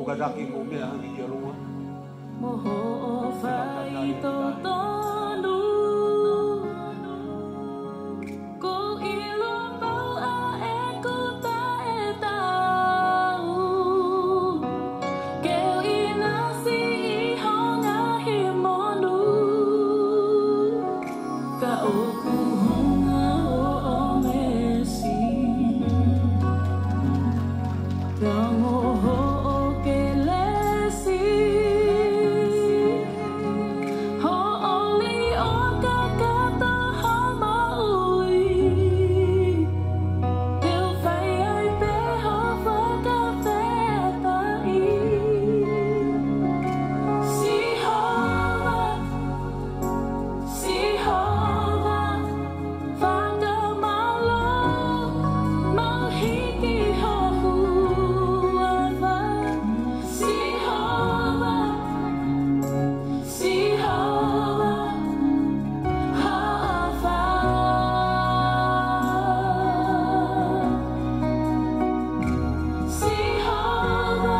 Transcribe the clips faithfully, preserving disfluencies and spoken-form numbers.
Kātaki mou meʻa hake ki ʻolunga. Mo hoʻo faitotonu. Ko e ʻilo pau ʻa ʻeku taʻetaau. Ke u ʻinasi ʻi ho ngaahi monū. Ka ʻoku hunga hoʻo ngeʻesi. Tango hoʻo kelesi. Hoʻo liʻo kakato ha maui. Te u fai ai pē ho fakafetaʻi. Sihova, Sihova, fakamālō, mau hiki ho huafa. Sihova, Sihova, hoʻo ʻofa. Sihova,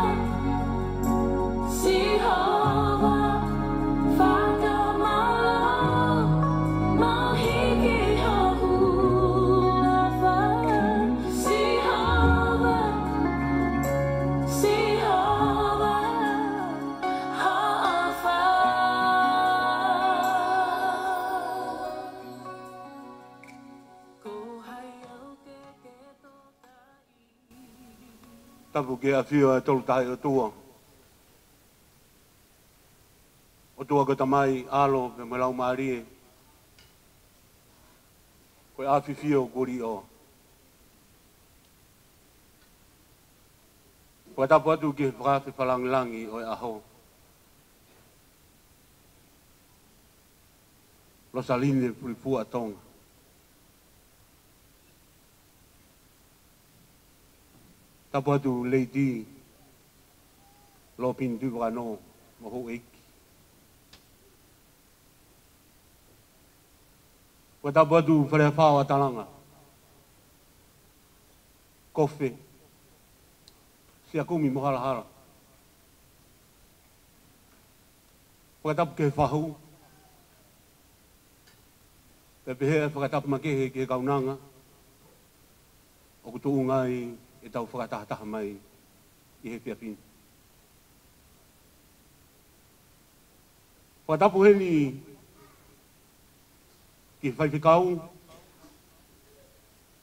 Sihova, fakamālō, mau hiki ho huafa. Sihova, Sihova, hoʻo ʻofa. Ko hai au ke ke tokaʻi. Tapu ki he ʻafio ʻa e Tolu Tahaʻi ʻOtua. ʻOtua ko e Tamai, ʻAlo, pea mo e Laumālie. Ko e ʻafifio kuo liʻoa. Fakatapu atu ki he fakaafe fakalāngilangi ʻo e ʻaho. Losaline Fulifuatonga. Tapu atu Lady Lopin Tuivakano mo houʻeiki. Fakatapu atu Fale Afā ʻo Atalanga. Kofe, Siakumi mo Halahala. Fakatapu ki he fahu. Pea pehē ʻa e fakatapu makehe ki he kaunanga ʻoku tuʻunga ai ʻetau fakatahataha mai ʻi he efiafi ni. Fakatapu heni ki he faifekau,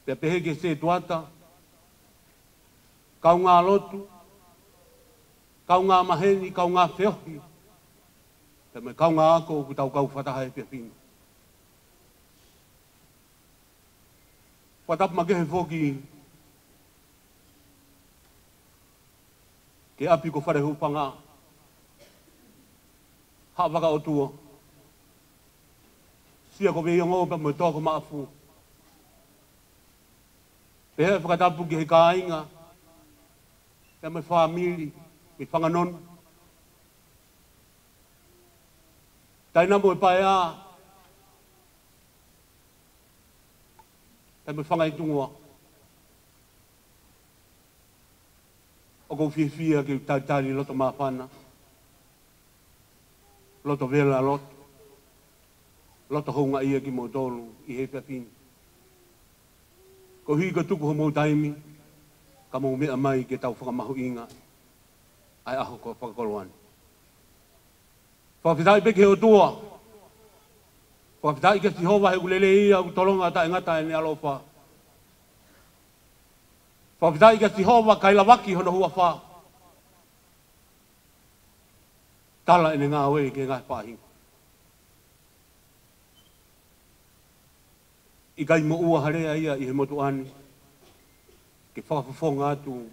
pea pehē ki he setuata, kaungā lotu, kaungā maheni, kaungā feohi, pea mo e kaungā ako ʻoku tau kau fakataha he efiafi ni. Fakatapu makehe foki ki he ʻapi ko Fale Hūfanga, Haʻa Vakaʻotua, Sia ko Veiongo pea mo e Toa ko Maʻafu. Pehē ʻa e fakatapu ki he kāinga, pea mo e fāmili, mei Fanganonu. Taina mo e Paea, pea mo e Fangaitungoa. ʻOku ou fiefia ke u talitali loto māfana, loto vela loto, loto houngaʻia kimoutolu ʻi he efiafi ni. Koeʻuhi ko e tuku homou taimi, ka mou meʻa mai ke tau fakamahuʻinga ʻa e ʻaho ko e fakakoloa ni. Fakafetaʻi pē ki he ʻOtua. Fakafetaʻi kia Sihova he ʻoku lelei ia, ʻoku tolonga taʻengata ʻene ʻaloʻofa. Fakafetaʻi kia Sihova kae lavaki hono huafa. Tala ʻene ngāue ki he ngaahi faʻahinga. ʻIkai moʻua ha lea ia ʻi he motuʻa ni ke fakafofonga atu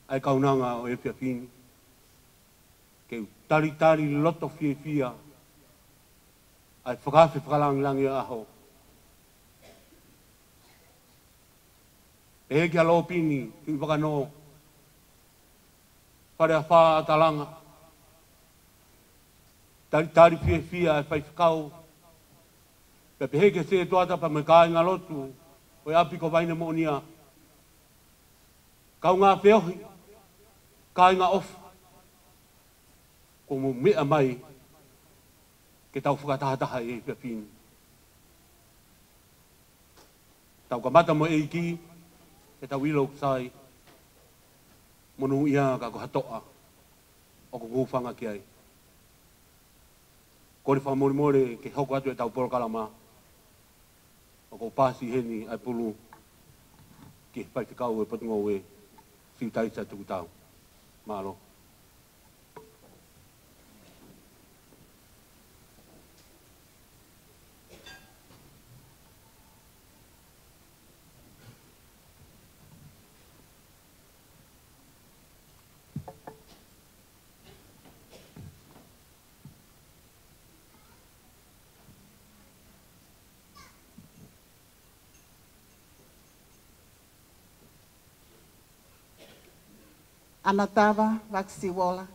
ʻa e kaunanga ʻo e efiafi ni. Ke u talitali loto fiefia ʻa e fakaafe fakalāngilangi ʻo e ʻaho. Pehē kia Lopini Tuivakano, Fale Afā Atalanga, talitali fiefia ʻa e faifekau, pea pehē ki he setuata pea mo e kāingalotu ʻo e ʻapi ko Vaine Moʻonia, kaungā feohi, kāinga ʻofa, Ko mo meʻa mai ke tau fakatahataha ʻi he efiafi ni. Tau kamata mo e ʻEiki, ke tau ʻilo ʻoku sai, monūʻia ka ko ha toʻa ʻoku ou hūfanga ki ai. Kole fakamolemole ke hoko atu ʻetau polokalama, ʻoku ou paasi heni ʻa e pulu ki he faifekau ʻo e Potungāue, Siutaisa Tukutau. Mālō. ʻAnatava Vakasiuola,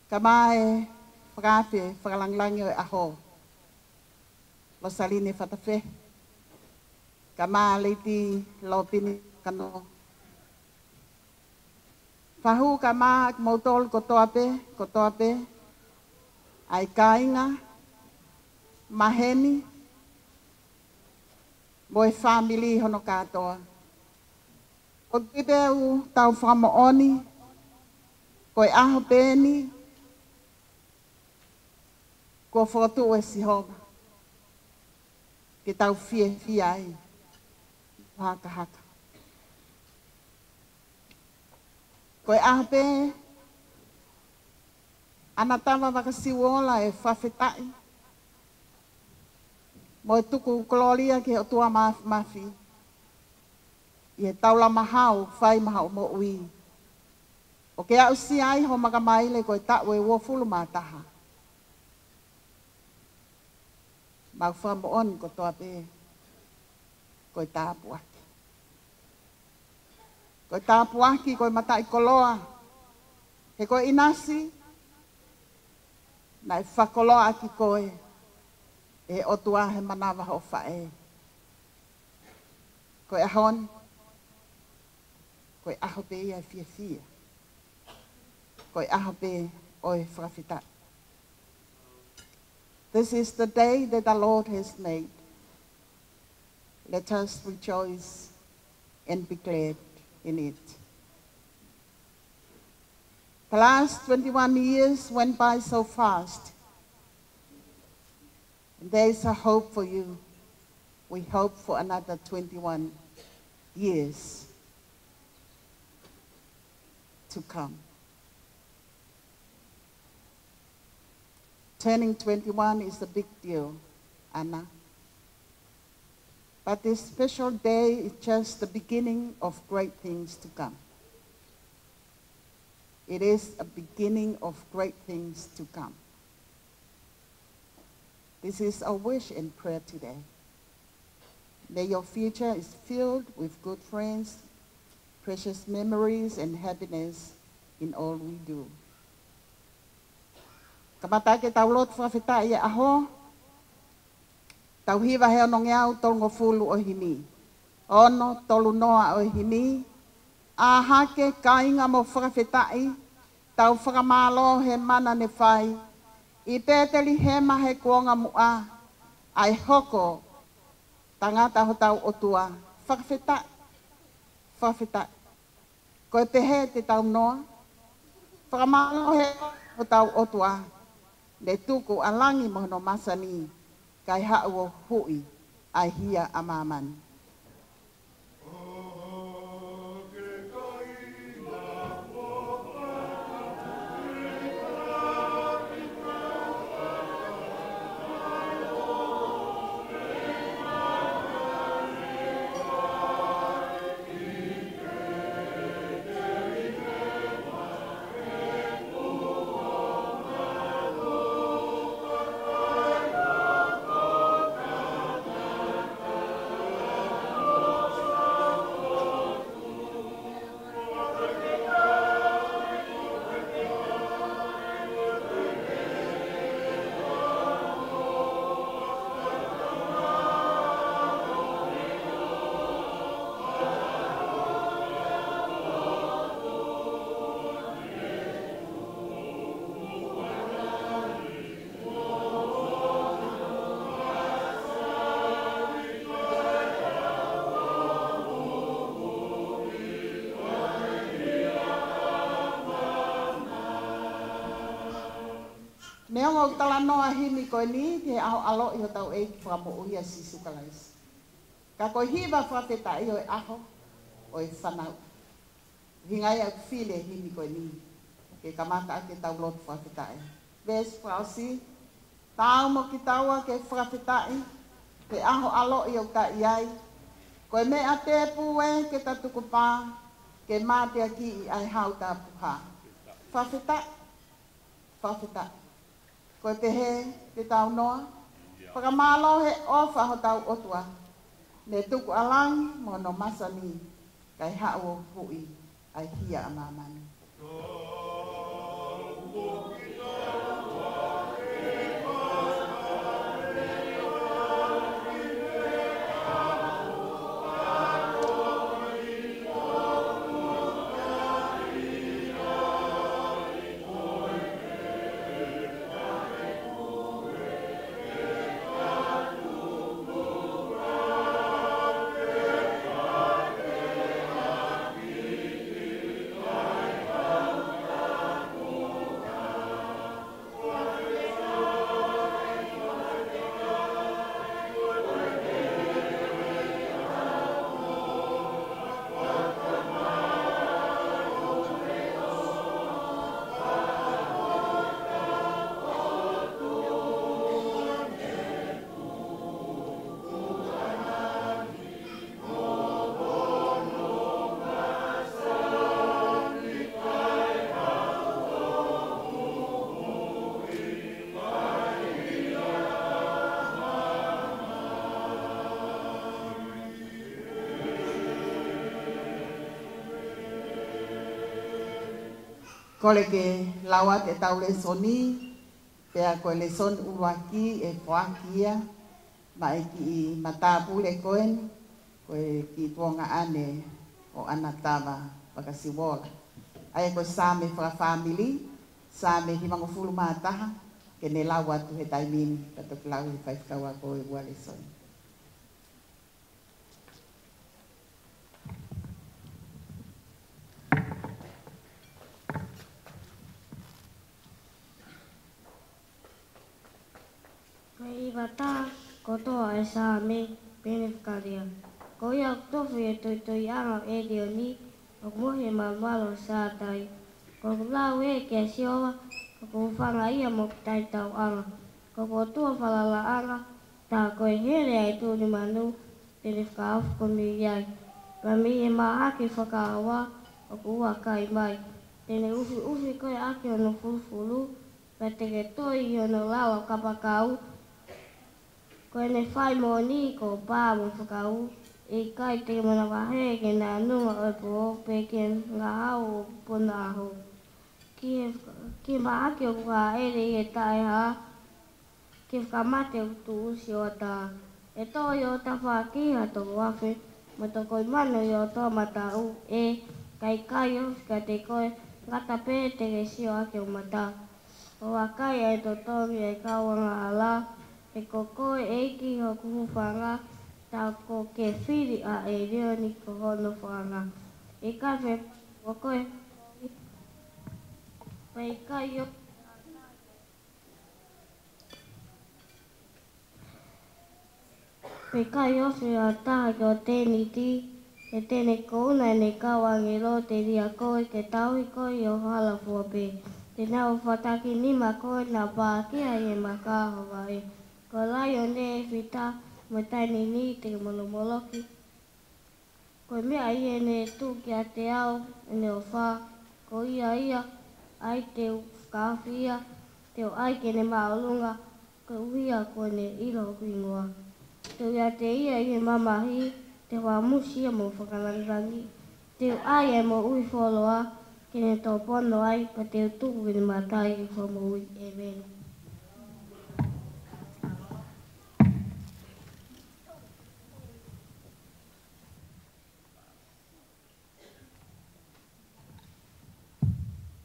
kaeʻumaʻā e fakaafe fakalāngilangi ʻo e ʻaho, Losaline Fatafehi, kaeʻumaʻā Lady Lopini Kano, fahu kaeʻumaʻā kimoutolu kotoa pē, kotoa pē, ʻa e kāinga, maheni, mo e fāmili hono kātoa. ʻOku ou tui pē ʻoku tau fakamoʻoni, ko e ʻaho pē eni, kuo fokotuʻu ʻe Sihova ke tau fiefia ai, hakahaka. Ko e ʻaho pē, ʻAnatava Vakasiuola, ʻe fakafetaʻi mo e tuku kolōlia ki he ʻOtua Māfimafi ʻi he taula maha ʻoku fai maʻa hoʻo moʻui, ʻo ke aʻusia ai ho makamaile ko e taʻu ʻe uofulu mā taha. Mau fakamoʻoni kotoa pē, ko e tāpuaki. Ko e tāpuaki, ko e mataʻikoloa. He ko e ʻinasi naʻe fakakoloaʻaki koe ʻe he ʻOtua he manava hoʻo faʻē. Ko e ʻaho ni, ko e ʻaho pē ia ʻo e fiefia. Ko e ʻaho pē ʻo e fakafetaʻi. This is the day that the Lord has made. Let us rejoice and be glad in it. The last twenty-one years went by so fast. And there is a hope for you. We hope for another twenty-one years to come. Turning twenty-one is a big deal, Ana. But this special day is just the beginning of great things to come. It is a beginning of great things to come. This is our wish and prayer today. May your future is filled with good friends, precious memories, and happiness in all we do. Kamata ke tau lotu fakafetaʻi he ʻaho, tau hiva he onongeau tolungofulu ʻo e himi. Ono tolu noa ʻo e himi. ʻĀ hake kāinga mo fakafetaʻi, tau fakamālō he mana ne fai, ʻi Petelihema he kuonga muʻa, ʻa e hoko tangata hotau ʻOtua. Fakafetaʻi, fakafetaʻi. Ko e pehē te tau noa, fakamālō he hotau ʻOtua, ne tuku ʻa langi mo hono masani, kae haʻu ʻo huhuʻi ʻa e hia ʻa māmani. ʻOku talanoa e himi ko eni ki he ʻaho ʻaloʻi hotau ʻEiki fakamoʻui ʻa Sīsū Kalaisi. Ka ko e hiva fakafetaʻi ʻo e ʻaho ʻo e fanauʻi. ʻUhinga ia ʻoku fili e himi ko eni ke kamata ʻaki ʻetau lotu fakafetaʻi. Veesi fakaʻosi, taau mo kitaua ke fakafetaʻi he ʻaho ʻaloʻi ʻoku ta ʻi ai. Ko e meʻa tēpū ē ke ta tukupā, ke mateakiʻi ʻa e hau tapuhā. Fakafetaʻi, fakafetaʻi. Ko e pehē te tau noa, fakamālō he ʻofa hotau ʻOtua. Ne tuku ʻa langi mo hono masani, kae haʻu ʻo huʻi ʻa e hia ʻa māmani. Kole ke lau atu ʻetau lēsoni, pea ko e lēsoni ʻuluaki ʻe foaki ia maʻa e kiʻi matāpule ko eni, ko e kiʻi tuongaʻane ʻo ʻAnatava Vakasiuola. ʻA ia ko e Saame fakafāmili, Saame hivangofulu mā taha, ke ne lau atu he taimi ni, ka toki lau ʻe he faifekau ako e ua lēsoni. Ko e hiva taha kotoa ʻa e Saame, pehē ni e fakalea. Ko ia ʻoku tofu ʻi he toitoiʻanga ʻo ʻElioni, ʻoku mohe malumalu ʻo Sātai. Ko ʻeku lau ē kia Sihova, ko ʻeku hūfanga ia mo ʻeku taitauʻanga. Ko ʻeku ʻOtua falalaʻanga, tā ko e hele ʻa e tuʻulimanu, te ne fakahaofi koe mei ai. Pea mei he mahaki fakaava, ʻoku ʻuakai mai. Te ne ʻufiʻufi koe ʻaki hono fulufulu, pea te ke toi ʻi hono lalo kapakau. Ko ʻene fai moʻoni ko e pā mo e fakaū, ʻe ʻikai te ke manavahē ki he naʻa nunga ʻo e pō, pe ki he ngahau ʻo e ponaʻaho. Ki he, ki he mahaki ʻoku hāʻele ʻi he taʻehā, ki he fakamate ʻoku tuʻusi ʻo ʻatā. ʻE tō ʻi ho tafaʻaki ha toko afe, mo e toko ʻi mano ʻi ho toʻomataʻu, ʻe, ka ʻe ʻikai ofi kiate koe, ngata pē te ke sio ʻaki ho mata. ʻO vakai ʻa e totongi ʻa e kau angahala, he ko koe ʻEiki hoku hūfanga, tā ko e fili ʻa ʻElioni ko ho nofoʻanga. ʻE ʻikai fe, ko koe, pea ʻe ʻikai ofi, pea ʻe ʻikai ofi ha taha ki ho tēniti, he te ne kouna ʻene kau ʻāngelo telia koe ke tauhi koe ʻi ho hala fua pē. Te nau fataki nima koe naʻa pākia ʻi he maka ʻo ho vaʻe. Ko e laione ʻe fita mo e tainini te ke molomoloki. Ko e meʻa ia ʻe ne tuku kiate au ʻene ʻofa, ko ia ia, ʻa ia te u fakahaofi ia, te u ʻai ki heʻene māʻolunga, koeʻuhi ko ʻene ʻilo hoku hingoa. Te u ʻiate ia ʻi he mamahi, te u fakamusi ia mo fakalangilangi, te u ʻai ʻa e moʻui fuoloa ki heʻene tōpono ai, pea te u tuku ki heʻene mata ʻa e fakamoʻui. ʻĒmeni.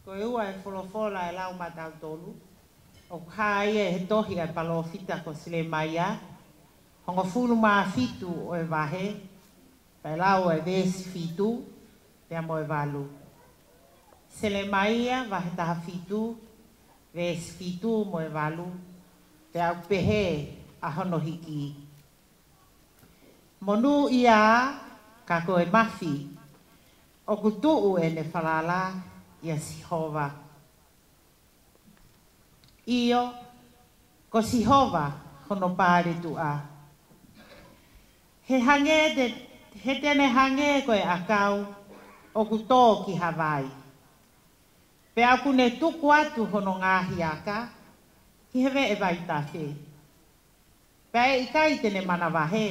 Ko e ua ʻa e folofola ʻe lau maʻatautolu, ʻoku hā ia ʻi he tohi ʻa e palōfita ko Selemaia, hongofulu mā fitu ʻo e vahe, pea lau ʻa e veesi fitu, pea mo e valu. Selemaia, vahe taha fitu, veesi fitu mo e valu, pea ʻoku pehē ʻa hono hiki. Monūʻia ka ko e mafi, ʻoku tuʻu ʻene falala ʻia Sihova. ʻIo, ko Sihova hono paletuʻa. He hangē te, he te ne hangē ko e ʻakau ʻoku tō ki ha vai. Pea ʻoku ne tuku atu hono ngaahi aka ki he veʻe vaitafe. Pea ʻe ʻikai te ne manavahē.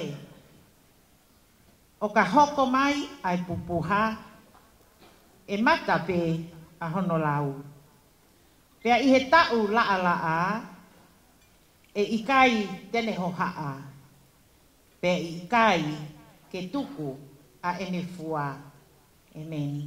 ʻO ka hoko mai ʻa e pupuha, ʻe mata pē ʻa hono lau. Pea ʻi he taʻu laʻalaʻā, ʻe ʻikai te ne hohaʻa. Pea ʻe ʻikai ke tuku ʻa ʻene fua. ʻĒmeni.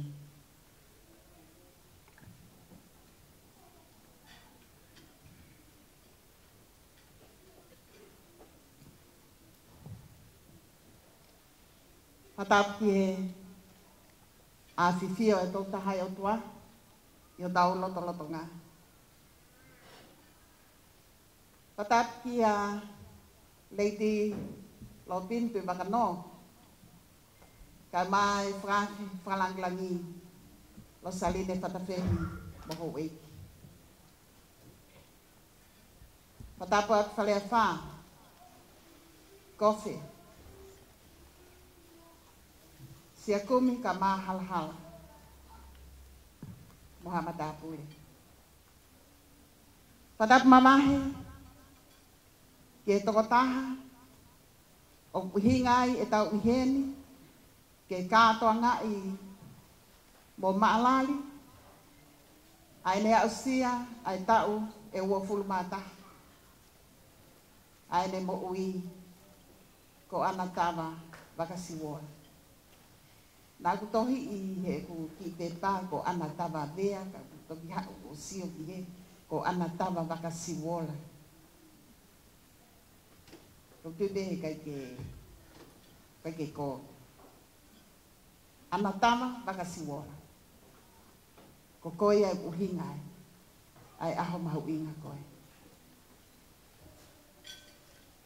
Fakatapu ki he ʻafifio ʻa e Tolu Tahaʻi ʻOtua ʻi hotau lotolotonga. Fakatapu kia Lady Lopin Tuʻivakanō, kae ʻumaʻā e faka-, fakalāngilangi Losaline Fatafehi mo houʻeiki. Fakatapu atu Faleafa, Kofe, Siakumi kae ʻumaʻā Halahala mo haʻa matāpule. Fakatapu mamahi ki he tokotaha ʻoku ʻuhinga ai ʻetau ʻi heni, ke kātoangaʻi mo maʻalali ʻa ʻene aʻusia ʻa e taʻu ʻe uofulu mā taha ʻa ʻene moʻui, ko ʻAnatava Vakasiuola. Naʻá ku tohiʻi heʻeku kiʻi pepa ko ʻAnatava Vea, ka u toki haʻu ʻo sio ki he ko ʻAnatava Vakasiuola. Ko u tui pē he ʻikai ke, ʻikai ke ko ʻAnatava Vakasiuola. Ko koe ia ʻoku ʻuhinga ai ʻa e ʻaho mahuʻinga ko ē.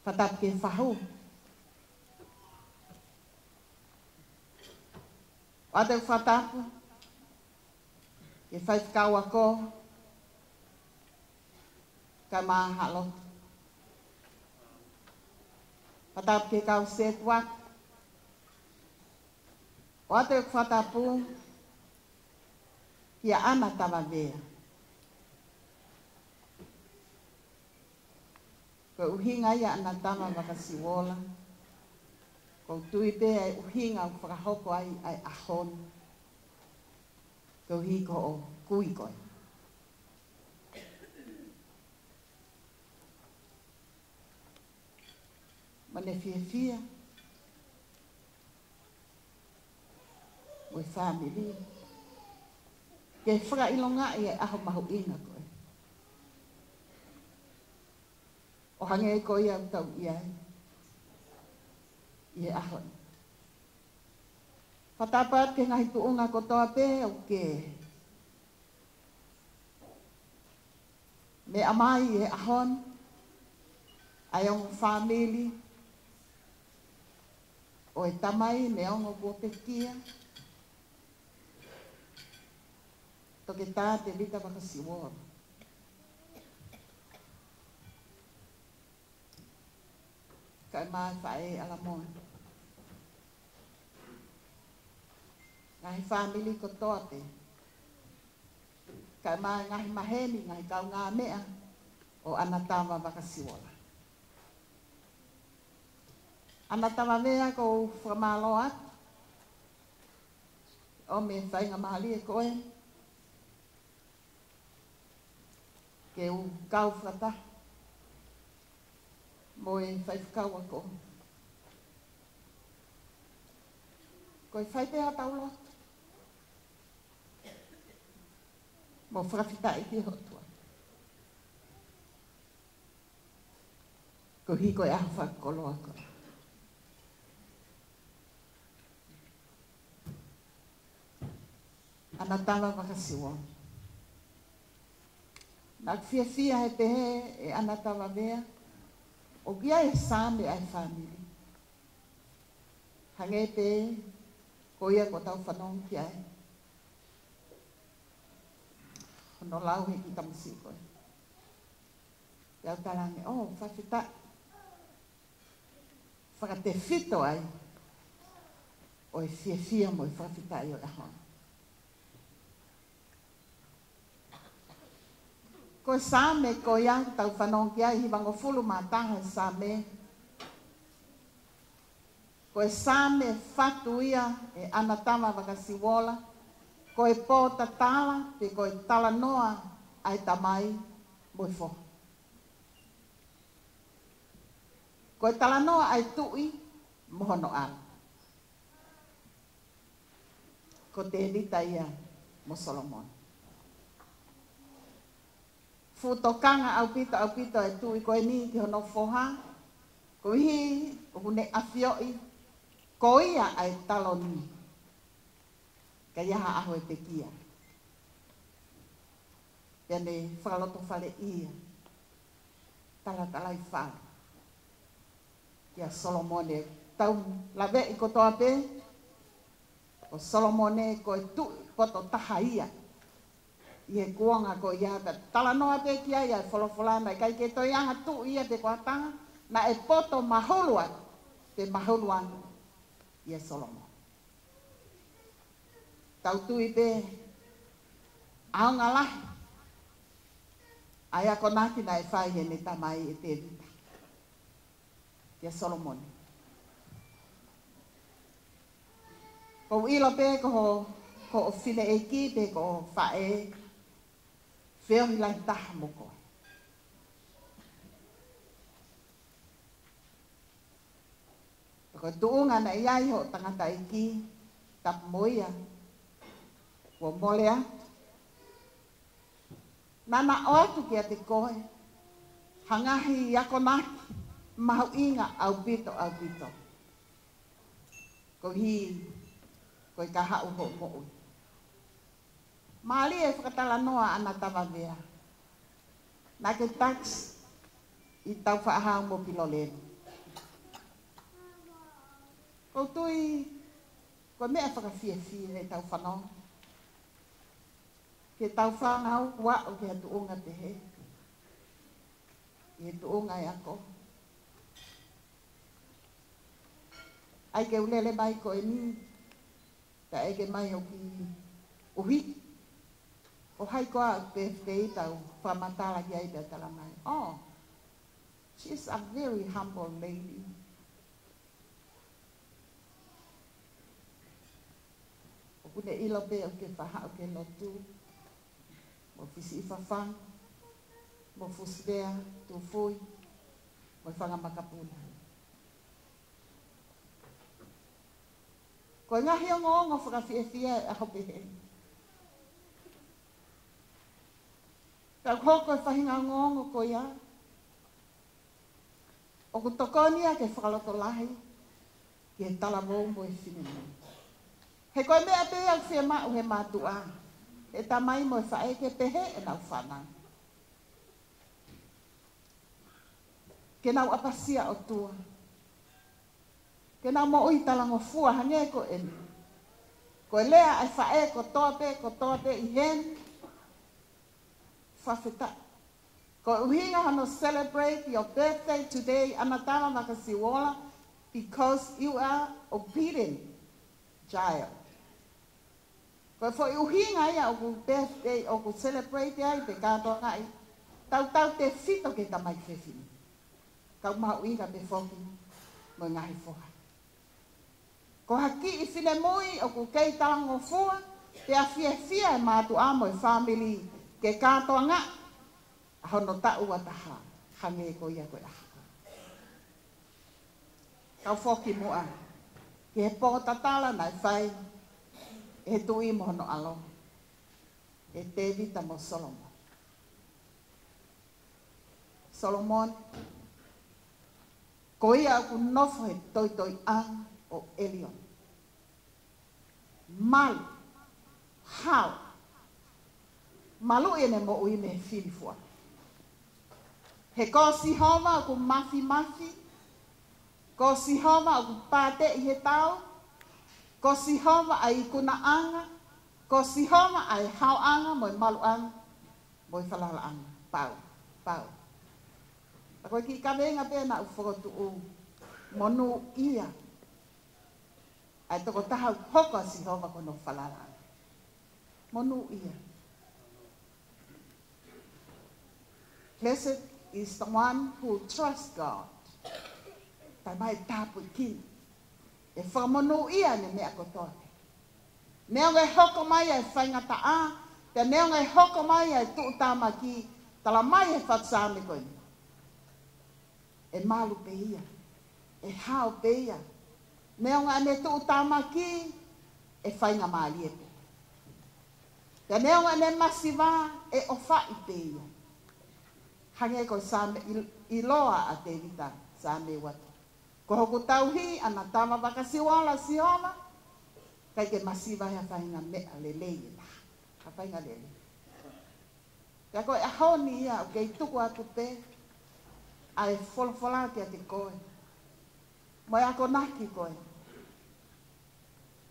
Fakatapu ki he fahu. ʻOatu e fakatapu ki he faifekau ako kae ʻumaʻā haʻa lotu. Fakatapu ki he kau sētuata. ʻOatu e fakatapu kia ʻAnatava Vea. Ko e ʻuhinga ia ʻAnatava Vakasiuola, ko u tui pē ʻa e ʻuhinga ʻoku fakahoko ai ʻa e ʻaho ni, koeʻuhi ko hoʻo kui ko ē. Mo ʻene fiefia mo e fāmili ke fakaʻilongaʻi e ʻaho mahuʻinga ko ē, ʻo hangē ko ia ʻoku tau ʻi ai ʻi he ʻaho ni. Fakatapu atu ki he ngaahi tuʻunga kotoa pē ʻoku ke meʻa mai ʻi he ʻaho ni, ʻa e ongo fāmili, ʻo e tamai mo e ongo kuo pekia, Toketā Tēvita Vakasiuola, kae ʻumaʻā e faʻē ʻAlamoa. Ngaahi fāmili kotoa pē, kae ʻumaʻā e ngaahi maheni, ngaahi kaungāmeʻa ʻo ʻAnatava Vakasiuola. ʻAnatava Vea, ko u fakamālō atu ʻo e faingamālie ko ē ke u kau fakataha mo e faifekau ako. Ko e fai pē hotau lotu mo fakafetaʻi ki he ʻOtua, koeʻuhi ko e ʻaho fakakoloa ko ē. ʻAnatava Vakasiuola, Naʻá ku fiefia he pehē ʻe ʻAna Tavavea, ʻoku ʻi ai e Saame ʻa e fāmili. Hangē pē ko ia kuo tau fanongo ki ai, hono lau he kiʻi tamasiʻi ko ē. Pea u talaange, ʻō, fakafetaʻi. Fakatefito ai ʻa e fiefia mo e fakafetaʻi ʻo e ʻaho ni. Ko e Saame ko ia ʻoku tau fanongo ki ai, hivangofulu mā taha e Saame, ko e Saame fatu ia ʻe ʻAna Tavavakasiuola, ko e pōtatala pe ko e talanoa ʻa e tamai mo e foha. Ko e talanoa ʻa e tuʻi mo hono ʻalo, ko Tēvita ia mo Solomone. Fuʻu tokanga ʻaupito, ʻaupito e tuʻi ko eni ki hono foha, koeʻuhi ʻoku ne ʻafioʻi ko ia ʻa e taloni ka ʻi ai ha ʻaho ʻe pekia. Pea ne fakalotofaleʻi ia, talatalai fale kia Solomone. Tau laveʻi kotoa pē, ko Solomone ko e tuʻi poto taha ia ʻi he kuonga ko ia. Pea talanoa pē ki ai ʻa e folofola, naʻe ʻikai ke toe ʻi ai ha tuʻi ia pe ko ha taha naʻe poto mahulu atu pe mahulu ange ʻia Solomone. Tau tui pē ʻaonga lahi ʻa e akonaki naʻe fai heʻene tamai ʻe Tēvita kia Solomone. ʻOku ou ʻilo pē ko ho, ko hoʻo fineʻeiki pe ko ho faʻē, feohi lahi taha mo koe. Ko e tuʻunga naʻe ʻi ai hoʻo tangataʻeiki, tapu mo ia, kuo mole atu, naʻá na ʻoatu kiate koe ha ngaahi akonaki mahuʻinga ʻaupito, ʻaupito, koeʻuhi ko e kahaʻu hoʻo moʻui. Mālie e fakatalanoa ʻa ʻAna Tavavea. Naʻá ke touch ʻi Tāufaʻāhau mo Pilolelo. ʻOku ou tui ko e meʻa fakafiefia ʻetau fanongo, ke tau fānau ʻo aʻu ki ha tuʻunga pehē ʻi he tuʻunga ʻo e ako. ʻAi ke u lele mai ko eni, pea ʻeke mai hoku kiʻi ʻuhiki, ko hai koā ʻoku birthday, tau fakamatala ki ai pea tala mai, oh, she is a very humble lady. ʻOku ne ʻilo pē ʻoku ke faʻa haʻu ki he lotu, mo fisiʻi fafangu, mo fusi vea, tufui, mo e fanga makapuna. Ko e ngaahi ongoongo fakafiefia e ʻaho pehē. Pea ʻoku hoko e faʻahinga ongoongo ko ia, ʻoku tokoni ia ke fakalotolahi ki he talavou mo e finemui. He ko e meʻa pē ia ʻoku fiemaʻu he mātuʻa, he tamai mo e faʻē, ke pehē ʻenau fānau, ke nau ʻapasia ʻOtua, ke nau moʻui talangofua hangē ko eni. Ko e lea ʻa e faʻē kotoa pē, kotoa pē ʻi heni, fakafetaʻi. Ko e ʻuhinga hono celebrate your birthday today, ʻAna Tavavakasiuola, because you are obedient child. Ko e foʻi ʻuhinga ia ʻoku birthday, ʻoku celebrate ai pe kātoangaʻi, tautautefito ki he tamai fefine, kau mahuʻinga pē foki mo e ngaahi foha. Ko ha kiʻi finemui ʻoku kei talangofua, pea fiefia e mātuʻa mo e fāmili ke kātoangaʻi ʻa hono taʻu ua taha, hangē ko ia ko e ʻaho. Kau foki muʻa ki he pōtatala naʻe fai ʻe he tuʻi mo hono ʻalo, ʻe Tēvita mo Solomone. Solomone, ko ia ʻoku nofo he toitoiʻanga ʻo ʻElioni. Malu, hao, maluʻi ʻene moʻui mei he fili fua. He ko Sihova ʻoku mafimafi, ko Sihova ʻoku pāteʻi he tau, ko Sihova ʻa e ikunaʻanga, ko Sihova ʻa e haoʻanga mo e maluʻanga mo e falalaʻanga. Pau, pau. Ka ko e kiʻi kaveinga pē naʻa ku fokotuʻu, monūʻia ʻa e tokotaha ʻoku hoko ʻa Sihova ko hono falalaʻanga. Monūʻia. Blessed is the one who trusts God. Talamai ʻe tāpuekina, ʻe fakamonūʻia ʻene meʻa kotoa. Neongo ʻe hoko mai ʻa e faingataʻa, pea neongo ʻe hoko mai ʻa e tuʻutāmaki, talamai ʻe he faʻu Saame ko eni, ʻe malu pē ia, ʻe hao pē ia. Neongo ʻene tuʻutāmaki, ʻe faingamālie pē. Pea neongo ʻene masiva, ʻe ʻofaʻi pē ia. Hangē ko e Saame ʻil-, ʻiloa ʻa Tēvita, Saame ua tolu. Ko hoku tauhi ʻa Natava Vakasiuola, Sihova, ʻikai ke masiva he ha faʻahinga meʻa lelei ʻe taha. Ha faʻahinga lelei. Pea ko e ʻaho ni ia ʻoku kei tuku atu pē ʻa e folofola kiate koe mo e akonaki ko ē.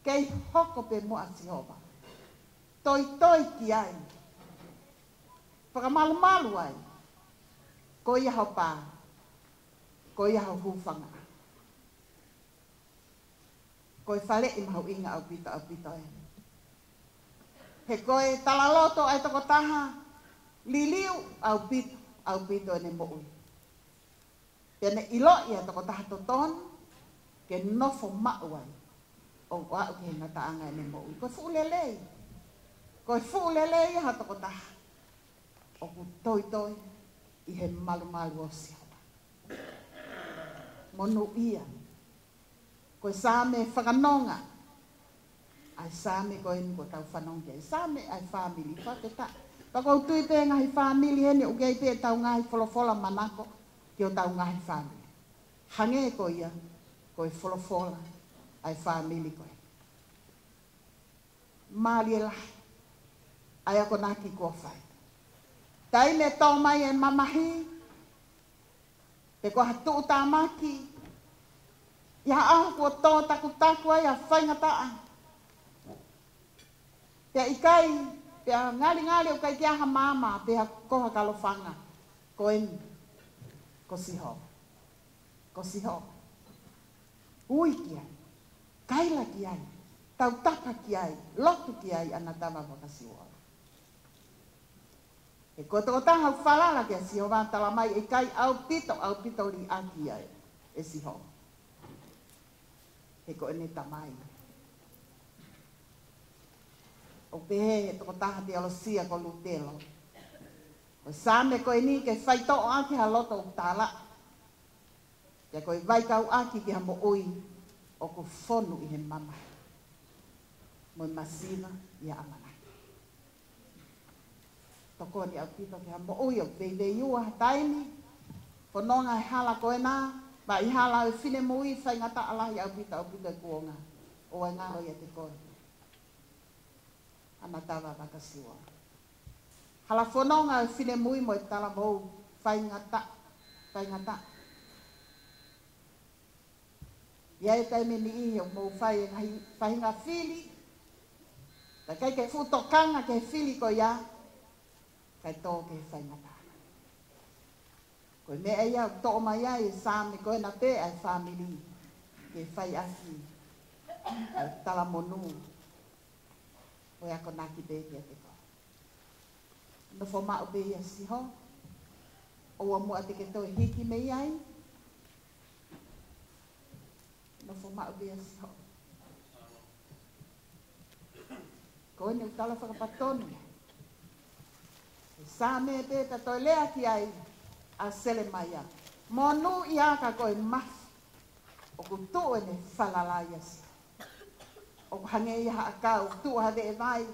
Kei hoko pē muʻa Sihova. Toitoi ki ai. Fakamalumalu ai. Ko ia ho pā. Ko ia ho hūfanga. Ko e faleʻi mahuʻinga ʻaupito, ʻaupito ē. He ko e talaloto ʻa e tokotaha liliu ʻaupito, ʻaupito ʻene moʻui. Pea ne ʻiloʻi ʻa e tokotaha totonu ke nofo maʻu ai ʻo aʻu ki he ngataʻanga ʻene moʻui. Ko e fuʻu lelei. Ko e fuʻu lelei ʻa ha tokotaha ʻoku toitoi ʻi he malumalu ʻo Sihova. Monūʻia. Ko e Saame fakanonga. ʻA e Saame ko eni ʻoku tau fanongo ki ai. Saame ʻa e fāmili, fakafetaʻi. Pea ʻoku ou tui pē ngaahi fāmili heni ʻoku ʻi ai pē ʻetau ngaahi folofola manako ki hotau ngaahi fāmili. Hangē ko ia, ko e folofola ʻa e fāmili ko ē. Mālie lahi ʻa e akonaki kuo fai. Taimi ʻe tō mai e mamahi, pe ko ha tuʻutāmaki, ʻi ha ʻaho kuo tō takutaku ai ʻa e faingataʻa. Pea ʻikai, pea ngalingali ʻoku ʻikai ke ʻi ai ha maama, pe ha ko ha kalofanga. Ko eni, ko Sihova. Ko Sihova. Ui ki ai. Kaila ki ai. Tautapa ki ai. Lotu ki ai ʻa Natava Vakasiuola. He ko e tokotaha ʻoku falala kia Sihova, talamai ʻe ʻikai ʻaupito, ʻaupito liʻaki ia ʻe Sihova. He ko ʻene Tamai. ʻOku pehē ʻe he tokotaha teolosia ko Lutelo, ko e Saame ko eni ke faitoʻo ʻaki ha loto ʻoku tālaʻa. Pea ko e vaikauʻaki ki ha moʻui ʻoku fonu ʻi he mamahi mo e masiva ʻi he ʻamanaki. Tokoni ʻaupito ki ha moʻui ʻoku veiveiua ha taimi, fononga he hala ko ena, pea ʻi he hala ʻo e finemui faingataʻa lahi ʻaupito, ʻaupito e kuonga. ʻOua ʻe ngaohi ʻiate koe ʻa Natava Vakasiuola. Hala fononga ʻo e finemui mo e talavou faingataʻa, faingataʻa. ʻI ai e taimi ʻe niʻihi ʻoku mou fai e ngaahi faʻahinga fili, ka ʻikai ke fuʻu tokanga ki he fili ko ia, kae tō ki he faingataʻa. Ko e meʻa ia ʻoku toʻo mai ai e Saame ko ena pē ʻa e fāmili ke fai ʻaki ʻa e talamonū ʻo e akonaki pē kiate koe. Nofo maʻu pē ia Sihova. ʻOua muʻa te ke toe hiki mei ai. Nofo maʻu pē ia Sihova. Ko eni ʻoku tala fakapatonu. He Saame pē ta toe lea ki ai ʻa Selemaia. Monūʻia ka ko e mafi ʻoku tuʻu ʻene falala ia Sihova. ʻOku hangē ia ha ʻakau, tuʻu ha veʻe vai.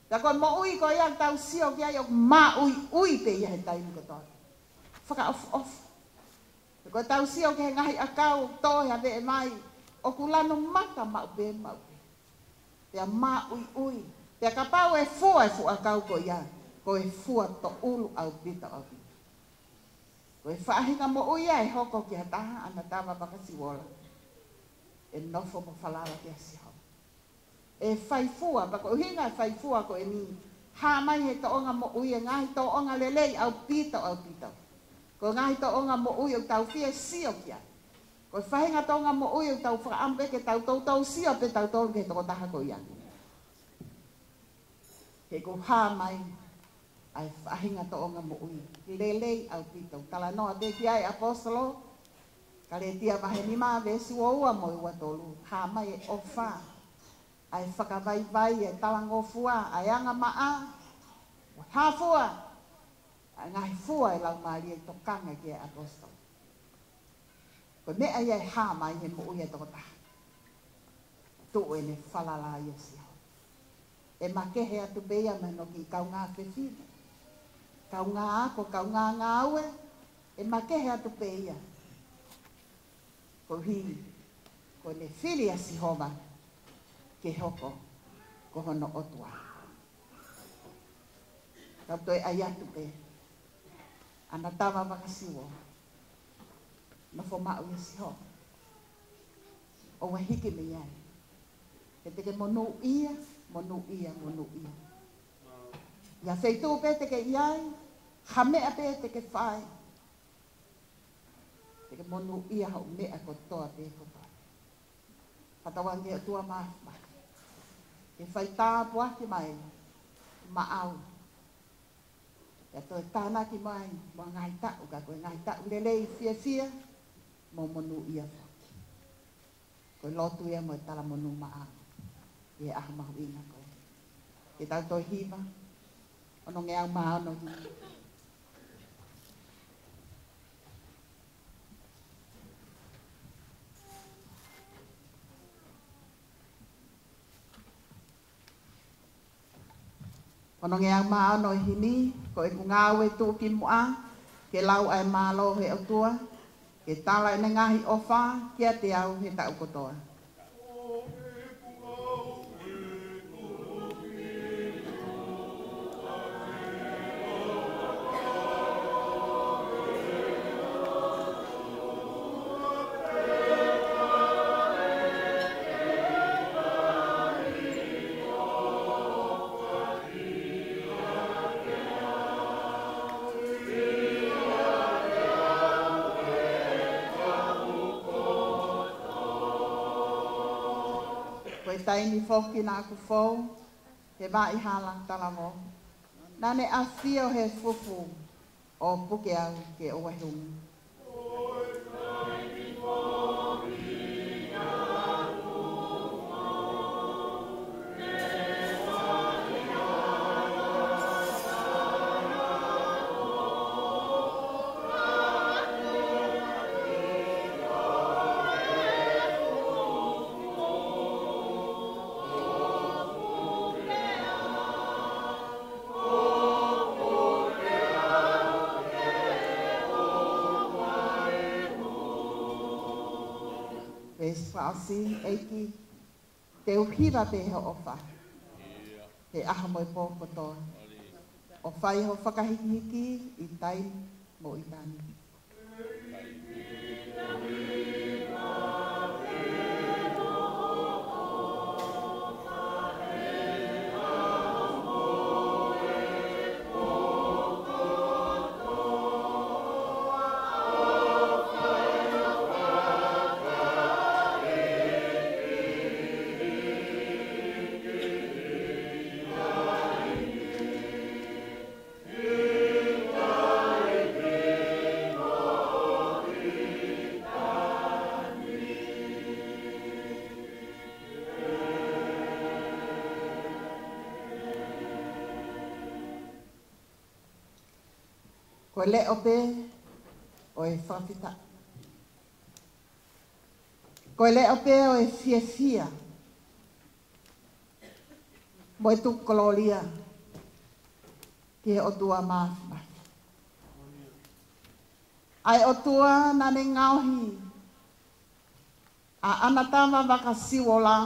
Pea ko e moʻui ko ia ʻoku tau sio ki ai ʻoku māʻuiʻui pē ia he taimi kotoa. Fakaʻofoʻofa. Pea ko ʻetau sio ki he ngaahi ʻakau ʻoku tō he veʻe vai, ʻoku lanu mata maʻu pē, maʻu pē. Pea māʻuiʻui. Pea kapau ʻe fua e fuʻu ʻakau ko ia, ko e fua toʻulu ʻaupito, ʻaupito. Ko e faʻahinga moʻui ia ʻe hoko ki ha taha ʻa ʻAnatava Vakasiuola, ʻe nofo mo falala kia Sihova. ʻE faifua, pea ko e ʻuhinga e faifua ko eni, hā mai he tōʻonga moʻui e ngaahi tōʻonga lelei ʻaupito, ʻaupito. Ko e ngaahi tōʻonga moʻui ʻoku tau fie sio ki ai. Ko e faʻahinga tōʻonga moʻui ʻoku tau fakaʻamu pē ke tau toutou sio pē tautolu ki he tokotaha ko ia. He ʻoku hā mai ʻa e faʻahinga tōʻonga moʻui lelei ʻaupito. Talanoa pē ki ai ʻapositolo, Kalētia vahe nima, veesi ua ua mo e ua tolu. Hā mai e ʻofa, ʻa e fakavaivai, ʻa e talangofua, ʻa e angamaʻa, ʻo hā fua, ʻa e ngaahi fua ʻa e Laumālie ʻi he tokanga ki ai ʻapositolo. Ko e meʻa ia ʻe hā mai he moʻui ʻa e tokotaha. Tuʻu ʻene falala ia Sihova. ʻE makehe atu pē ia mei hono kiʻi kaungā fefine, kaungā ako, kaungā ngāue, ʻe makehe atu pē ia. Koeʻuhi, ko ʻene fili ʻa Sihova ke hoko ko hono ʻOtua. Tau toe ʻai atu pē, ʻAnatava Vakasiuola, nofo maʻu ʻia Sihova. ʻOua ʻe hiki mei ai. He te ke monūʻia, monūʻia, monūʻia. ʻI ha feituʻu pē te ke ʻi ai, ha meʻa pē te ke fai, te ke monūʻia hoʻo meʻa kotoa pē kotoa. Fakatauange ʻOtua Māfimafi ke fai tāpuaki mai, maʻau. Pea toe tānaki mai mo e ngaahi taʻu, ka ko e ngaahi taʻu lelei, fiefia mo monūʻia foki. Ko e lotu ia mo e talamonū maʻau ʻi he ʻaho mahuʻinga ko eni. Ke tau toe hiva, ono ngeau mā ono himi. Ono ngeau mā ono e himi, ko ʻeku ngāue tuʻukimuʻa, ke lau ʻa e mālō ʻo e ʻOtua, ke tala ʻene ngaahi ʻofa kiate au he taʻu kotoa. Ko e taimi foki naʻa ku fou he vaʻa hala talavou, naʻa ne ʻafio he fufu ʻo puke au ke ʻoua ʻe hū. Veesi fakaʻosi: ʻEiki, te u hiva pē hoʻo ʻofa he ʻaho mo e pō kotoa, ʻo fai hoʻo fakahikihiki ʻi taimi mo ʻitāniti. Ko e leʻo pē ʻo e fakafetaʻi. Ko e leʻo pē ʻo e fiefia mo e tuku kolōlia ki he ʻOtua Māfimafi. ʻA e ʻOtua naʻa ne ngaohi ʻa ʻAnatava Vakasiuola,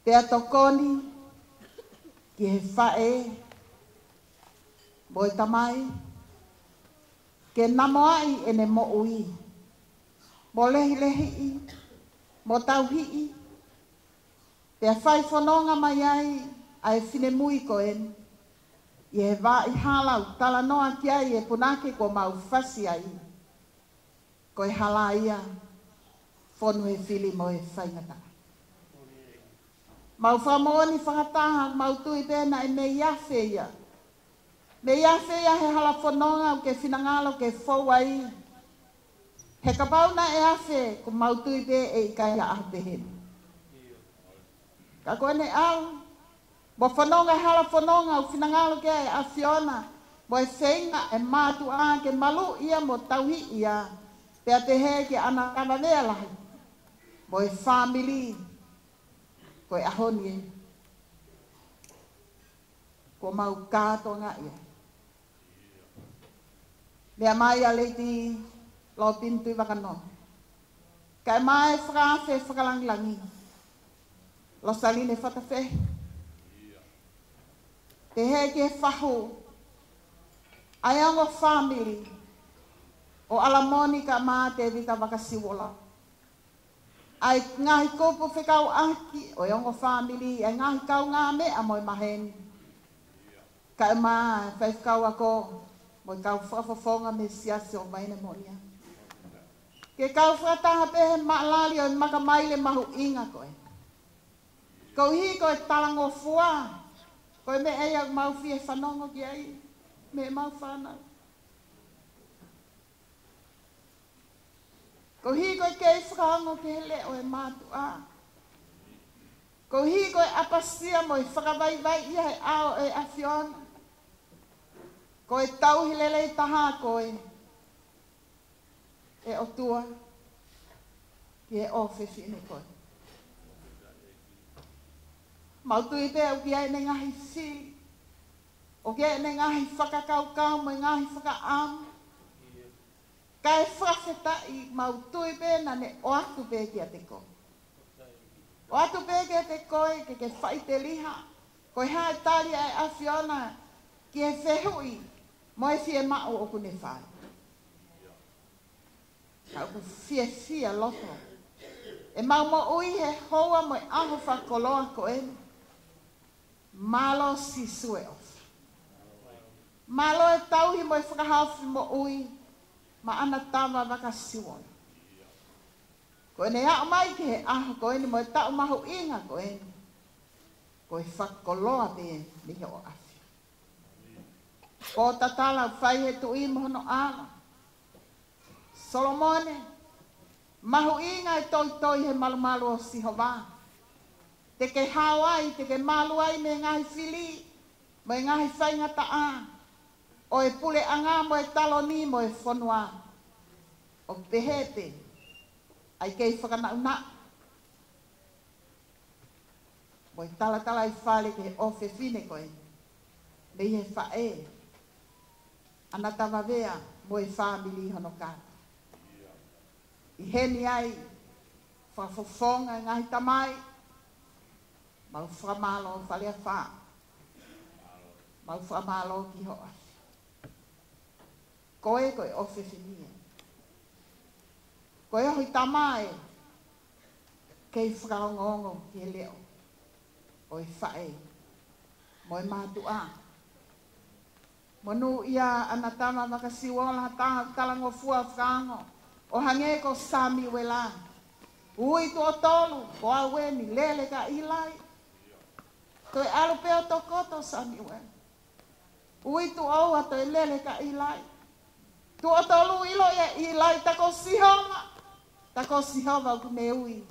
pea tokoni ki he faʻē mo e tamai, ke namoaʻi ʻene moʻui, mo lehilehiʻi, mo tauhiʻi, pea fai fononga mai ai ʻa e finemui ko eni ʻi he vaʻa hala ʻoku talanoa ki ai e punake kuo mau fasi ai. Ko e hala ia, fonu he fili mo e faingataʻa. Mau fakamoʻoni fakataha, mau tui pē naʻe mei afe ia. Mei afe ia he hala fononga ʻoku ke finangalo ke fou ai. He kapau naʻe afe, ʻoku mau tui pē ʻe ʻikai ha ʻaho pehē ni. Ka ko ʻene ʻalu, mo fononga he hala fononga ʻoku finangalo ki ai e ʻAfiona, mo e feinga e mātuʻa ke maluʻi ia mo tauhi ia, pea pehē ki ʻAna Tavavea Lahi, mo e fāmili, ko e ʻaho ni ē, kuo mau kātoangaʻi ai. Meʻa mai ʻa Lady Lopin Tuʻivakanoa. Kae ʻumaʻā e fakaafe fakalangilangi, Losaline Fatafehi. Pehē ki he fahu, ʻa e ongo fāmili ʻo ʻAlamoni kae ʻumaʻā Tevita Vakasiuola. ʻA e ngaahi kupu fekauʻaki ʻo e ongo fāmili, ʻa e ngaahi kaungāmeʻa mo e maheni. Kae ʻumaʻā e faifekau ako mo e kau fakafofonga mei he Siasi ʻo Vaine Moʻonia. Ke kau fakataha pē he maʻalali ʻo e makamaile mahuʻinga ko ē. Koeʻuhi ko e talangofua, ko e meʻa ia ʻoku mau fie fanongo ki ai, mei heʻemau fānau. Koeʻuhi ko e kei fakaongo ki he leʻo e mātuʻa. Koeʻuhi ko e ʻapasia mo e fakavaivaiʻi ʻa e ʻao e ʻAfiona. Ko e tauhi lelei taha ko ē, ʻe ʻOtua, ki he ʻofefine ko ē. Mau tui pē ʻoku ʻi ai ʻene ngaahi fili, ʻoku ʻi ai ʻene ngaahi fakakaukau mo e ngaahi fakaʻamu. Kae fakafetaʻi, mau tui pē naʻa ne ʻoatu pē kiate koe. ʻOatu pē kiate koe ke ke faʻiteliha, ko e hā e tali ʻa e ʻAfiona ki he fehuʻi mo e fiemaʻu ʻoku ne fai. Ka ʻoku fiefia loto ʻemau moʻui he houa mo e ʻaho fakakoloa ko eni. Mālō Sīsū e ʻofa. Mālō e tauhi mo e fakahaofi moʻui maʻa ʻAna Tavavakasiuola. Ko ʻene aʻu mai ki he ʻaho ko eni mo e taʻu mahuʻinga ko eni, ko e fakakoloa pē mei hoʻo ʻAfio. Pōtatala ʻoku fai he Tuʻi mo hono ʻAlo. Solomone, mahuʻinga e toitoi he malumalu ʻo Sihova. Te ke hao ai, te ke malu ai mei he ngaahi fili mo e ngaahi faingataʻa ʻo e puleʻanga mo e taloni mo e fonua. ʻOku pehē pē ʻa e kei fakanaʻunaʻu mo e talatalaifale ki he ʻofefine ko ē, mei he faʻē, ʻAna Tavavea mo e fāmili hono kātoa. ʻI heni ai, fakafofonga e ngaahi tamai, mau fakamālō Faleafa, mau fakamālō ki hoʻo ʻAfio. Ko e, ko e ʻofefine. Ko e ohi tamai, kei fakaongoongo ki he leʻo ʻo e faʻē mo e mātuʻa. Monūʻia ʻAna Tavavakasiuola, ha taha talangofua fakaongo, ʻo hangē ko Samiuela. Ui tuʻo tolu, ko au eni, lele ka ʻIlai. Toe ʻalu pē ʻo tokoto Samiuela. Ui tuʻo ua, toe lele ka ʻIlai. Tuʻo tolu, ʻilo ia ʻe ʻIlai, tā ko Sihova, tā ko Sihova ʻoku ne ui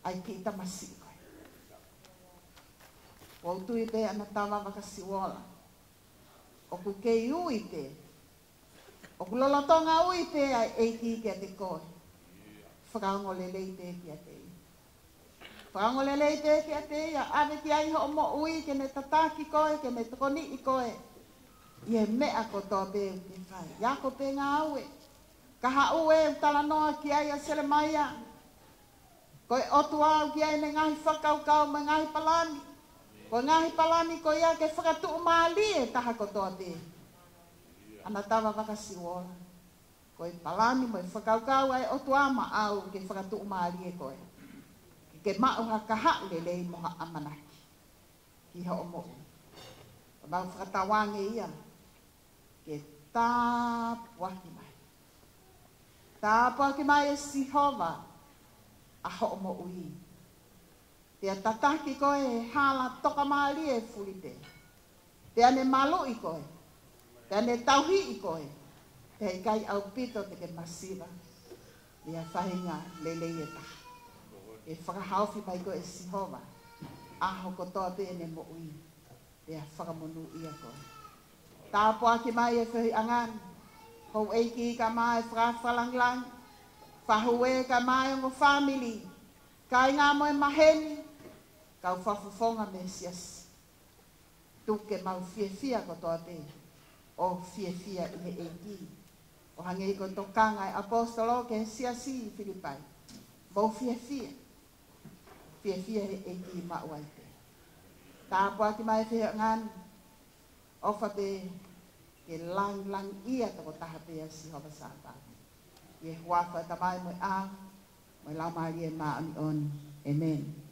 ʻa e kiʻi tamasiʻi ko ē. ʻOku ou tui pē ʻAna Tavavakasiuola, ʻoku kei ui pē, ʻoku lolotonga ui pē ʻa e ʻEiki kiate koe. Fakaongo lelei pē kiate ia. Fakaongo lelei pē kiate ia, ʻave ki ai hoʻo moʻui ke ne tataki koe, ke ne tokoniʻi koe ʻi he meʻa kotoa pē ʻoku ke fai. Ako pē ngāue. Ka haʻu ē ʻoku talanoa ki ai ʻa Selemaia. Ko e ʻOtua ʻoku ʻi ai ʻene ngaahi fakakaukau mo e ngaahi palani. Ko e ngaahi palani ko ia ke fakatuʻumālie e taha kotoa pē. ʻAnatava Vakasiuola, ko e palani mo e fakakaukau ʻa e ʻOtua maʻau ke fakatuʻumālie koe, ke ke maʻu ha kahaʻu lelei mo ha ʻamanaki ki hoʻo moʻui. Ka mau fakatauange ia ke tāpuaki mai. Tāpuaki mai ʻe Sihova ʻa hoʻo moʻui. Pea tataki koe he hala tokamālie fuli pē. Pea ne maluʻi koe. Pea ne tauhi koe. Pea ʻikai ʻaupito te ke masiva. Ia faʻahinga lelei ʻe taha. ʻE fakahaofi mai koe ʻe Sihova ʻaho kotoa pē ʻene moʻui. Pea fakamonūʻia koe. Tāpuaki mai e feohiʻanga ni. Houʻeiki kae ʻumaʻā e fakaafe fakalāngilangi. Faʻu kae ʻumaʻā e ongo fāmili. Kāinga mo e maheni. Kau fakafofonga mei he siasi. Tuku ke mau fiefia kotoa pē ʻo fiefia ʻi he ʻEiki. ʻO hangē ko e tokanga ʻa e ʻaposetolo ki he siasi ʻi Filipai. Mou fiefia. Fiefia he ʻEiki maʻu ai pē. Tāpuaki mai e feohiʻanga ni. ʻOfa pē ke langilangiʻia tokotaha pē ʻa Sihova Sāpaoti. ʻI he huafa ʻo e Tamai mo e ʻAlo, mo e Laumālie Māʻoniʻoni. ʻĒmeni.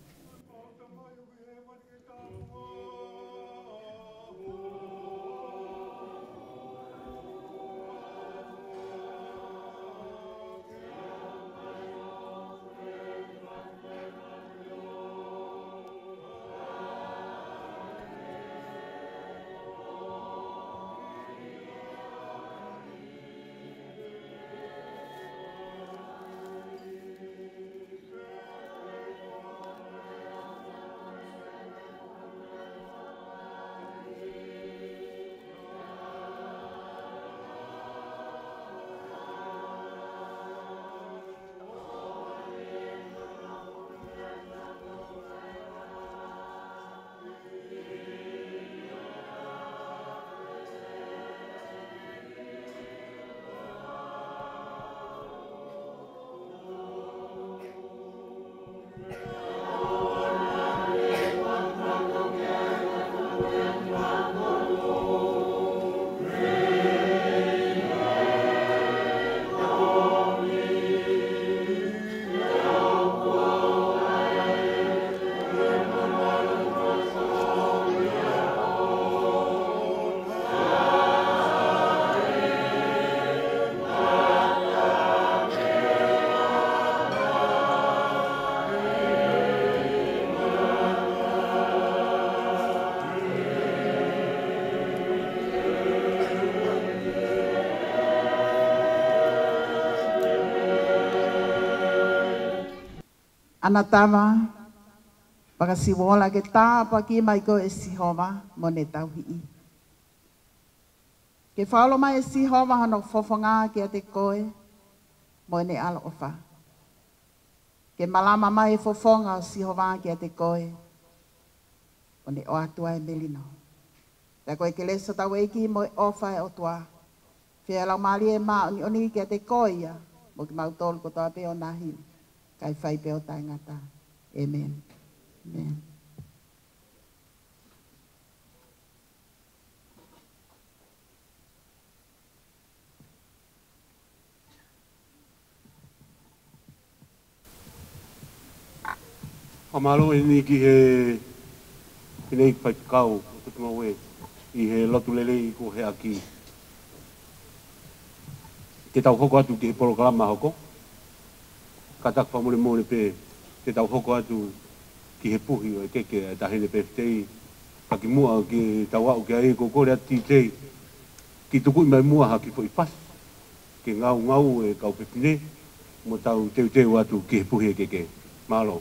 ʻAnatava Vakasiuola, ke tāpuaki mai koe ʻe Sihova mo ne tauhi. Ke fakaʻilo mai ʻe Sihova hono fofonga kiate koe mo ʻene ʻaloʻofa. Ke malama mai e fofonga ʻo Sihova kiate koe, ʻo ne ʻoatu ai e melino. Pea ko e kelesi ʻa hotau ʻEiki mo e ʻofa ʻa e ʻOtua, feohi ʻa e Laumālie Māʻoniʻoni kiate koe ia, mo kimautolu kotoa pē ʻo nahili, kae fai pē ʻo taʻengata. ʻĒmeni. ʻĒmeni. Fakamālō eni ki he, ki he faifekau ʻo Tuʻi Maue ʻi he lotu lelei kuo heʻaki ke tau hoko atu ki he polokalama hoko. Kātaki fakamolemole pē ke tau hoko atu ki he puhi ʻo e keke ʻa e Taʻahine Pefitei. Ka kimuʻa ke tau aʻu ki ai, ʻoku ou kole atu, T J, ke tuku mai muʻa ha kiʻi foʻi fasi ke ngaungaue e kau fefine, mo tau teuteu atu ki he puhi ʻo e keke. Mālō.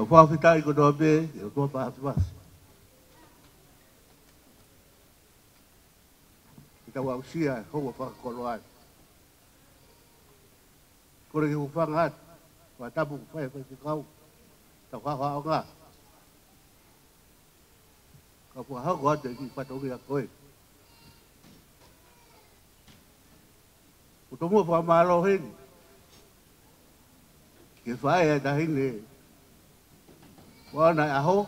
Tau fakafetaʻi kotoa pē, ʻe ʻOtua Pāpasi. Ke tau aʻusia e houa fakakoloa ni. Kole ke u hūfanga atu, fakatapu kuo fai ʻe he faifekau. Tau haohaoa. Ka fakahoko atu e kiʻi fatongia ko ē. Ko e tomuʻa fakamālō heni. Ke fai e taʻahine ʻo ʻena ʻaho,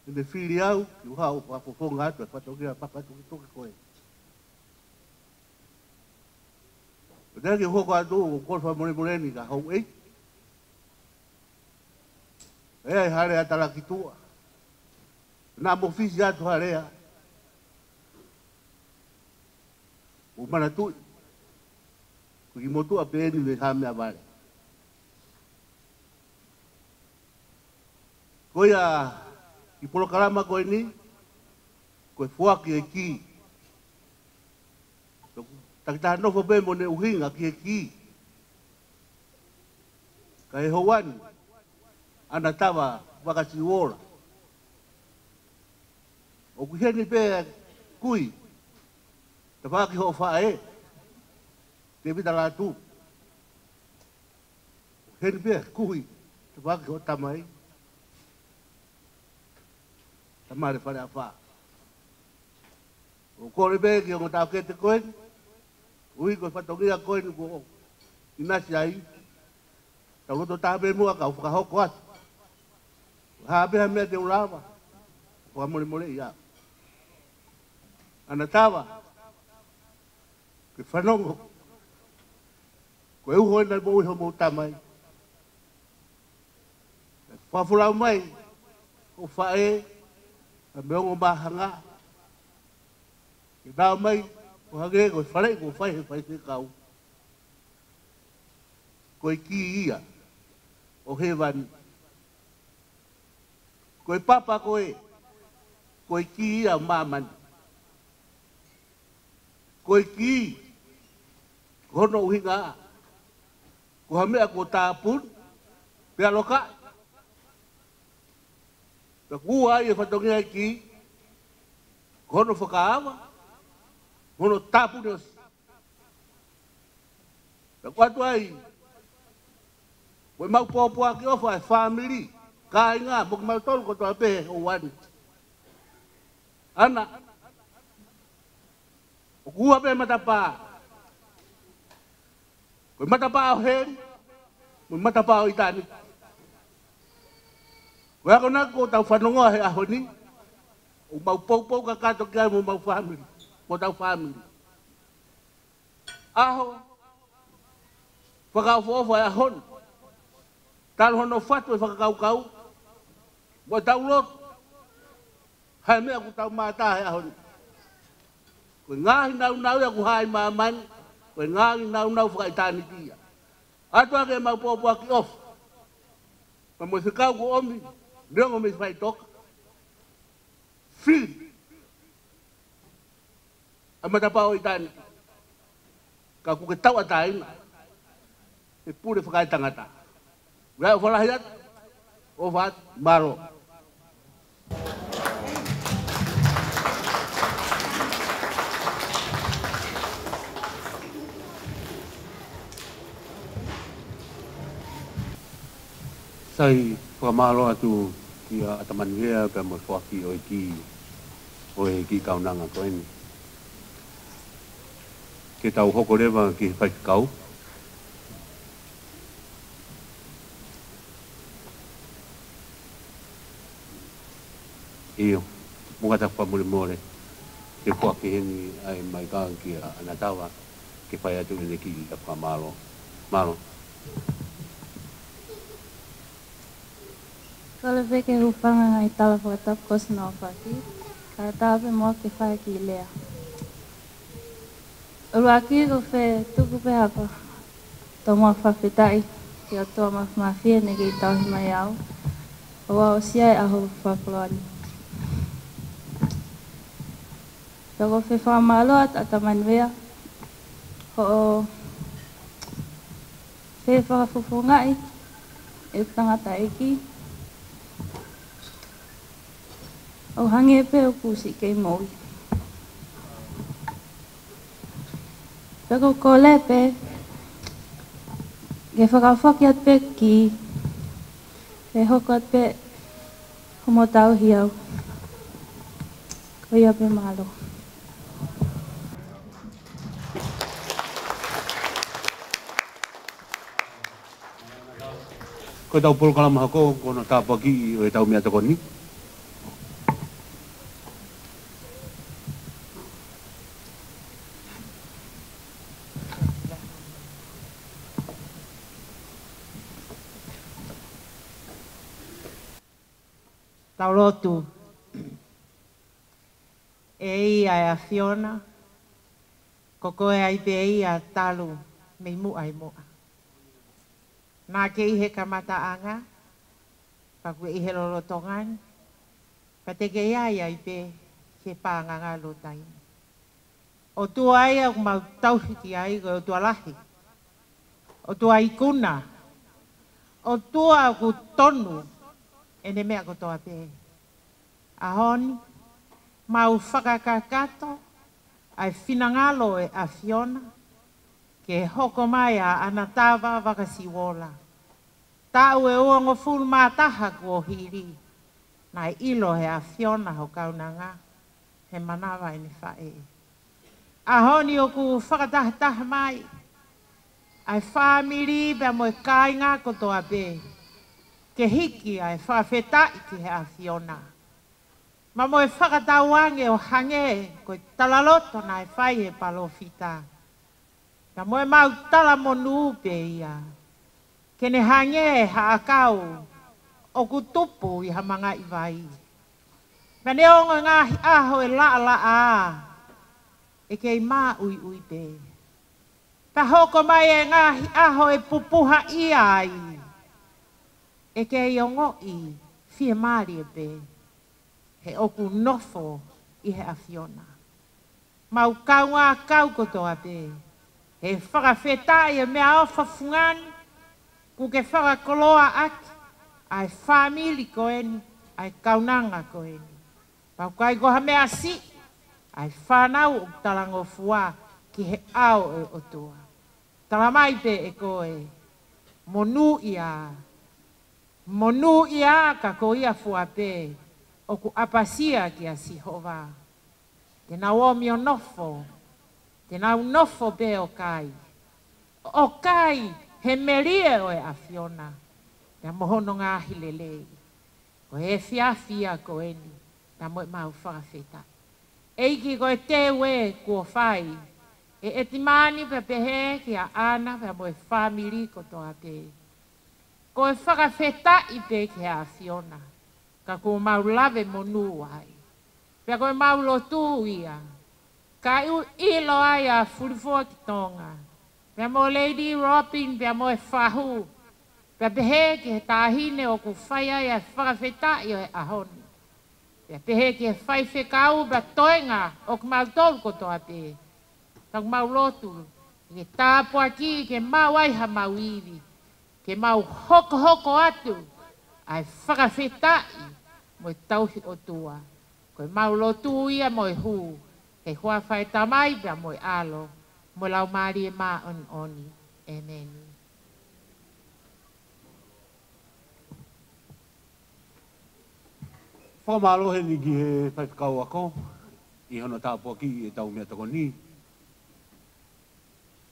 ʻene fili au ke u haʻu ʻo fakafofonga atu e fatongia fakatukituki ko ē. Pea ke u hoko atu ʻo kole fakamolemole ni ki he houʻeiki. ʻE ʻi ai ha lea talakituʻa naʻa mo fisi atu ha lea, ʻo manatuʻi ko e kiʻi motuʻa pē eni mei Haʻa Meʻavale. Ko ia, kiʻi polokalama ko eni, ko e foaki e kī. Takitaha nofo pē mo ʻene ʻuhinga ki he kī. Ka ʻi he houa ni, ʻAnatava Vakasiuola, ʻoku ʻi heni pē kui, tafaʻaki hoʻo faʻē, Tēvita Lātū. ʻOku ʻi heni pē kui, tafaʻaki hoʻo tamai, Tamale Faleʻafa. ʻOku ou kole pē ki he ongo taʻokete ko eni, ui ko e fatongia ko eni kuo ʻinasi ai, tau loto taha pē muʻa kau fakahoko atu. Hā pē ha meʻa te u lava, fakamolemoleʻi au. ʻAnatava, ke fanongo. Ko e uho ena mo e uho mo tamai. Fakafolau mai hoʻo faʻē, ka mei he ongo māhanga. Ke tau mai, ʻo hangē ko e faleʻi kuo fai ʻe he faifekau. Ko e kī ia ʻo hēvani. Ko e papa ko ē, ko e kī ia ʻo māmani. Ko e kī, ko hono ʻuhinga, ko ha meʻa kuo tāpuni, pea lokaʻi. Pea ʻoku ʻi ai e fatongia e kī, ko hono fakaava, hono tāpuni ʻosi. Pea ʻoku ʻoatu ai, ko ʻemau pōpoaki ʻofa e fāmili, kāinga, mo kimautolu kotoa pē he houa ni. ʻAna, ʻoku ua pē matapā. Ko e matapā ʻo heli, mo e matapā ʻo ʻitāniti. Ko e ako naʻa kuo tau fanongoa he ʻaho ni, ʻoku mau poupou kakato ki ai mo mau fāmili, mo tau fāmili. ʻAho fakaʻofoʻofa e ʻaho ni. Talu hono fatu e fakakaukau, mo tau lotu, ha meʻa ʻoku tau mātā he ʻaho ni. Ko e ngaahi nāunau ia ʻoku hā ʻi māmani, ko e ngaahi nāunau fakaʻitāniti ia. ʻOatu ʻaki ʻemau pōpoaki ʻofa. Pea mo e fekau kuo ʻomi, neongo mei faʻitoka. Fili ʻa e matapā ʻo ʻitāniti. Ka ʻoku ke tauʻatāina he pule fakaetangata. Ua ʻo fakalahi atu, ʻofa atu, mālō. Sai, fakamālō atu kia ʻAtamanuea pea mo e foaki ʻo e kī ʻo e kiʻi kaunanga ko eni. Ke tau hoko leva ki he faifekau. ʻIo, mou fakafakamolemole, te u foaki heni ʻa e maika kia ʻAnatava, ke fai atu ʻene kiʻi fakamālō. Mālō. Kole pē ke hūfanga he ngaahi tala fakatapu kuo ʻosi hono aofaki, ka ʻatā pē muʻa ke fai e kiʻi lea. ʻUluaki, ʻoku ou fie tuku pē ha fakatomala fakafetaʻi ki he ʻOtua Māfimafi heʻene kei tauhi mai au ʻo aʻusia e ʻaho fakakoloa ni. Pea ʻoku ou fie fakamālō atu ʻAtamanuea, hoʻo fie fakafofongaʻi ʻeku tangataʻeiki, ʻo hangē pē ʻoku siʻi kei moʻui. Pea ʻoku ou kole pē ke fakafoki atu pē kī, ke hoko atu pē hoʻomo tauhi au. Ko ia pē, mālō. Ko ʻetau polokalama hoko, ko hono tāpuakiʻi ʻo ʻetau meʻatokoni. Tau lotu. ʻE ʻIa ʻAfiona, ko koe ai pē ia talu mei muʻa ʻi muʻa. Naʻa ke ʻi he kamataʻanga, pea kuo ke ʻi he lolotonga ni, pea te ke ʻi ai ai pē ki he paʻanga ʻo e taimi. ʻOtua ia ʻoku mau tauhi ki ai, ko e ʻOtua lahi, ʻOtua ikuna, ʻOtua ʻoku tonu ʻene meʻa kotoa pē. ʻAho ni, mau fakakakato ʻa e finangalo ʻo e ʻAfiona ke hoko mai ʻa ʻAnatava Vakasiuola. Taʻu ʻe uongofulu mā taha kuo hili, naʻe ʻilo ʻe he ʻAfiona ho kaunanga he manava ʻene faʻē. ʻAho ni ʻoku fakatahataha mai ʻa e fāmili pea mo e kāinga kotoa pē ke hiki ʻa e fakafetaʻi ki he ʻAfiona. Pea mo e fakatauange ʻo hangē ko e talaloto naʻe fai ʻe he palōfita. Pea mo ʻemau talamonū pē ia ke ne hangē ha ʻakau ʻoku tupu ʻi ha mangaʻi vai. Pea neongo e ngaahi ʻaho ʻe laʻalaʻā, ʻe kei māʻuiʻui pē. Pea hoko mai e ngaahi ʻaho ʻe pupuhaʻia ai, ʻe kei ongoʻi fiemālie pē, he ʻoku nofo ʻi he ʻAfiona. Mau kaungā kau kotoa pē he fakafetaʻi e meʻaʻofa fungani kuo ke fakakoloaʻaki ʻa e fāmili ko eni, ʻa e kaunanga ko eni. Pea ʻoku ʻikai ko ha meʻa siʻi ʻa e fānau ʻoku talangofua ki he ʻao ʻo e ʻOtua. Tala mai pē ʻe koe, monūʻia, monūʻia ka ko ia fua pē ʻoku ʻapasia kia Sihova. Te nau ō mai ʻo nofo, te nau nofo pē ʻo kai, ʻo kai he melie ʻo e ʻAfiona, pea mo hono ngaahi lelei. Ko e efiafi ia ko eni, pea mo ʻemau fakafetaʻi. ʻEiki, ko e teu ē kuo fai ʻe ʻEtimani pea pehē kia ʻAna pea mo e fāmili kotoa pē. Ko e fakafetaʻi pē ki he ʻAfiona, ka kuo mau lave monū ai. Pea ko ʻemau lotu ia, ka ʻi ʻilo ai ʻa Fulifoa ki Tonga, pea mo Lady Robin, pea mo e fahu, pea pehē ki he taʻahine ʻoku fai ai ʻa e fakafetaʻi ʻo e ʻaho ni. Pea pehē ki he faifekau pea toenga ʻo kimautolu kotoa pē. Tau mau lotu, ke tāpuakiʻi, ke maʻu ai ha mau ivi, ke mau hokohoko atu ʻa e fakafetaʻi mo e tauhi ʻOtua. Ko ʻemau lotu ia mo e hū, he huafa ʻo e Tamai pea mo e ʻAlo, mo e Laumālie Māʻoniʻoni. ʻEmeni. Fakamālō heni ki he faifekau ako ʻi hono tāpuakiʻi ʻetau meʻatokoni.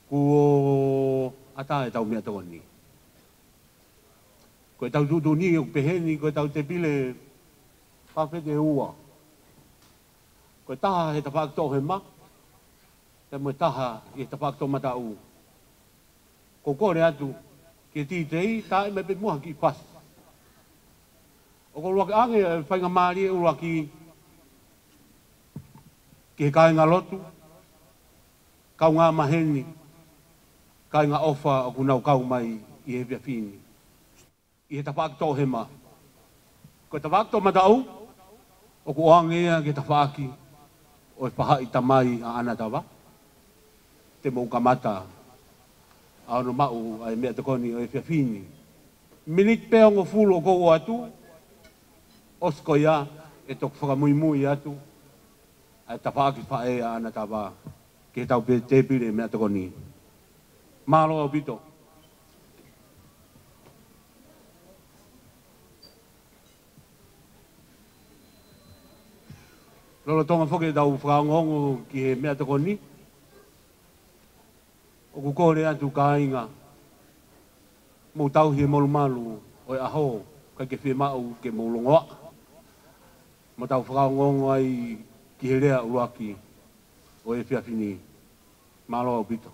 Kuo ʻatā ʻetau meʻatokoni. Ko ʻetau tuʻutuʻuni ʻoku pehē ni, ko ʻetau tēpile fakafetaʻi ʻe ua. Ko e taha he tafaʻaki toʻohema, pea mo e taha ʻi he tafaʻaki toʻomataʻu. ʻOku ou kole atu ki he titei, tā mai pē muʻa ha kiʻi fasi. ʻOku ou ʻuluaki ʻoange e faingamālie ʻuluaki ki he kāingalotu, kaungā maheni, kāinga ʻofa ʻoku nau kau mai ʻi he efiafi ni. ʻI he tafaʻaki toʻohema. Ko e tafaʻaki toʻomataʻu, ʻoku ʻoange ia ki he tafaʻaki ʻo e faʻahi tamai ʻa ʻAnatava. Te mou kamata ʻa hono maʻu ʻa e meʻatokoni ʻo e efiafi ni. Miniti pē ʻe hongofulu ʻoku ou ʻoatu, ʻosi ko ia ʻe toki fakamuimui atu ʻa e tafaʻaki faʻē ʻa ʻAnatava ki heʻetau pē tēpile meʻatokoni. Mālō ʻaupito. Lolotonga foki ʻetau fakaongoongo ki he meʻatokoni, ʻoku kole atu kāinga, mou tauhi e molumalu ʻo e ʻaho, ʻikai ke fiemaʻu ke mou longoaʻa. Mo tau fakaongoongo ai ki he lea ʻuluaki ʻo e efiafi ni. Mālō ʻaupito.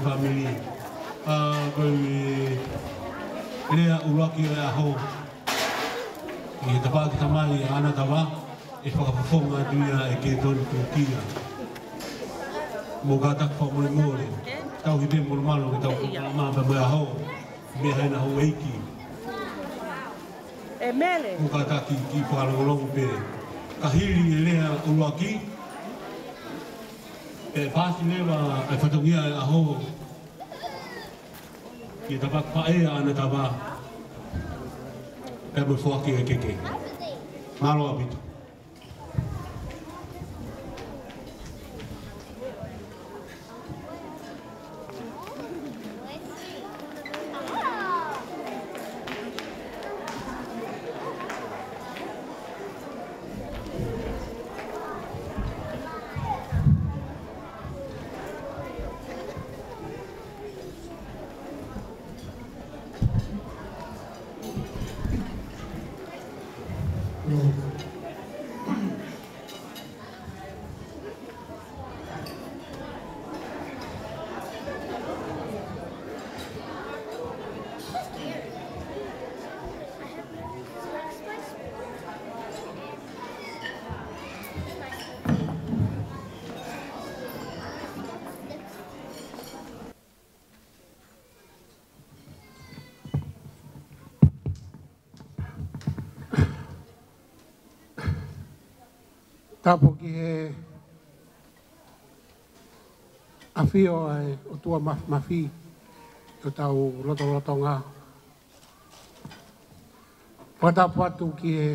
Fāmili. ʻA, ko e lea ʻuluaki ʻo e ʻaho. ʻI he tapaʻaki tamai ʻa Ana Tava, ʻe fakafofonga atu ia ʻe Ketoni Tukia. Mou kātaki fakamolemole. Tauhi pē molumalu ke tau kātaki pē mo e ʻaho. Meʻa hena houʻeiki. ʻE Mele. Mou kātaki kiʻi fakalongolongo pē. Ka hili e lea ʻuluaki, ʻe paasi leva e fatongia e ʻaho ki he tapaʻaki faʻē ʻa Ana Tava, pea mo e foaki e keke. Mālō ʻaupito. Tapu ki he ʻafio ʻa e ʻOtua Mafimafi ʻi hotau lotolotonga. Fakatapu atu ki he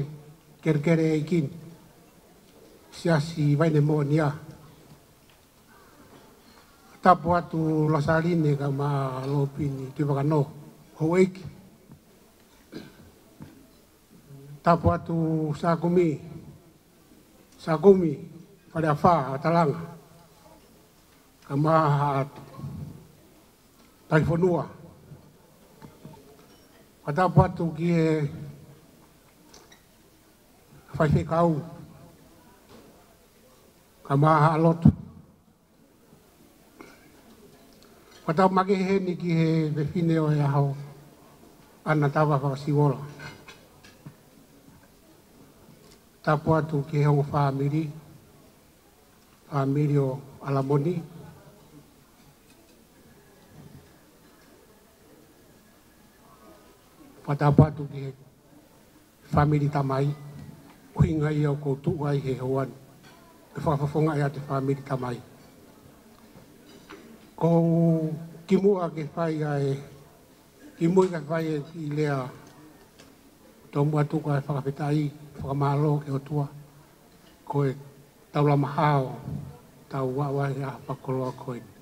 kelekele ʻeiki ni, Siasi Vaine Moʻonia. Tapu atu Losaline kae ʻumaʻā Lopini Tuʻivakanō, houʻeiki. Tapu atu Sakumi, Sakumi, Faleafa, Atalanga, kae ʻumaʻā Talifonua. Fakatapu atu ki he faifekau, kae ʻumaʻā Lotu. Fakatapu makehe heni ki he fefine ʻo e ʻaho, Ana Tava Fakasiuola. Tapu atu ki he ongo fāmili, fāmili ʻo ʻAlamoni. Fakatapu atu ki he fāmili tamai, ʻuhinga ia ʻoku ou tuʻu ai he houa ni, ke fakafofongaʻi atu e fāmili tamai. Ko e kimuʻa ke fai ai, kimuʻa ke fai e kiʻi lea, tomuʻa tuku ʻa e fakafetaʻi, fakamālō ki he ʻOtua, ko e taulama hao, tau ʻaʻahi ʻa e fakakoloa ko eni.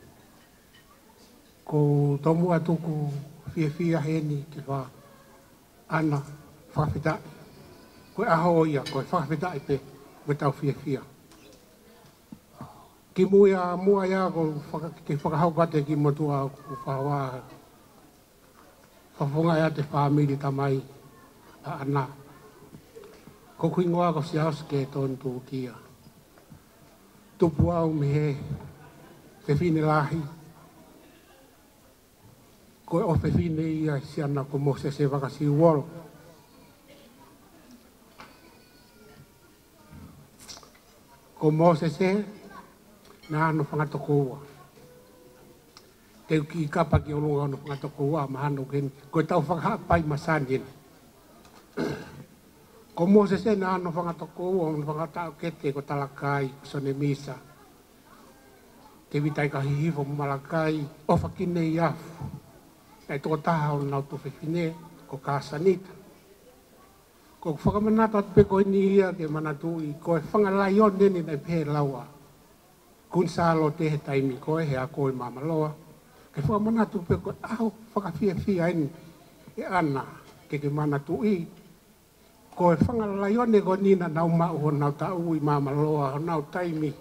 Ko e tomuʻa tuku fiefia heni ki he fā Ana, fakafetaʻi. Ko e ʻaho ia, ko e fakafetaʻi pē, mo e tau fiefia. Kimuʻa ia, muʻa ia, ko e faka-, ke fakahoko atu ki he motuʻa ʻoku fāvā, fakafofongaʻi atu e fāmili tamai ʻa Ana. Ko hoku hingoa ko Siaosi Ketoni Tukia. Tupu au mei he fefine lahi, ko e ʻofefine ia ʻo e siana ko Mōsese Vakasiuola. Ko Mōsese naʻa na fanga tokoua. Te u kiʻi kapa ki ʻolunga hono fanga tokoua, mahalo ʻoku heni, ko e tau fakahaʻapai masani eni. Ko Mōsese naʻa na fanga tokoua, hono fanga taʻokete ko Talakai, ko Sione Misa, Tēvita ʻAikahihifo mo Malakai ʻOfakineiafu. Naʻe tokotaha honau tuofefine ko Kāsanita. Ko e fakamanatu atu pē ko eni ia ke manatuʻi, ko e fanga laione eni naʻe pehē ʻe Laua Kuini Sālote he taimi ko ē he ako ʻi Māmaloa. Ke fakamanatu pē ko e ʻaho fakafiefia eni ʻe Ana ke ke manatuʻi. Ko e fanga laione ko eni naʻa nau maʻu honau taʻu ʻi Māmaloa, honau taimi.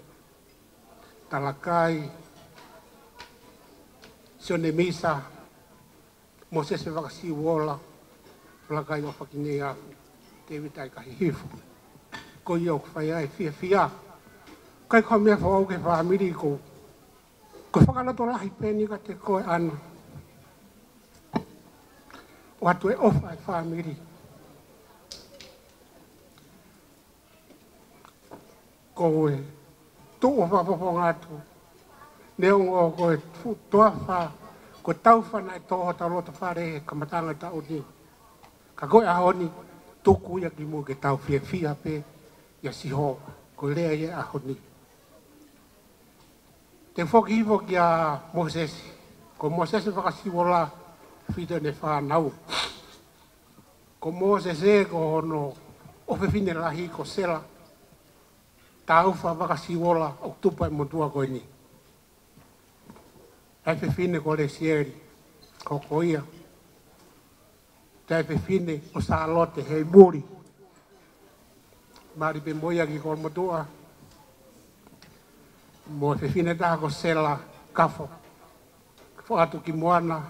Talakai, Sione Misa, Mōsese Vakasiuola, Malakai ʻOfakineiafu, Tēvita ʻAikahihifo. Ko ia ʻoku fai ai e fiefia. ʻIkai ko ha meʻa foʻou ki he fāmili, ko Ko e fakalotolahi pē eni kiate koe ʻAna, ʻoatu e ʻofa e fāmili. Ko e tuʻu ʻo fakafofonga atu, neongo ko e fuʻu toafa, ko e taufa naʻe tō hotau loto fale he kamataʻanga ʻo e taʻu ni. Ka ko e ʻaho ni, tuku ia ki muʻa ke tau fiefia pē ʻia Sihova. Ko e lea ia ʻo e ʻaho ni. Te u foki hifo kia Mōsese. Ko Mōsese Vakasivola, fito ʻene fānau. Ko Mōsese ko hono ʻofefine lahi ko Sela Taufa Vakasivola, ʻoku tupu ai e motuʻa ko eni. ʻA e fefine ko Lesieli, ko, ko ia. ʻA e fefine ko Sālote Heimuli. Mali pē mo ia ki Kolomotuʻa. Mo e fefine ʻe taha ko Sela Kafo. Foʻi atu ki Moana,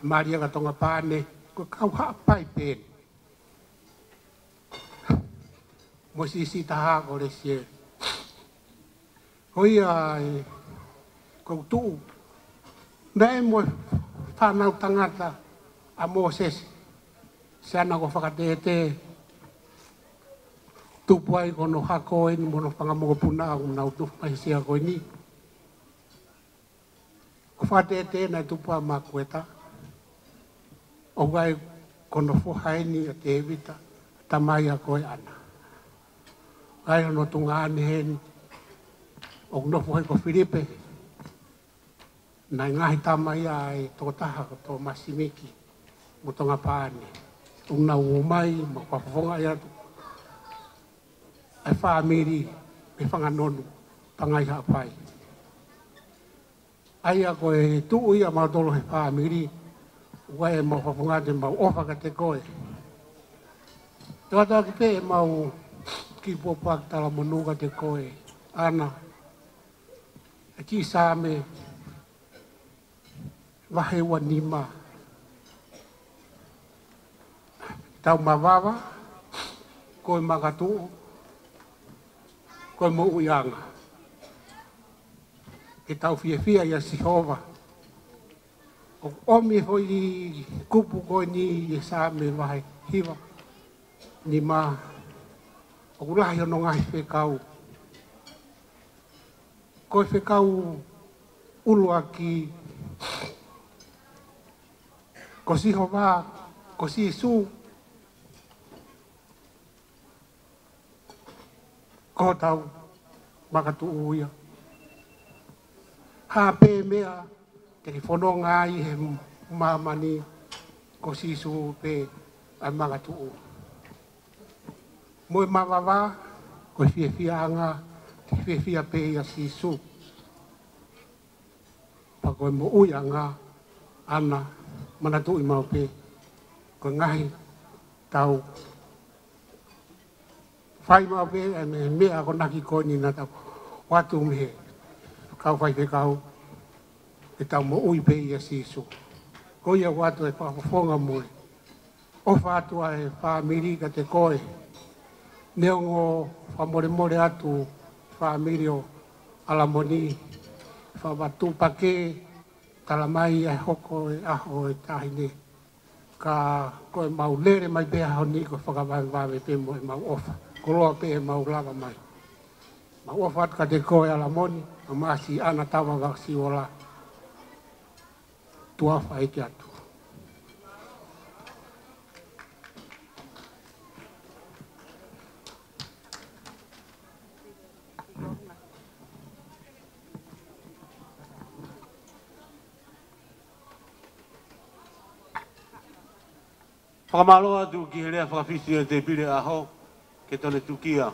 mali ia ka Tongapane, ko e kau Haʻapai pē eni. Mo e siʻisiʻi taha ko Lesieli. Ko ia ē, ko e tuʻu. Naʻe mo e fānau tangata ʻa Mōsese. Siana ko Fakatētē. Tupu ai ko hono hako eni mo hono fanga mokopuna ʻoku nau tupu mai he sea ko eni. Ko Fakatētē naʻe tupu ʻa Makueta. ʻOku ʻi ai ko hono foha eni ʻa Tēvita, tamai ʻa koe ʻAna. ʻI ai hono tuongaʻane heni, ʻoku nofo heni ko Filipe, naʻe ngaahi tama ia ʻa e tokotaha ko Tōmasi Miki, mo Tongapane. ʻOku nau ō mai, mo fakafofongaʻi atu ʻa e fāmili, mei Fanganonu, Pangai Haʻapai. ʻA ia ko e tuʻu ia ʻamautolu he fāmili, ʻoku ʻi ai ʻemau fakafofonga atu ʻemau ʻofa kiate koe. Te u ʻoatu ʻaki pē ʻemau kiʻi pōpoaki talamonū kiate koe, ʻAna, ʻa e kiʻi Saame, vahe ua nima. Tau mavava, ko e makatuʻu, ko e moʻuiʻanga. Ke tau fiefia ʻia Sihova. ʻOku ʻomi e foʻi kupu ko eni ʻi he Saame vahe hiva, nima, ʻoku lahi hono ngaahi fekau. Ko e fekau ʻuluaki, ko Sihova, ko Sīsū, ko hotau makatuʻu ia. Ha pē meʻa te ke fononga ai he māmani, ko Sīsū pē ʻa e makatuʻu. Mo e mavava, ko e fiefiaʻanga, ke fiefia pē ʻia Sīsū. Pea ko e moʻuiʻanga, ʻAna, manatuʻi maʻu pē, ko e ngaahi tau fai maʻu pē, ʻa e meʻa, meʻa akonaki ko eni naʻa tau ʻoatu mei he kau faifekau, ke tau moʻui pē ʻia Sīsū. Ko ia ʻoku ʻoatu e fakafofonga mo e ʻofa atu ʻa e fāmili kiate koe. Neongo fakamolemole atu fāmili ʻo ʻAlamoni, fakavatu pake, talamai ʻe hoko e ʻaho ʻo e taʻahine. Ka ko ʻemau lele mai pē he ʻaho ni ko e fakavavevave pē mo ʻemau ʻofa. Koloa pē ʻemau lava mai. Mau ʻofa atu kiate koe ʻAlamoni, ʻa Masi ʻAna Taufa Vakasivola. Tuʻa ʻofa ʻeiki atu. Fakamālō atu ki he lea fakafisi ʻo e tēpile ʻaho, ke tone tukia.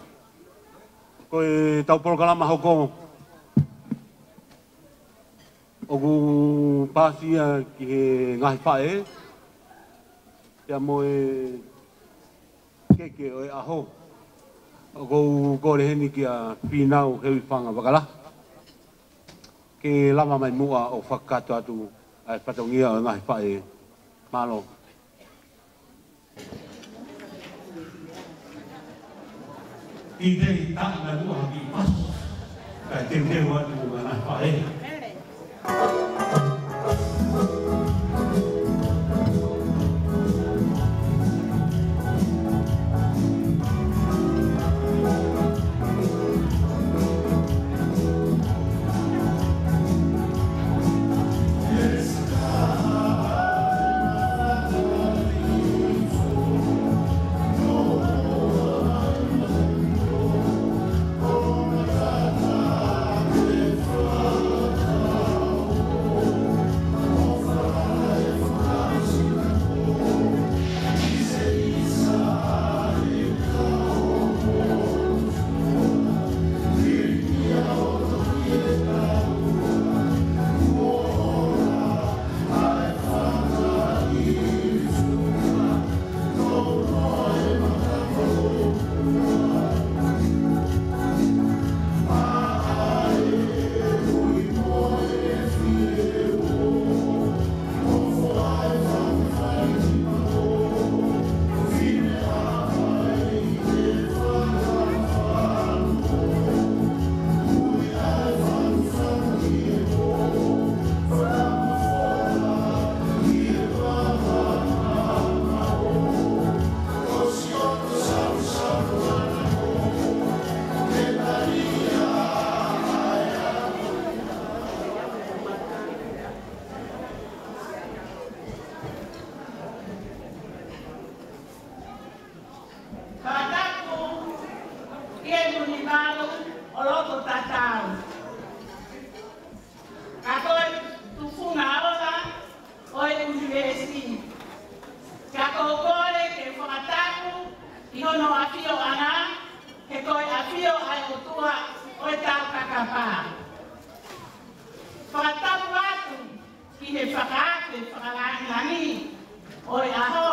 Ko ʻetau polokalama hoko, ʻoku paasi ia ki he ngaahi faʻē, pea mo e keke ʻo e ʻaho. ʻOku ou kole heni kia Fīnau Heuifanga Vakalahi, ke lava mai muʻa ʻo fakakakato atu ʻa e fatongia ʻo e ngaahi faʻē. Mālō. ʻI te i taʻi mai muʻa ki pasu, kae teuteu atu ʻa e ngaahi faʻē. ʻUnivalu ʻo loto tatau. Ka ko e tufunga ola ʻo e ʻunivēsi. Ka ko e kole ke fakatapu ʻi hono ʻafioʻanga, he ko e ʻafio ʻa e ʻOtua ʻo e taukakapa. Fakatapu atu ki he fakaafe fakalāngilangi ʻo e ʻaho,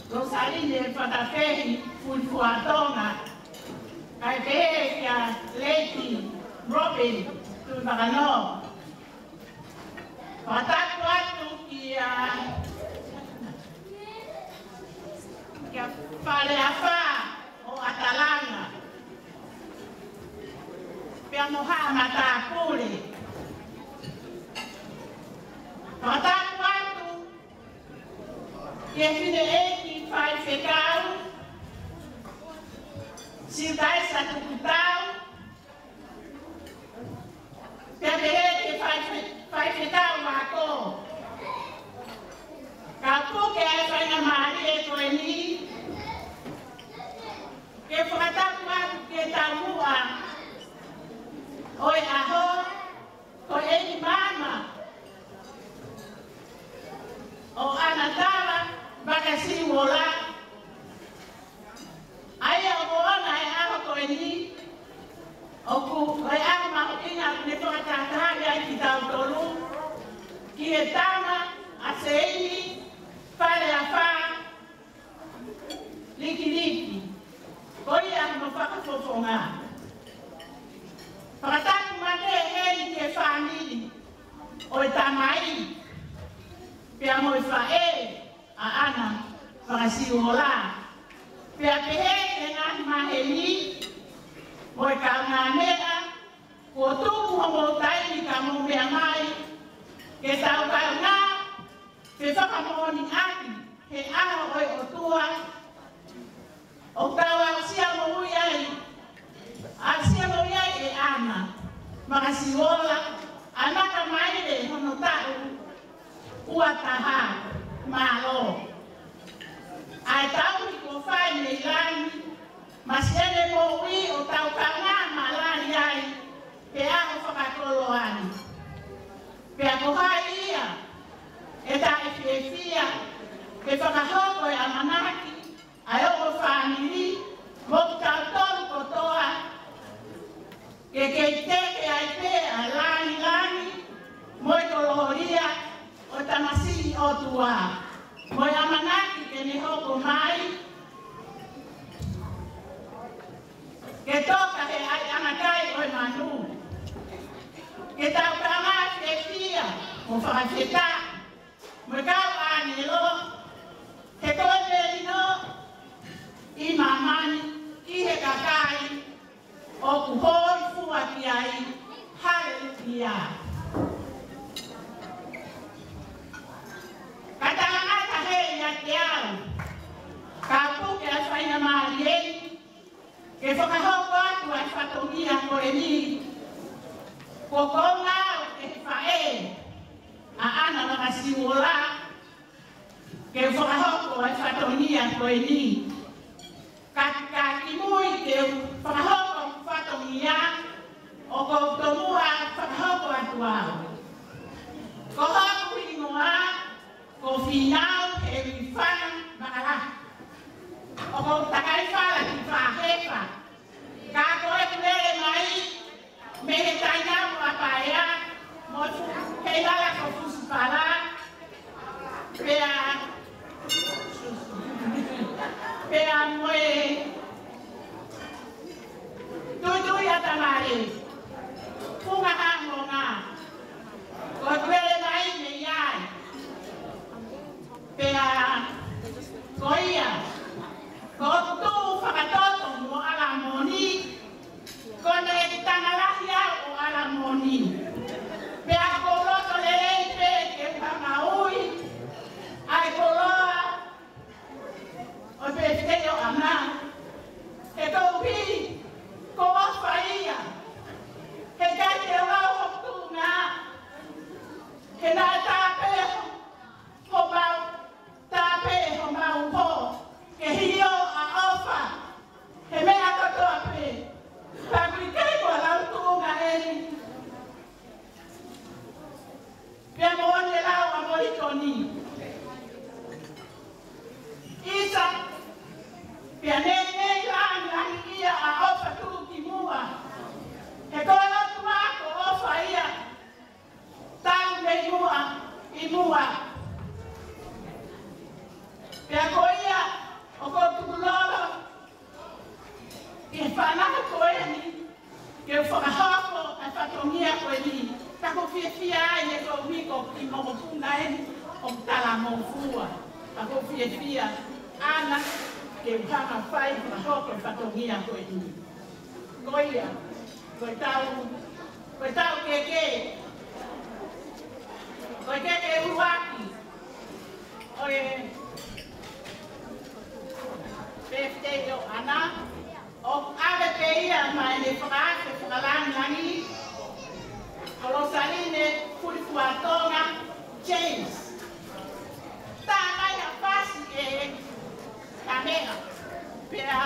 Losaline Fatafehi Fulifuatonga, kae pehē kia Lady Robin Tuʻivakanō. Fakatapu atu kia, kia Faleafa ʻo ʻAtalanga, pea mo haʻa matāpule. Fakatapu atu ki he fineʻeiki faifekau, Siutaisa Tukutau, pea pehē ki he faife-, faifekau ako. Ka puke ʻa e faingamālie ko eni ke fakatapu atu ki he taumuʻa ʻo e ʻaho, ko ʻEiki Maama ʻo ʻAna Tala Vakasiuola. ʻA ia ʻoku ʻoʻona e ʻaho ko eni, ʻoku ʻi ai e ʻaho mahuʻinga ʻoku ne fakatahatahaʻi ai kitautolu, ki he tama ʻa Seini Faleafa Likiliki, ko ia hono fakafofonga. Fakatapu makehe heni ki he fāmili ʻo e tamai, pea mo e faʻē ʻa ʻAna Vakasiuola. Pea pehē ki he ngaahi maheni mo e kaungāmeʻa, kuo tuku homou taimi ka mou meʻa mai ke tau kaungā fefakamoʻoniʻaki he ʻaho ʻo e ʻOtua, ʻo tau aʻusia moʻui ai, aʻusia moʻui ai ʻe ʻAna Vakasiuola, ʻAna Kamaile hono taʻu ua taha. Mālō. ʻA e tauhi kuo fai mei langi, mo siʻene moʻui ʻo tau kaungā malali ai he ʻaho fakakoloa ni. Pea ko hai ia ʻe taʻefiefia ke fakahoko e ʻamanaki ʻa e ongo fāmili mo kitautolu kotoa, ke kei teke ai pē ʻa e lāngilangi mo e kolōlia ʻo e tamasiʻi ʻOtua, mo e ʻamanaki ke ne hoko mai ke toka he ʻaiʻanga kai ʻo e manu. Ke tau kaungā fiefia mo fakafetaʻi mo e kau ʻāngelo, he ko e melino ʻi māmani ki he kakai ʻoku hōifua ki ai. Haleluia. Ka tangata he ia te au, ka puke ʻa e faingamālie ni ke fakahoko atu ʻa e fatongia ko eni. Ko e konga au ki he faʻē ʻa ʻAna Vakasiuola ke fakahoko ʻa e fatongia ko eni. Ka, ka kimui ke fakahoko fatongia, ʻoku ou tomuʻa fakahoko atu au. Ko hoku hingoa ko Fīnau Heuifana Makalahi. ʻOku ou takai fala ki Fahefa. Ka ko ʻeku lele mai mei he Tainau ʻa Paea, mo fu-, he lala ko Fusipala, pea, pea mo e Tuitui ʻa Tamale, Funga Haʻamonga, ko ʻeku lele mai mei ai. Pea ko ia, ko hoku tuʻu fakatoto mo ʻAlamoni, ko ʻene tangalahi au ʻo ʻAlamoni. Pea ʻoku ou loto lelei pē ke u hanga ui ʻa e koloa ʻo e pētefeito ʻa ʻAna. He koeʻuhi ko e ʻofa ia. He ʻikai te u lau hoku tuʻunga, he naʻe tāpē homau, tāpē homau hō ke hio ʻa e ʻofa Fua, ʻa ko e fiefia ʻaʻana ke u hanga ʻo fai fakahoko e fatongia ko eni. Ko ia, ko e tau, ko e tau keke, ko e keke ʻuluaki ʻo e birthday ʻo ʻAna, ʻoku ʻave pē ia maʻa ʻene fakaafe fakalāngilangi, ko Losaline Fulifuatonga James. Tā mai ha pasi ē, ka meʻa. Pea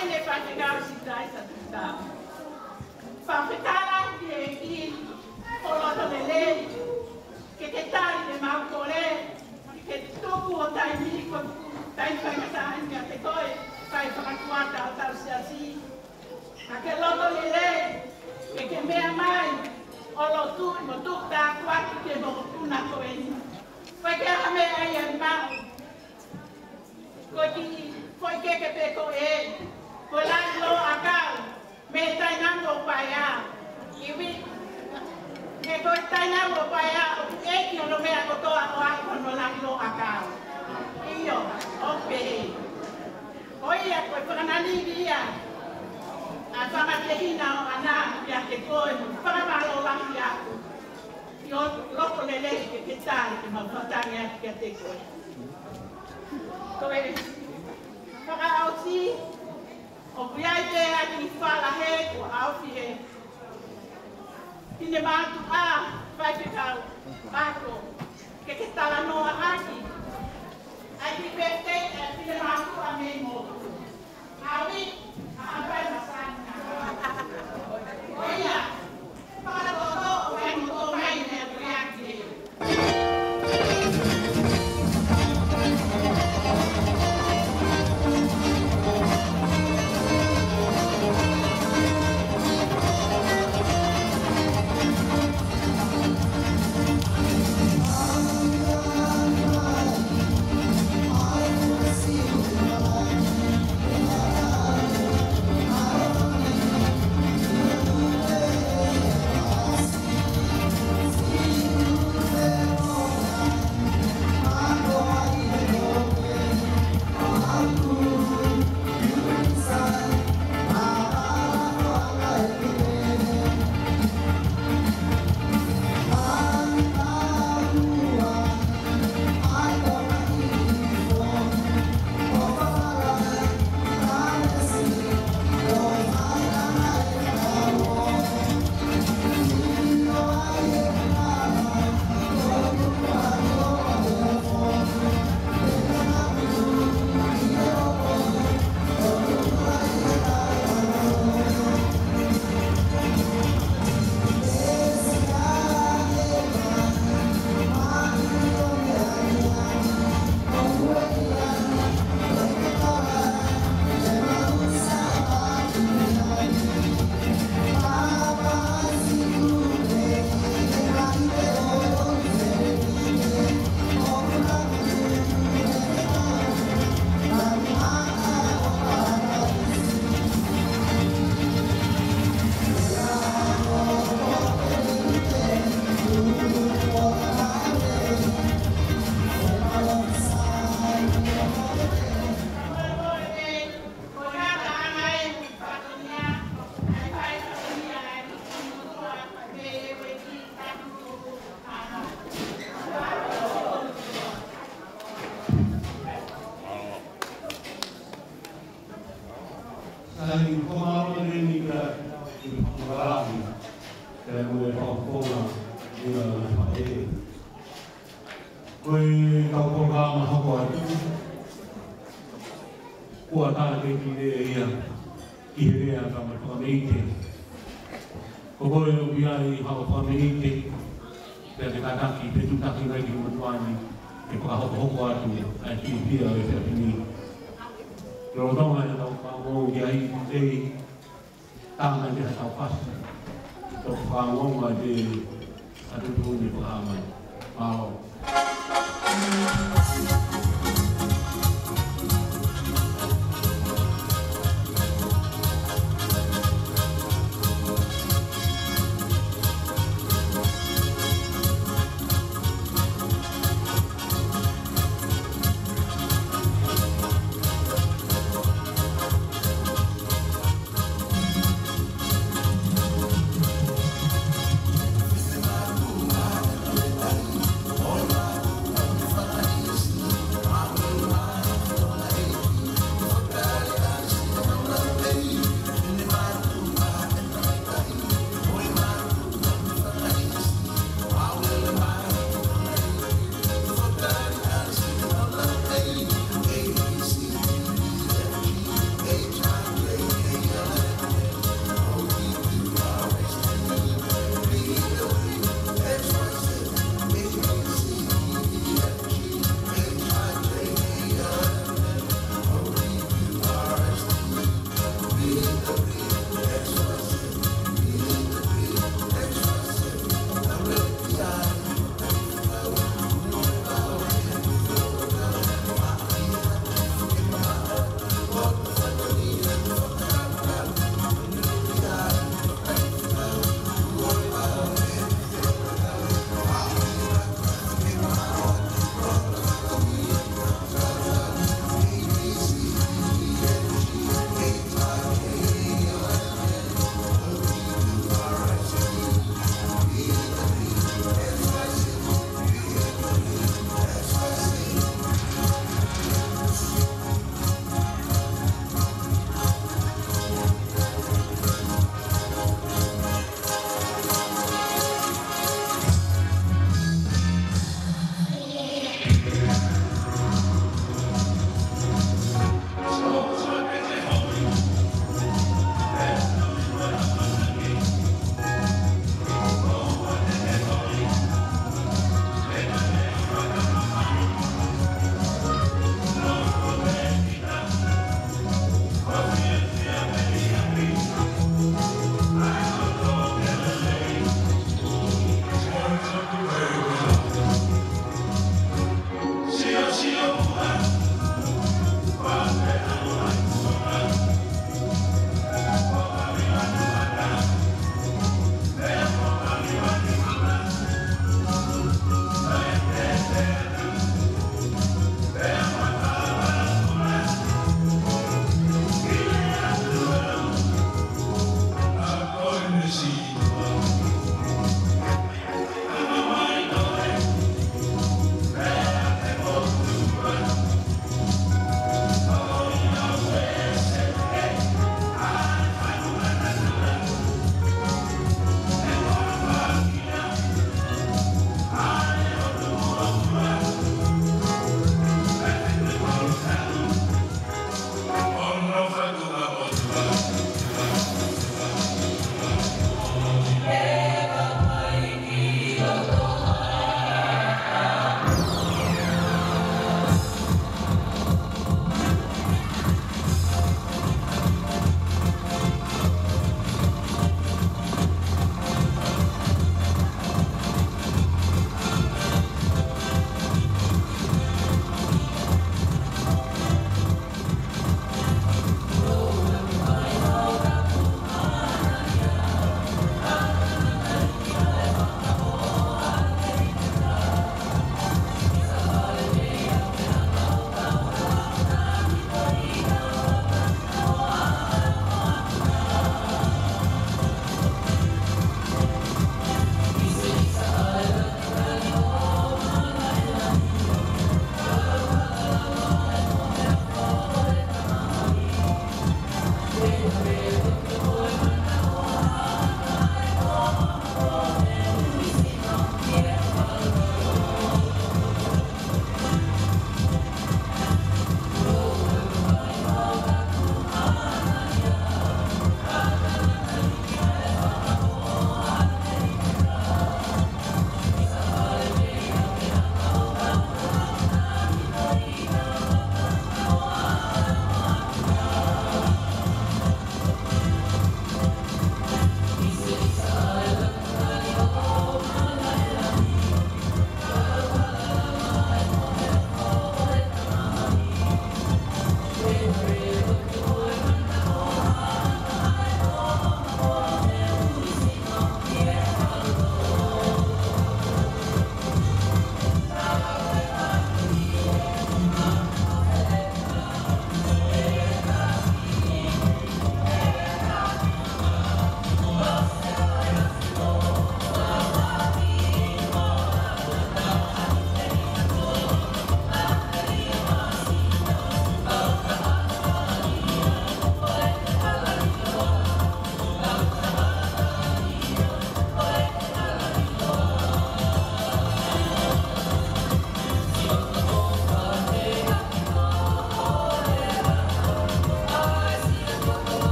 Faifekau Sitaisa Tuta. Fakafetaʻi ki he ʻEiki ʻo loto lelei, ke ke tali ʻemau kole, ke ke tuku ʻo taimi ko e taimi faingataʻa kiate koe, fai fakakuata ʻo tau siasi. Ka ke loto lelei, ke ke meʻa mai, ʻo lotu, mo tuku tāpuaki ki he mokopuna ko eni. Ko e ke ha meʻa ia ʻe maʻu. Ko e kiʻi foʻi keke pē ko ē, ko e langiloʻakau, mei he tainano ʻo Paea. ʻIo, he ko e tainano ʻo Paea, ʻoku ʻeiki hono meʻa kotoa ʻo aʻu ki hono langiloʻakau. ʻIo, ʻoku pehē. Ko ia, ko e fakananili ia ʻa e fanga tehina ʻo ʻAna kiate koe, mo fakamālō lahi atu. ʻIo, loto lelei ke ke tali ke mau fakatali atu kiate koe. Ko e fakaʻosi, ʻoku ʻi ai pē ʻa e kiʻi fala he kuo ʻaofi he finemātuʻa, Faifekau Pako, ke ke talanoa ʻaki ʻa e kiʻi pētei ʻa e finemātuʻa mei motu. Sai, ko mālō eni ka i fakalahi, ka mo e fakafofonga, ʻi he faʻē. Ko e kau polokalama hoko atu, ʻoku ʻatā ke kiʻi lea ia, ʻi he lea ʻa e kau Fakameite. Ko koe ʻoku ʻi ai haʻo Fakameite, pea ke kātaki, pea tutaki mai ki he motuʻa ni, ke fakahokohoko atu ʻa e fiefia ʻo e efiafi ni. Lolotonga ʻetau fakaongo ki ai, ʻe tā mai pē haʻatau fasi. Tau fakaongo mai pē ʻa e tuʻutuʻuni ʻoku hā mai. Mālō.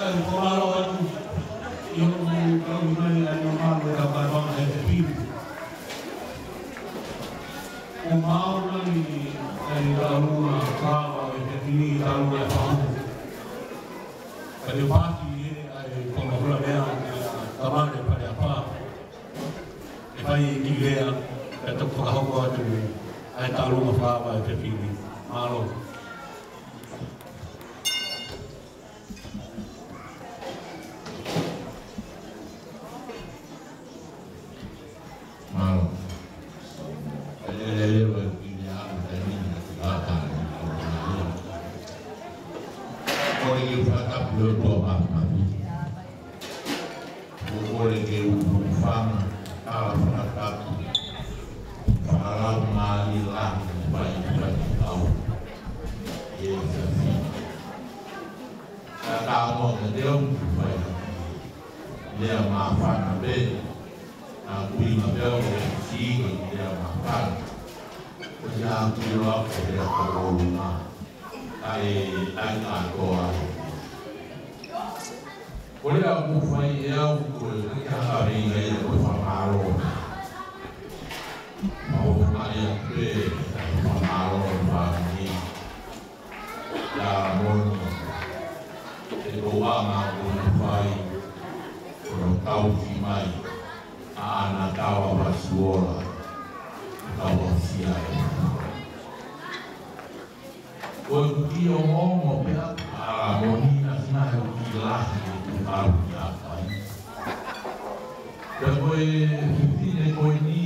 Sai, fakamālō atu ʻi hoʻomou kau mai ʻa e mamalu ʻo e kau kātoanga he pili. ʻOku maau mai ʻa e taulunga kātoa ʻo e pili, taulunga ʻe fā. Ka te pāki ē ʻa e fakamakula meʻa ʻa Tamale Paleapa. ʻE fai Ki lea, ʻe toki fakahoko atu ʻa e tauʻolunga fakaava ʻa e fefine. Mālō. Mālō. Lelei ʻa e fefine ʻa e taimi ni ki he ʻaho ni. Ko e kiʻi fakatapu ʻa e ʻOtua Māfimafi. ʻOku ou kole ke u hūfanga, tala fakatapu, fakalaumālie lahi, fai, fai, au. ʻIo, fefine. Ka ka mo ke te u fai. Lea māfana pē. ʻA kui ma pē o ke si ko lea māfana. Ko ia ki loa ko lea ka lolunga. ʻAi, ʻai kātoa. Ko lea ʻoku fai ʻe au ko e ke haka veinga ia ko e fakamālō. Ma o ma ia pē, fakamālō, fāmili. Ia moni. E ko anga ko e fai. Ko no tauhi mai. ʻA ʻAna Tawa Vasiola. Tauhi sia. Ko e kiʻi ongoongo pē ʻa Alamoni ʻa sina he kiʻi lahi ʻoku kau ki a fai. Pea ko e fefine ko eni,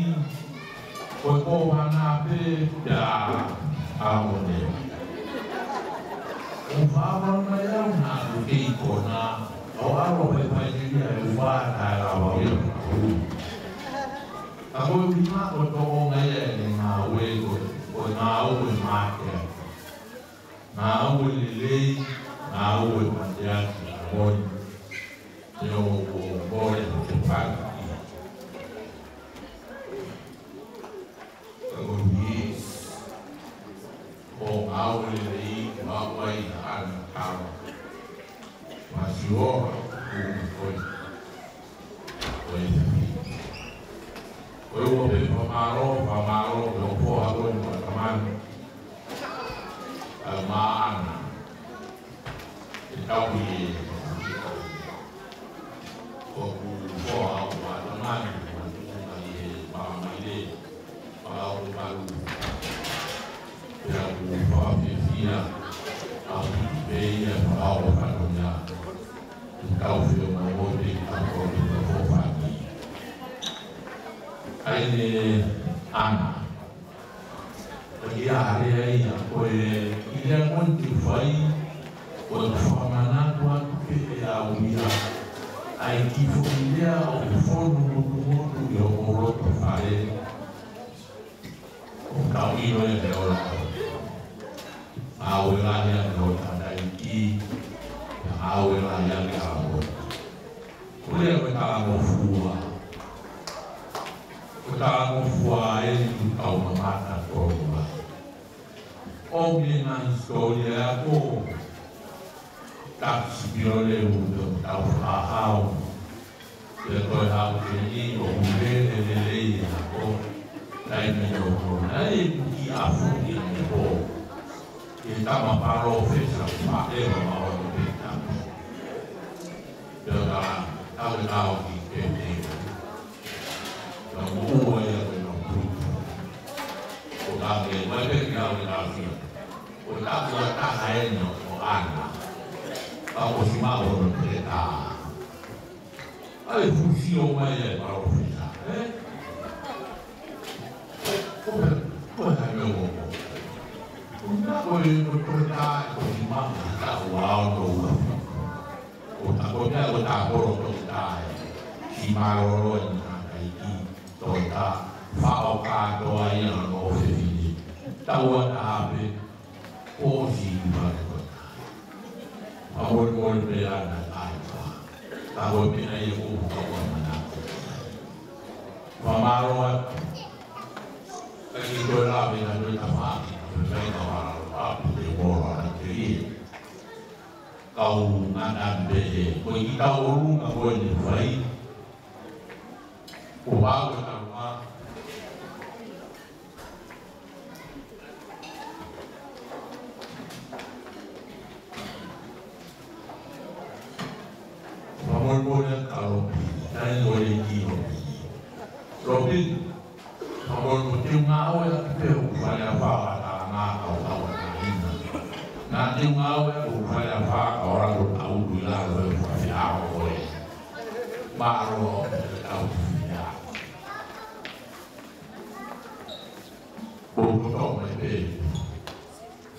ko e kōvana pē kia Alamoni. ʻOku fāfā mai au naʻa ku kei kona, ʻo ʻalu pē fai ke ia e ua tae lava ia. Ka ko e ʻuhinga ko e tōʻonga ia ʻene ngāue ko, ko e ngāue mateaki. Ngāue lelei, ngāue mateaki ʻa Moni. Te o ko mole te paki. Ka ko ni, ko ngāue lelei, ngāue ʻa ʻAna Tawa Vasiola, ʻoku ko e Ko e, ko e ua pē fakamālō, fakamālō, ko e foha ko eni ʻa Tamani. ʻA Maʻana. E tau i e, ko e foha ʻa Tamani, ko e tuku mai e Maʻamaile. Pea ʻoku ou fakafiefia, ʻa e pehē ia, pea ʻoku ou fakamolemole. Tau fio mo o te tau ko te tau ko fani. ʻAi ne ana. Ko ia are ai a ko e, ʻi lea ko eni te u fai, ko e fakamanatu atu pē ʻe au ia. ʻAi ki foʻi lea ʻoku fonu motumotu ʻi hoʻomo loto fale. ʻOku tau ʻilo e te ola. Ngāue lahi ange ʻo Tangataʻeiki, ngāue lahi ange ʻa Moni. Ko e lea ko e talangofua. Ko e talangofua eni ʻoku tau mamata tonu ai. ʻOku ʻi ai e ngaahi hisitōlia ʻa ko Tapu Sipioleu ʻoku tau fakahau. Pea ko e hau ke ni ʻoku lele lelei ʻa ko. Taimi ʻoku nai ʻoku ki afu ki ne po. Ke tama palōfesa faʻē ma o te tapu. Pea ka, ka ke kau ki ke te. Ka mo ua ia ko e no putu. Ko ka ke, mai pē ki au ke kau ki. Ko ka kua taha eni ʻo ʻAna. Ka ko si ma o no te ta. ʻAi fusi o mai e palōfesa, ē? Ko e, ko e hā e meʻa ʻoku. Ko e, ko e, ko e tā, ko e manga, tā ua o no ua. Ko tā, ko e meʻa, ko tā polo, ko tā e. Si mālōlō e na kai ki, to tā, fa o kātoa ia no fefine. Tā ua tā pē, ʻosi i vale ko tā. Fakamole pē ana ai pa. Ka ko e pena ia ko ka ko mana. Fakamālō atu. Ka ki ko la pena no ta fa. Pena ka wala a pute mola na te i. Kau ngana pē he. Ko i tau ʻolunga ko eni fai. Ko wau e tau a. Fakamole ka Lopi, tai ole ki Lopi. Lopi, Mālō e kau fifine. Ko e kotoa mai pē.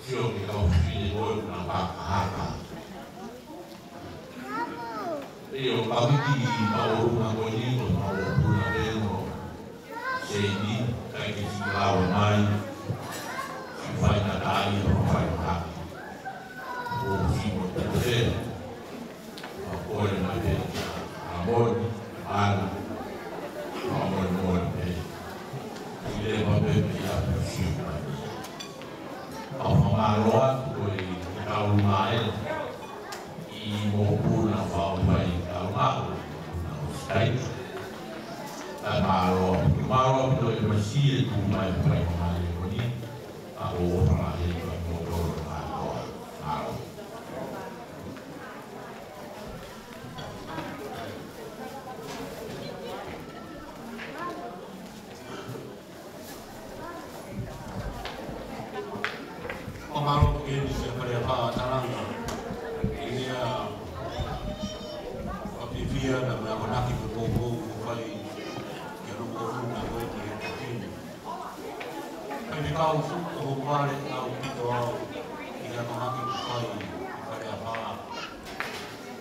Sio ki he kau fifine ko ē naʻa nau fakahā. ʻIo, ka miki ʻi he ʻolunga ko eni, ko e ʻolunga pē ʻo Seini, ʻikai ke siʻi lava mai, siʻi faingataʻaʻia, siʻi faingataʻaʻia. Ko siʻi mo te te, ʻa ko e mai te, ʻa moni, ʻa moni, ʻa moni moni pē. Siʻi leva pē pē ia pē siʻi mai. ʻOku fakamālō atu ko e kau mai ʻi he mokopuna fau mai kau mau, na o stai. Ka mālō, mālō ʻaupito e masi e tuʻu mai fai mai e koni, ʻa ko e ʻofa lahi atu mo tolo mālō, mālō. Fakamālō ki he Fale Alea Talanga. ʻIo, ʻoku ou fiefia naʻa mou akonaki mo e poupou kuo fai ki he mokopuna ko eni he taimi ni. Faifekau Fuʻu Hohovale, ʻaupito au ki he akonaki kuo fai ki he Fale Alea.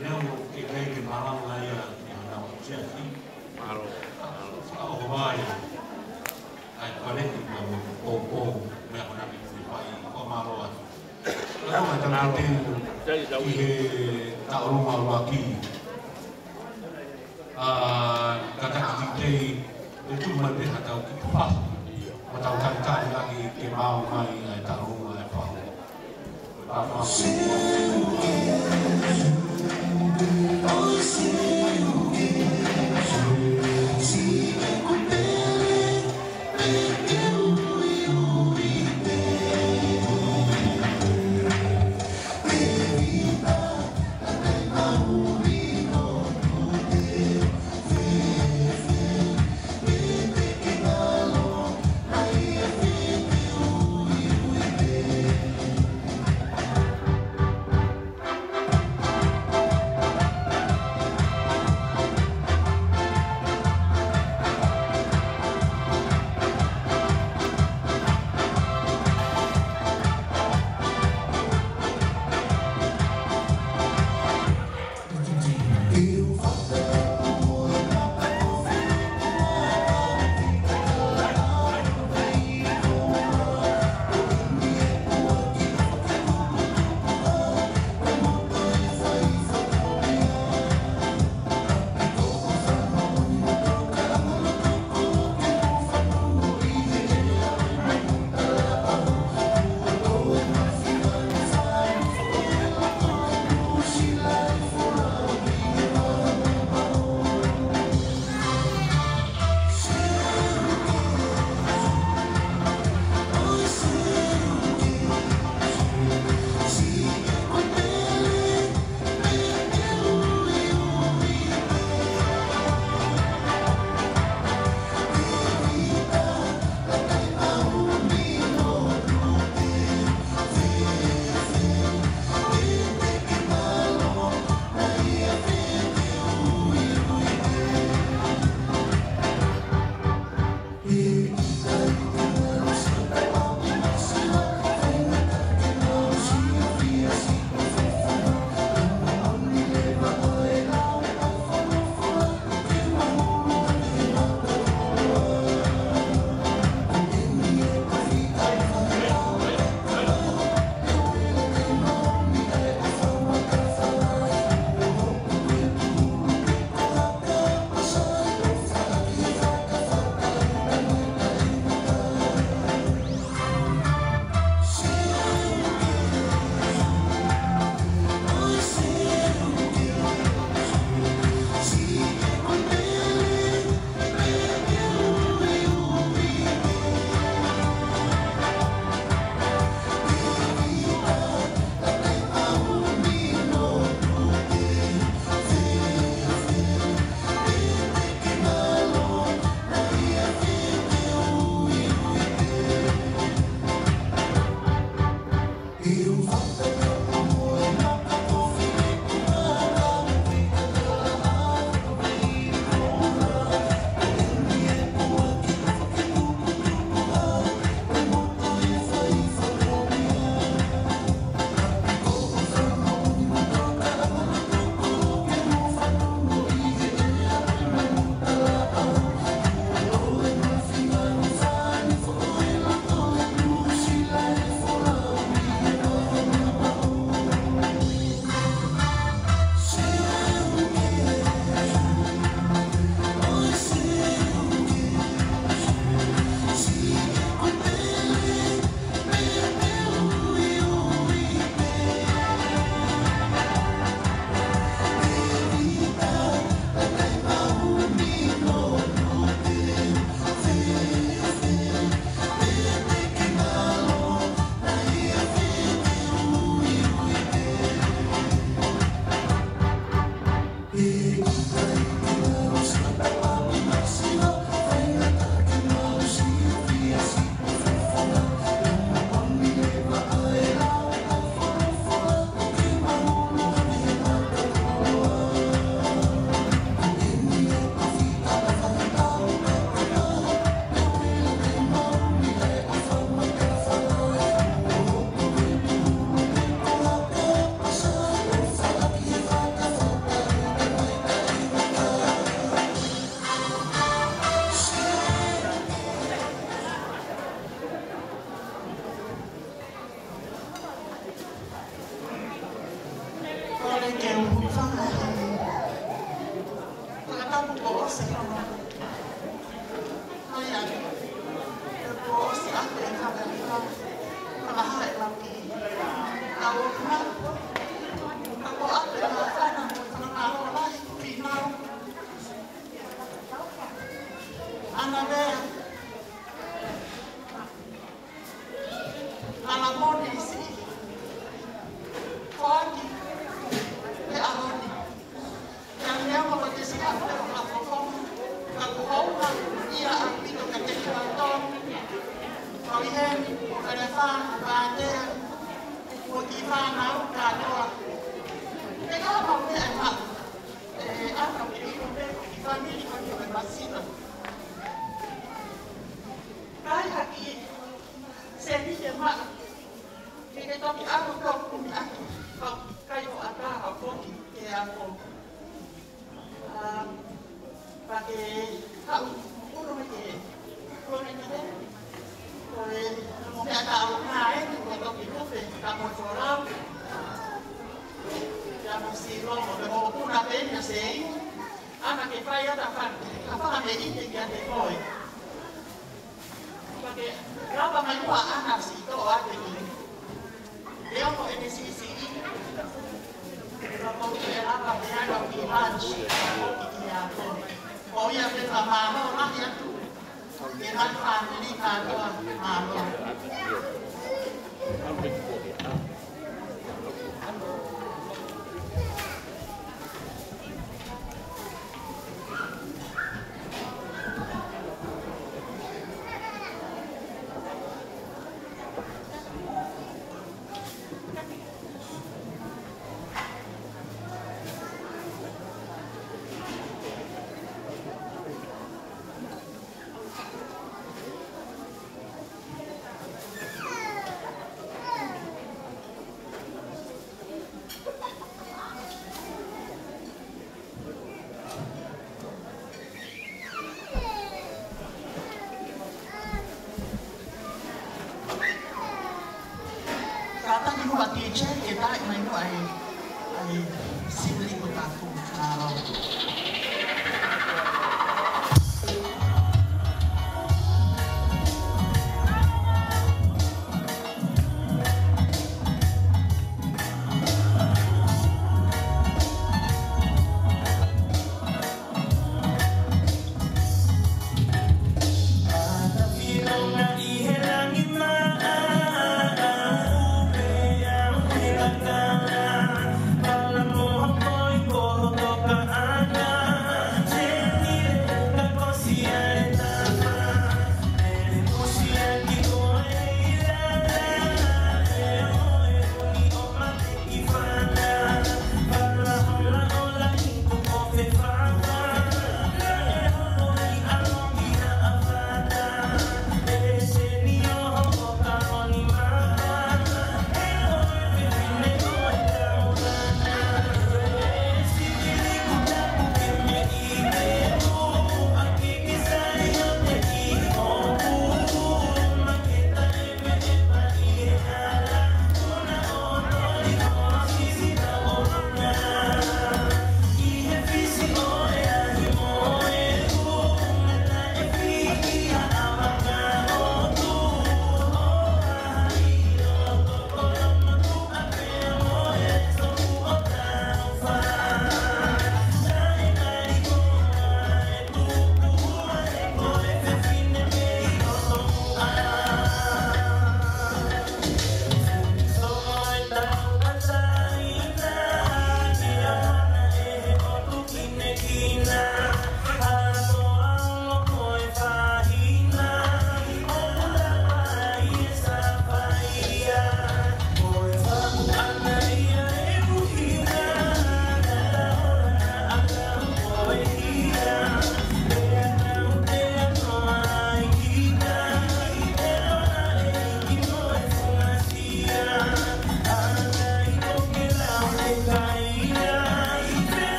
Neongo ʻoku ʻikai ke malanga ia ʻi hano siasi. Mālō. Fuʻu Hohovale. ʻAi, fale ʻi ka mo poupou, mo e akonaki kuo fai, fakamālō atu. Ka ko e tau teu, ʻi he taʻolunga ʻuluaki. ʻA, ka taki tei, ʻe tuʻu mai pē ha tau ki pahu. Mo tau talitali ʻaki ke maau mai ʻa e taʻolunga ʻe pahu. Ke u hūfanga he fakatapu kuo ʻosi hono. Ai, ai. Kuo ʻosi ʻa e fakatapu. Fakahā e lapi. Ka ʻoku ma. Ka ko ʻa e fakatapu, fakatapu lahi kuo nau. ʻAna Vea. ʻAlamoni Siʻi. Foaki. Pea ʻAloni. Ka neongo ko e siʻa pē ʻo ka fofo. Ka ko hounga ia ʻaupito kiate kitautolu. Ko ʻi heni, ko Kalefā, Pātea, ko e kiʻi fānau kātoa. Ke ka mau meʻa ʻe maʻu. ʻE, ʻa ka ke ʻi ko pē, kiʻi fāmili ko eni ʻo e masina. Kai haki, sēniti ʻe maʻu. Ke ke toki ʻalu ko kumi ʻaki, kau kai ʻo ʻatā ʻo koki ke ako. ʻA, pea ke haʻu ʻulu mai ke, ʻulu mai ke te. Ko e, mo meʻa ka au na e, ko toki kupe, ka mo e folau. Ia mo silo, mo te mo kuna pē, ia sei. ʻAna ke fai ʻa e faka-, ʻa e fakameʻite kiate koe. Pea ke lava mai ʻa ʻAna siʻi toʻo ʻa e kiʻi. Leo ko ʻene siʻisiʻi. Pea ko e lava pē ʻa e kiʻi lunch. Ko ia pē ka mālō lahi atu. Ke ngaahi fāmili kātoa, mālō.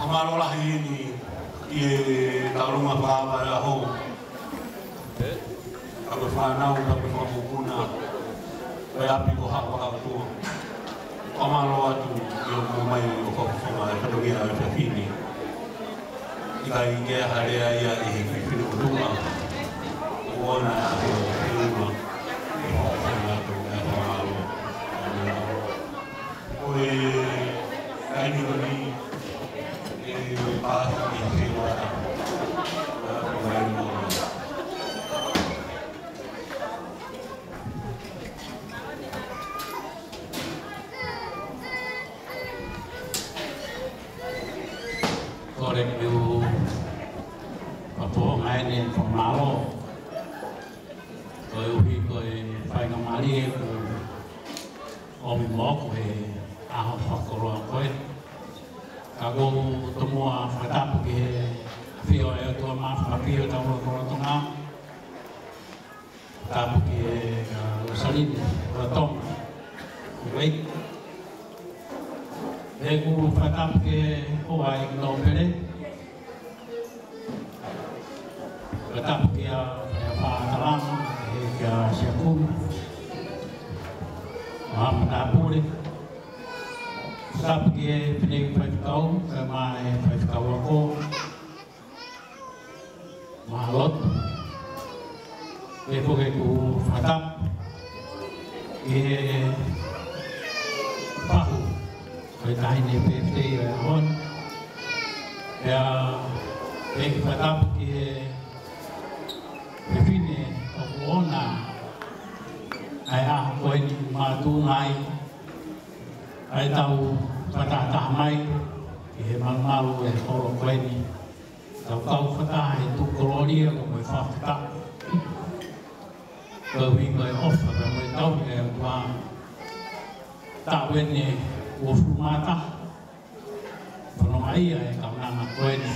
Mālō lahi eni ʻi he taulunga fakaʻapaʻapa ʻo e ʻaho. ʻA e fānau, ʻa e fakamokopuna, ʻa e ʻapi ko Haʻa ʻOtua. Fakamālō atu ʻi hoʻomou ʻomai ʻo fakafofonga e fatongia ʻa e fefine. ʻIkai ke ʻi ai ha lea ia ʻi he fefine ʻo tuʻa. ʻOku ʻoua naʻa ʻi ai ha feʻunga. ʻE fakafofonga atu e fakamālō. Ko e taimi ko eni, ʻe paasi ki he feʻunga. Kole ke u fakafofonga eni e fakamālō. Koeʻuhi ko e faingamālie kuo ʻomi moʻoku he ʻaho fakakoloa ko eni. Ka ʻoku ou tomuʻa fakatapu ki he ʻafio ʻa e ʻOtua Māfimafi ʻi hotau lotolotonga. Tapu ki he, ʻa, Losaline Ratomu. Kuwait. ʻOku ou fakatapu ki he hoa ʻi Nōpele. Fakatapu ki he, ʻa e Fakalanga, ki he, kia Siakuma. Maʻa Matāpule. Fakatapu ki he Fineʻeiki Faifekau, kae ʻumaʻā e Faifekau Ako. Mālō. Pea foki ʻoku ou fakatapu ki he fahu ʻo e taʻahine pēpē ʻo e ʻaho ni. Pea, pea ʻoku ou fakatapu ki he fefine ʻoku ʻoʻona ʻa e ʻaho ko eni, makatuʻunga ai ʻa ʻetau fakatahataha mai ki he malumalu ʻo e holo ko eni. Tau kau fakataha he tuʻu kolōlia mo e fakafetaʻi. Koeʻuhi ko e ʻofa pea mo e tauhi ʻa e ʻOtua. Taʻu eni ʻe uofulu mā taha. Fononga ia e kaunanga ko eni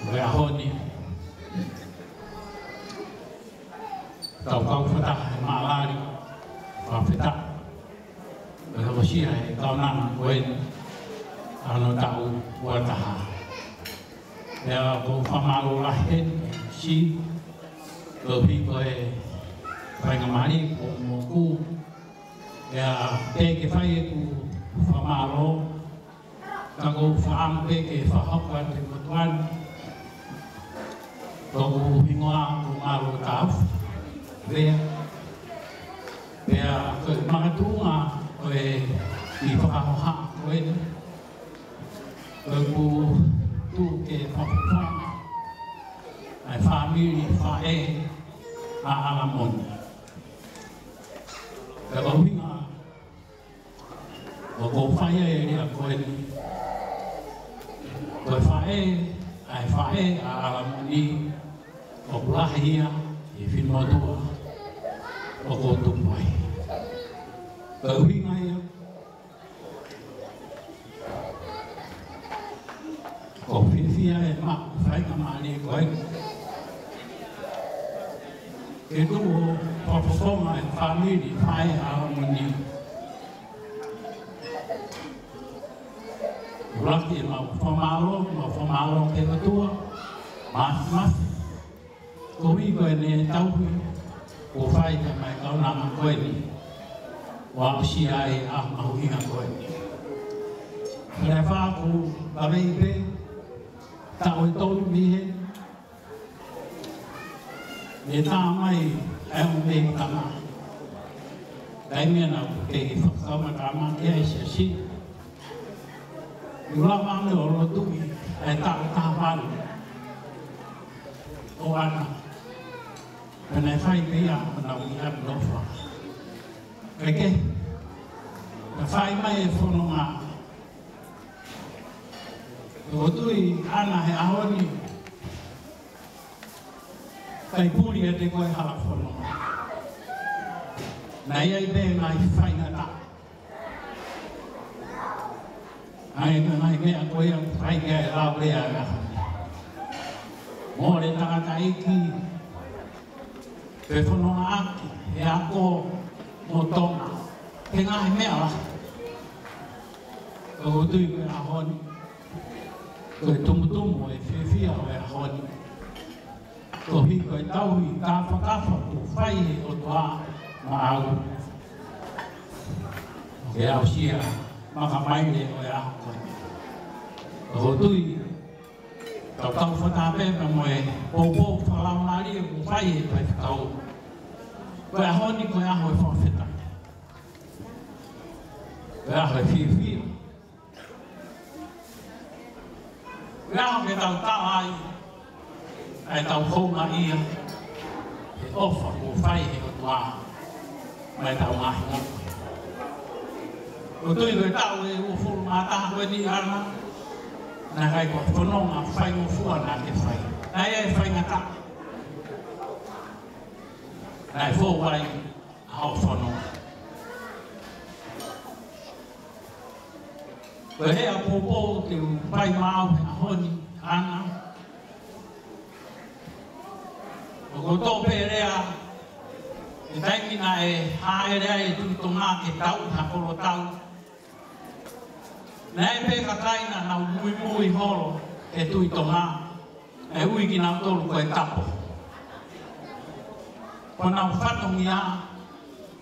ʻo e ʻaho ni. Tau kau fakataha he maʻalali fakafetaʻi. ʻO e hokosia e kaunanga ko eni ʻa hono taʻu ua taha. Pea ʻoku ou fakamālō lahi eni, si, koeʻuhi ko e faingamālie kuo ʻomi moʻoku. Pea teʻeki ke fai ʻeku fakamālō, ka ʻoku ou fakaʻamu pē ke fakahoko atu e motuʻa ni. Ko hoku hingoa ko Malo Tau Vea. Pea ko e makatuʻunga ʻo e kiʻi fakahoha ko eni, ko ʻeku tuʻu ke fakafofonga ʻa e fāmili faʻē ʻa ʻAlamoni. Pea ko e ʻuhinga ʻoku ou fai ai e lea ko eni. Ko e faʻē, ʻa e faʻē ʻa ʻAlamoni, ʻoku lahi ia ʻi he finemotuʻa ʻoku ou tupu ai. Ko e ʻuhinga ia, ʻoku ou fiefia he maʻu faingamālie ko eni ke tuʻu ʻo fakafofonga e fāmili faʻē ʻa ʻAlamoni. ʻUluaki, ʻemau fakamālō, mau fakamālō ki he ʻOtua Māfimafi koeʻuhi ko ʻene tauhi kuo fai ki heʻemau kaunanga ko eni, ʻo aʻusia ai e ʻaho mahuʻinga ko eni. Pea lava ʻeku lave pē, taʻu ʻe tolu mei heni, ne tā mai ʻa e ongo mei kama. Taimi naʻa ku kei fakakaukau mai ki he siasi. ʻI he lava ange ʻo lotuʻi ʻa e taʻu taha valu ʻo ʻAna. Pea naʻe fai pē ia ʻo nau ʻi ʻApinofa. Kae kehe, naʻe fai mai e fononga. ʻOku ou tui ʻAna he ʻaho ni, ʻikai puli ʻiate koe hala fononga. Naʻe ʻi ai pē ngaahi faingataʻa. ʻA e ngaahi meʻa ko ia ʻoku ʻikai ke lau lea ʻa e ʻaho ni. Mole tangataʻeiki, fefonongaʻaki, he ako mo Tonga. He ngaahi meʻa lahi. ʻOku ou tui ko e ʻaho ni, Ko e tumutumu ʻo e fiefia ʻo e ʻaho ni, koeʻuhi ko e tauhi kāfakafa kuo fai ʻe he ʻOtua maʻau ke aʻusia makamaile ʻo e ʻaho ko eni. ʻOku ou tui, tau kau fakataha pē mo e poupou fakalaumālie kuo fai ʻe he faifekau, ko e ʻaho ni ko e ʻaho ʻo e fakafetaʻi, ko e ʻaho ʻo e fiefia, ko e ʻaho ke tau tala ai ʻa ʻetau houngaʻia he ʻofa kuo fai ʻe he ʻOtua maʻa ʻetau ngaahi moʻui. ʻOku ou tui ko e taʻu ʻe uofulu mā taha ko eni ʻana, naʻe ʻikai ko e fononga faingofua naʻa ke fai. Naʻe ʻi ai e faingataʻa, naʻe fou ai ʻa hoʻo fononga. Ko e hā e poupou te u fai maʻau he ʻaho ni, ʻana? ʻOku ou toʻo pē lea he taimi naʻe hāʻele ai e Tuʻi Tonga ke tauʻi ha kolotau. Naʻe ʻi ai pē kakai naʻa nau muimui holo he Tuʻi Tonga, ʻe ui kinautolu ko e kapo. Ko honau fatongia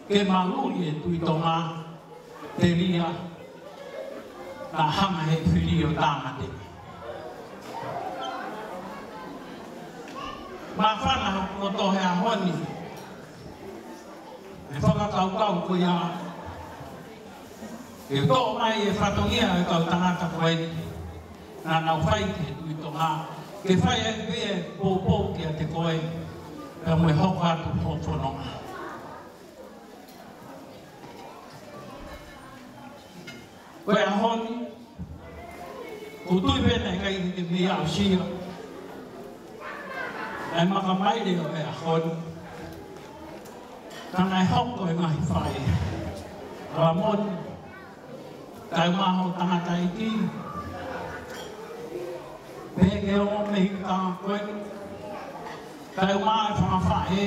ke maluʻi e Tuʻi Tonga, telia, naʻa hanga ʻe he fili ʻo tāmateʻi. Māfana hoku loto he ʻaho ni he fakakaukau ko ia, ke toʻo mai e fatongia ʻo e kau tangata ko eni naʻa nau fai ki he Tuʻi Tonga, ke fai ai pē e poupou kiate koe, pea mo e hoko atu hoʻo fononga. Ko e ʻaho ni, ʻoku ou tui pē naʻe ʻikai ke mei aʻusia ʻa e makamaile ʻo e ʻaho ni, ka naʻe hoko e ngaahi faiʻalamoni, kaeʻumaʻā hoʻo tangataʻeiki, pehē ki he ongo mei he kau ko ē, kaeʻumaʻā e fanga faʻē,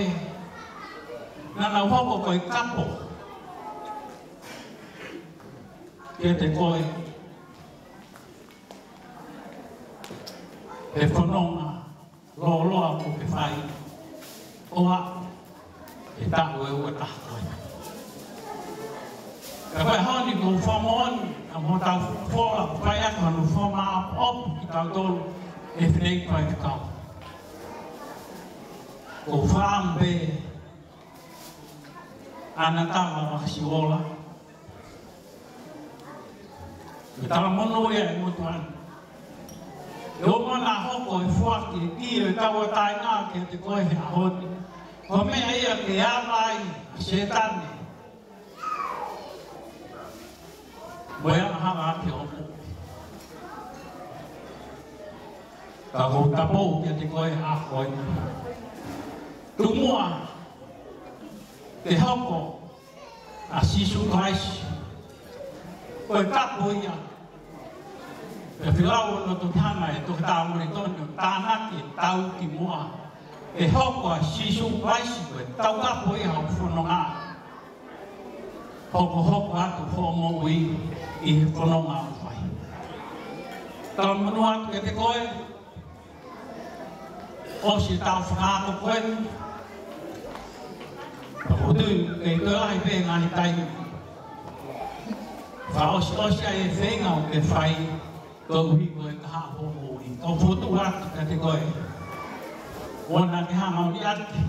naʻa nau hoko ko e kapo kiate koe he fononga lōloa kuo ke fai ʻo aʻu ki he taʻu ʻe ua taha ko ē. Ka ko e ʻaho ni ʻoku ou fakamoʻoni ʻa hotau folofola, ʻoku fai atu hano fakamāʻopoʻopo kitautolu ʻe he fineʻeiki faifekau. ʻOku ou fakaʻamu pē ʻa e tala vakasiola, ʻa e talamonū ia ʻa e motuʻa ni. ʻE ʻoua naʻa hoko e foaki e kī ʻo e tauʻatāina kiate koe he ʻaho ni ko ha meʻa ia ke ava ai ʻa Sētane mo e angahala ʻaki hoʻo moʻui. Ka ʻoku ou tapou kiate koe he ʻaho ni, tuku muʻa ke hoko ʻa Sīsū Kalaisi ko e kapo ia, pea fekau hono toki hanga ʻe Toketā Moulitoni ʻo tānaki e tau ki muʻa. ʻE hoko ʻa Sīsū Kalaisi ko e taukapo ia hoʻo fononga. Hokohoko atu hoʻo moʻui ʻi he fononga ʻoku fai. Talamonū atu kiate koe, ʻosi e taʻu fakaako ko eni, ka ʻoku ou tui ʻe toe lahi pē ngaahi taimi fakaʻosiʻosi ai e feinga ʻoku ke fai koeʻuhi ko e kahaʻu hoʻo moʻui. Ka ʻoku ou fokotuʻu atu kiate koe, ʻoua naʻa ke hanga ʻo liʻaki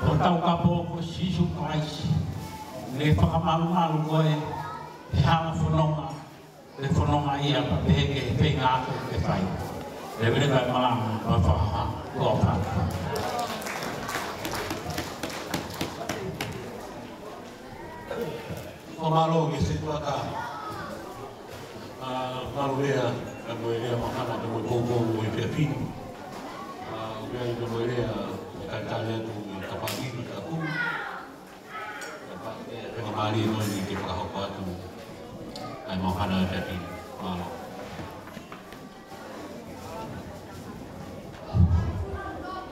hoʻo taukapo ko Sīsū Kalaisi, ke fakamalumalu koe he hala fononga, he fononga ia pea pehē ki he feinga ako ʻoku ke fai. Leveleva e malanga, pea fakahā, ʻofa atu. Fakamālō ki he setuata. ʻA, mālō meʻa, ka mo e lea mahana, ka mo e poupou ʻo e efiafi ni. ʻA, ʻoku ʻi ai ka mo e lea, ʻe talitali atu ʻi he kapakini ka ku. Ka pea, ʻe, fakamālō mo ni ke fakahoko atu ʻa e mahana ʻo e efiafi ni. Mālō.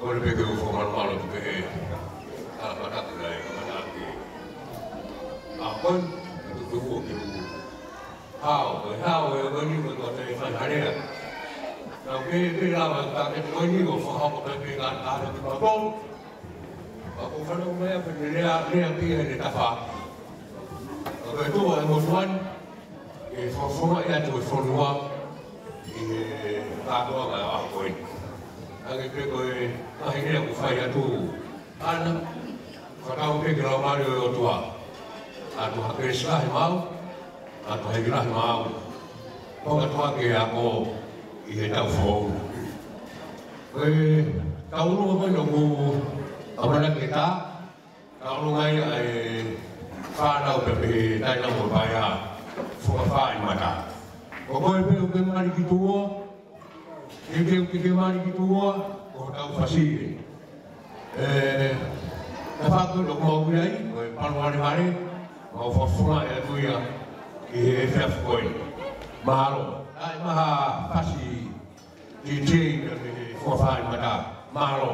Kole pē ke u fakamalumalu atu pē he hala fakatapu naʻe kamata ʻaki ʻa Pon, ʻa e tuku ua ke u hao, ko e hao ʻe Pon ni ko e kau tau fai hale. Nau pehē pē lava ka ke toe ni ʻo fakahoko pē pē ka ka te kimautolu. Ka ko fana umea pē ne lea, lea pē ʻi he tafaʻaki. Ka ko e tuʻu ʻa e motuʻa ni, ke fakafofongaʻi atu e fonua, ʻi he kātoanga ʻo e ʻaho ko eni. Hangē pē ko e ngaahi lea kuo fai atu ʻana, fakatau pē ki he Laumālie ʻo e ʻOtua. ʻOatu ha kelesi lahi maʻau, ʻoatu ha ivi lahi maʻau. Ko e ʻOtua ke ako ʻi he taʻu foʻou. Ko e taʻu ʻuluaki ko eni ʻoku ʻamanaki ke tā, taʻu ʻuluaki ʻa e fānau pē pē taina mo paea, Fukafaʻi Mata. Ko koe pē ʻoku ke mali ki tuʻa, ke ke, ke ke mali ki tuʻa, ko hotau fasi ē. ʻE, tafaʻaki ʻoku mau ʻi ai, ko e palo valevale, mau fakafofongaʻi atu ia ʻi he efiafi ko eni. Mālō. ʻAi, maha fasi D J ia mei he Fukafaʻi Mata. Mālō.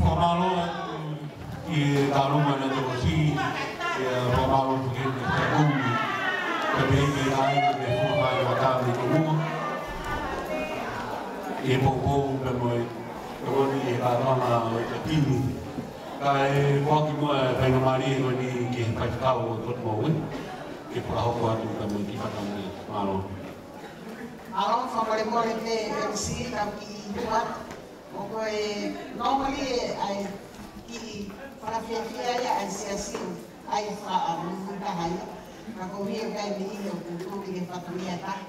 Fakamālō atu ki he Tauʻolunga Natolosi, ʻa e fakamālō foki ki he kumi, kae pehē ki he kāinga mei Fukafaʻi Mata mei Tonga, ʻi he poupou pea mo e tokoni ʻi he kātoanga ʻo e taimi ni. Kae foaki muʻa e faingamālie ko eni ki he faifekau ʻo e Kotu Moʻui, ke fakahoko atu pea mo e kiʻi fakataumuʻa. Mālō. Mālō, fakamolemole pē M C, tau kiʻi tuʻu atu. ʻO ko e normally ʻa e kiʻi Fakafiefia ia ʻa e siasi, ʻa e fakaʻamu taha ia. Ka ko ia ʻoku ʻikai niʻihi ʻoku tuli ke fatongia taha.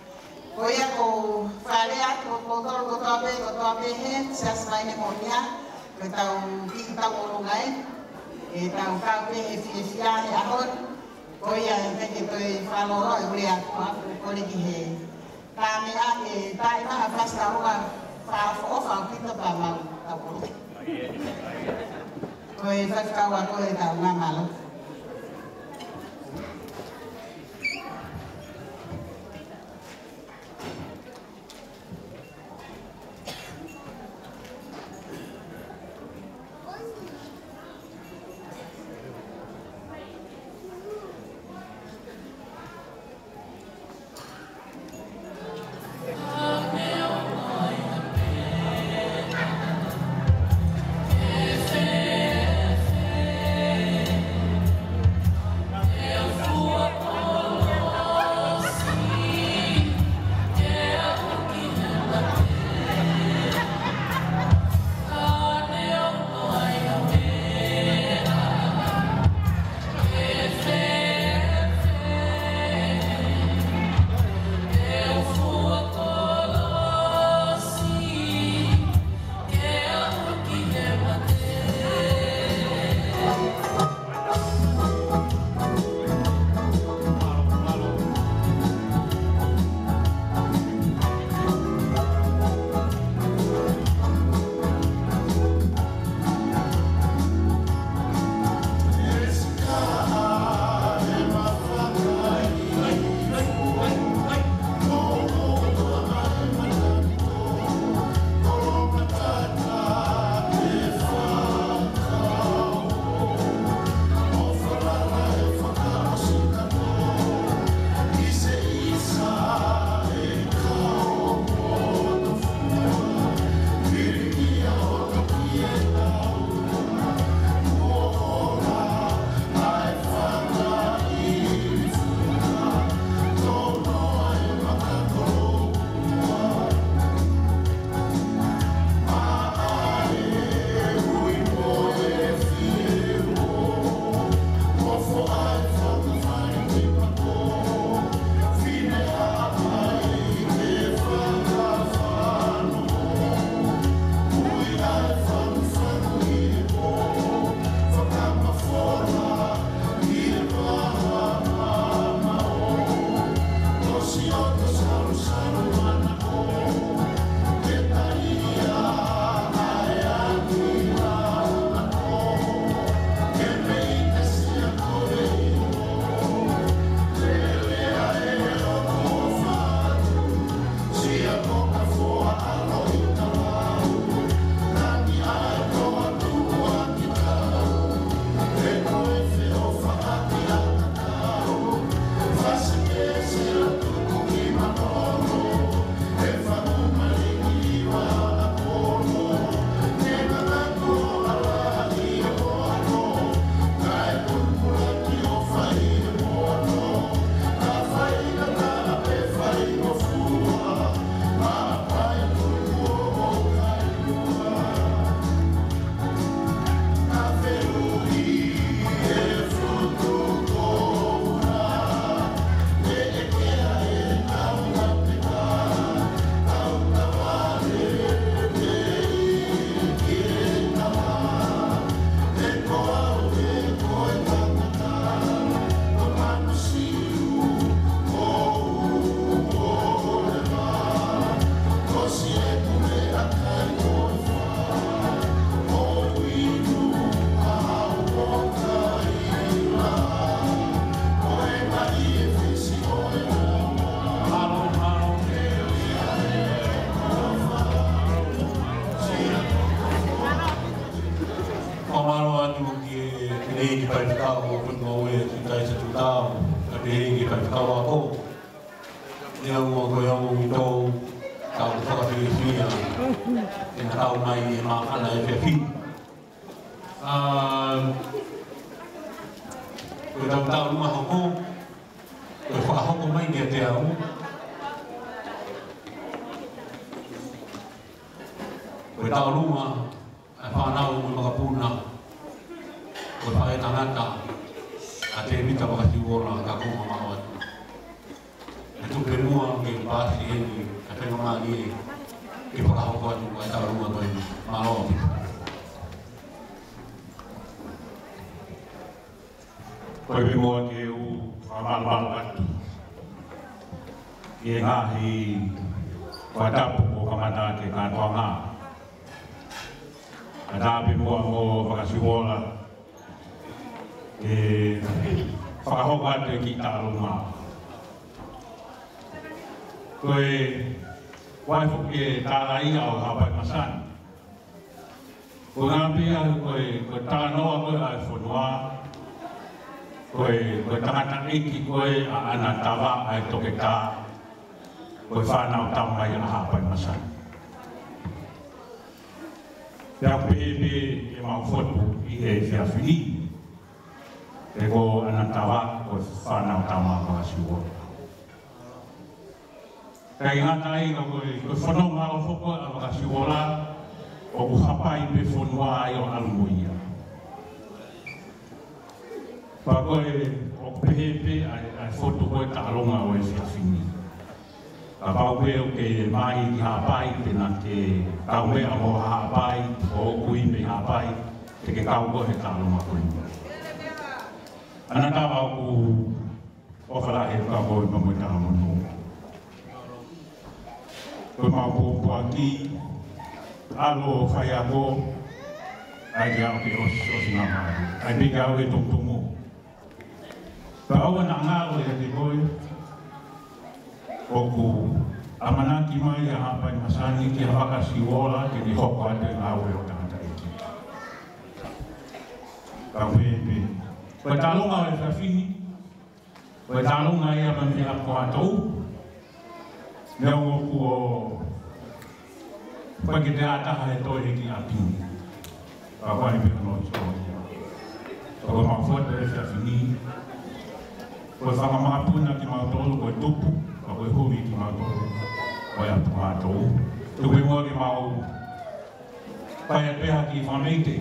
Ko ia ko e fale atu ko koutou kotoa pē, kotoa pē he siasi Vaine Moʻonia, ko ʻetau kiʻi tauʻolunga ē, ʻetau kau pē he fiefia he ʻaho ni. Ko ia ʻikai ke toe fakalōloa e ule atu ʻaku kole ki he Tane ake, tai maha fasi tau ua, fa, fa, fa, pito pa mau, tau ua. Ko e faifekau ako e tau ngā mālō. Fakamālō atu ki he ʻEiki Faifekau ʻo Funua ʻo e Sitai Satutau, ka pehē ki he Faifekau ako. Neongo ko e ongo uitou, tau fakafiefia ke na kau mai he māfana efiafi. ʻA, ko e tau tau luma hoko, ko e fakahoko mai kiate au. Ko e tau luma, ʻa e fānau mo e makapuna. Tangata, ʻa Tēvita Vakasiuola, ka ko e mamaʻo atu. ʻE tuku pē muʻa ke u paasi heni, ka te ngamani ē, ke fakahoko atu ʻa e taulunga ko eni. Mālō ʻaupito. Ko e pē muʻa ke u fakamalumalu atu ki he ngaahi fakatapu kuo kamata ke kātoanga. Kae ʻatā pē muʻa mo Vakasiuola ke fakahoko atu e kiʻi taulunga. Ko e ʻuhinga foki e tālai ʻa e Haʻapai Masani. Ko e ngaahi pia ko e, ko e talanoa ko ē ʻa e fonua, ko e, ko e tangataʻeiki ko ē ʻa ʻAna Tava ʻa e toketā, ko e fānau tama ia ʻa Haʻapai Masani. Pea pehē pē ʻemau fotu ʻi he efiafi ni, ʻe ko ʻAna Tava ko e fānau tama ʻa Vakasiuola. Kae ʻikai ngata ai ka ko e, ko e fononga ʻo e foʻi ko ē ʻa Vakasiuola, ʻoku hapai pē fonua ai ʻo ʻalu mo ia. Pea ko e, ʻoku pehē pē ʻa e, ʻa e fotu ko ē taulunga ʻo e efiafi ni. Kapau pē ʻoku ke mai ki Haʻapai, te na ke kaumeʻa mo Haʻapai, ʻoku ui mei Haʻapai, te ke kau koe he taulunga ko eni. ʻAna Tava, ʻoku ʻofa lahi atu kiate koe pea mo e talamonū. Ko ʻemau pōpoaki, ʻalu ʻo faiako, ʻai ke aʻu ke ʻosi, ʻosi ngā mālie. ʻAi pē ke aʻu ke tumutumu. Pea ʻoua naʻa ngalo ʻiate koe, ʻoku ʻamanaki mai ʻa Haʻapai Masani kia Vakasiuola ke ne hoko atu e ngāue ʻo e tangataʻeiki. Ka pehē pē. Ko e taulunga ʻo e efiafi ni, ko e taulunga ia mei he ʻapi ko Haʻatoʻu. Neongo kuo ʻikai ke toe ʻi ai ha taha ʻe toe he kiʻi ʻapi ni. Ka ko e ʻapi ko Haʻatoʻu. Ko ʻemau fotu he efiafi ni, ko e fanga makapuna kimautolu, ko e tupu, ka ko e humi kimautolu, ko e ʻapi ko Haʻatoʻu. Tuku muʻa ke mau fai pē ha kiʻi fakameʻite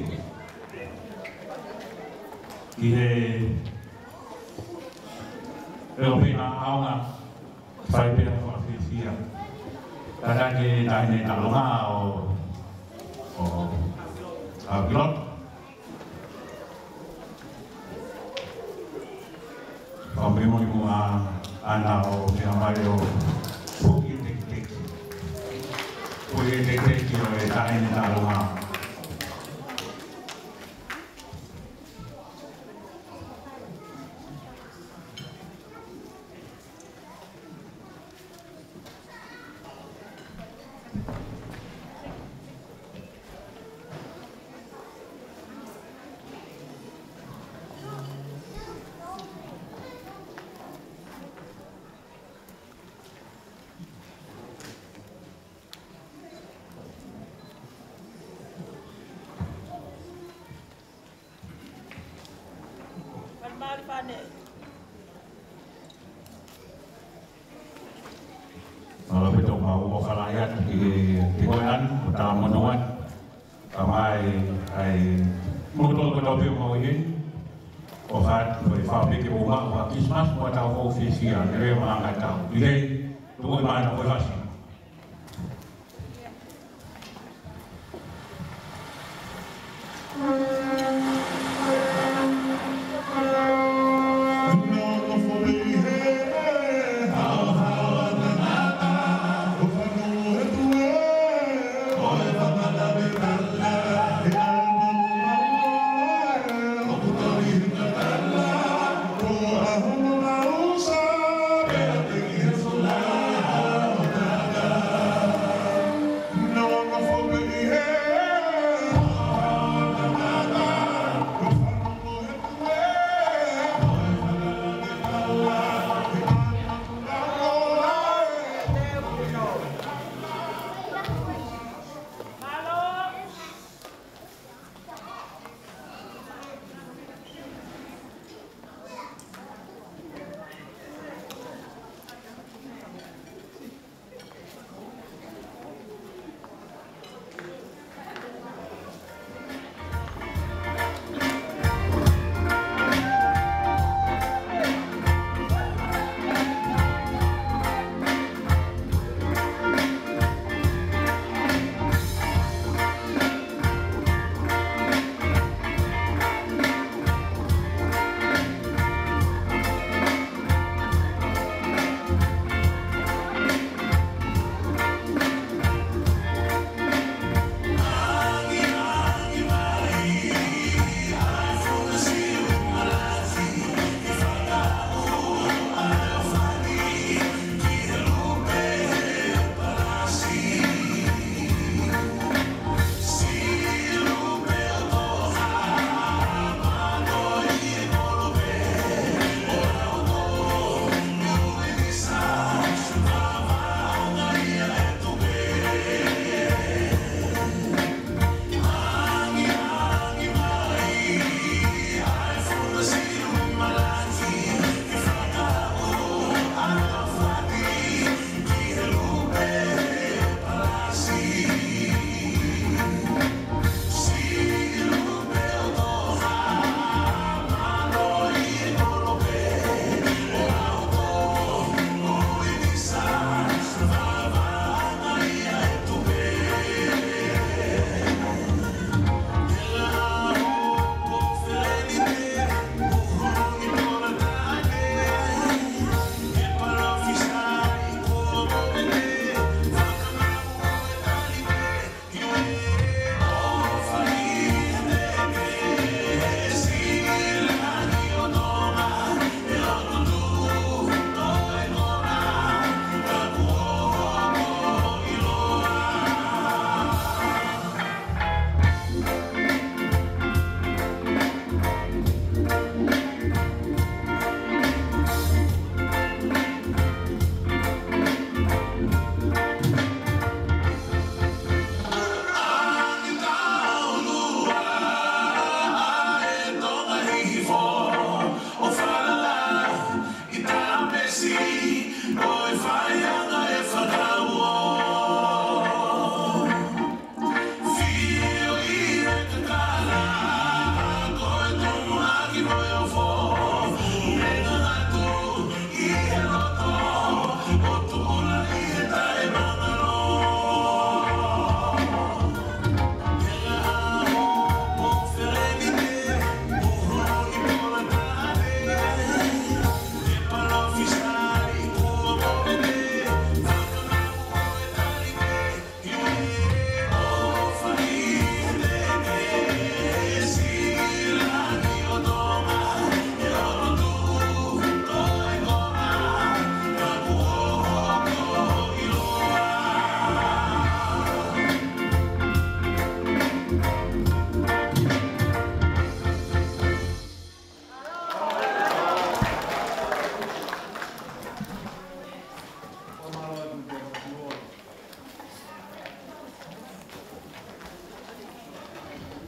ki he ʻElo pē na aonga, fai pē ha fakafiefia. Kātaki e taʻahine taʻelonga ʻo, ʻo, ʻa Pilot. Fakamolemole muʻa ʻAna ʻo meʻa mai ʻo puke e tekiteki. Puke e tekiteki ʻo e taʻahine taʻelonga. Mālō ʻaupito, mau ʻofa lahi atu ki he, ki he koeʻuhi ko e talamonū atu. Kae ʻumaʻā ʻa e, ʻa e, mo tolo ko tau pē mau ʻi heni. ʻOfa atu, ʻofa pē ke ʻomai ʻa e Christmas, mo tau hou fiefia, ne leo maʻangatau. ʻI he, tuku mai ʻa e fasi.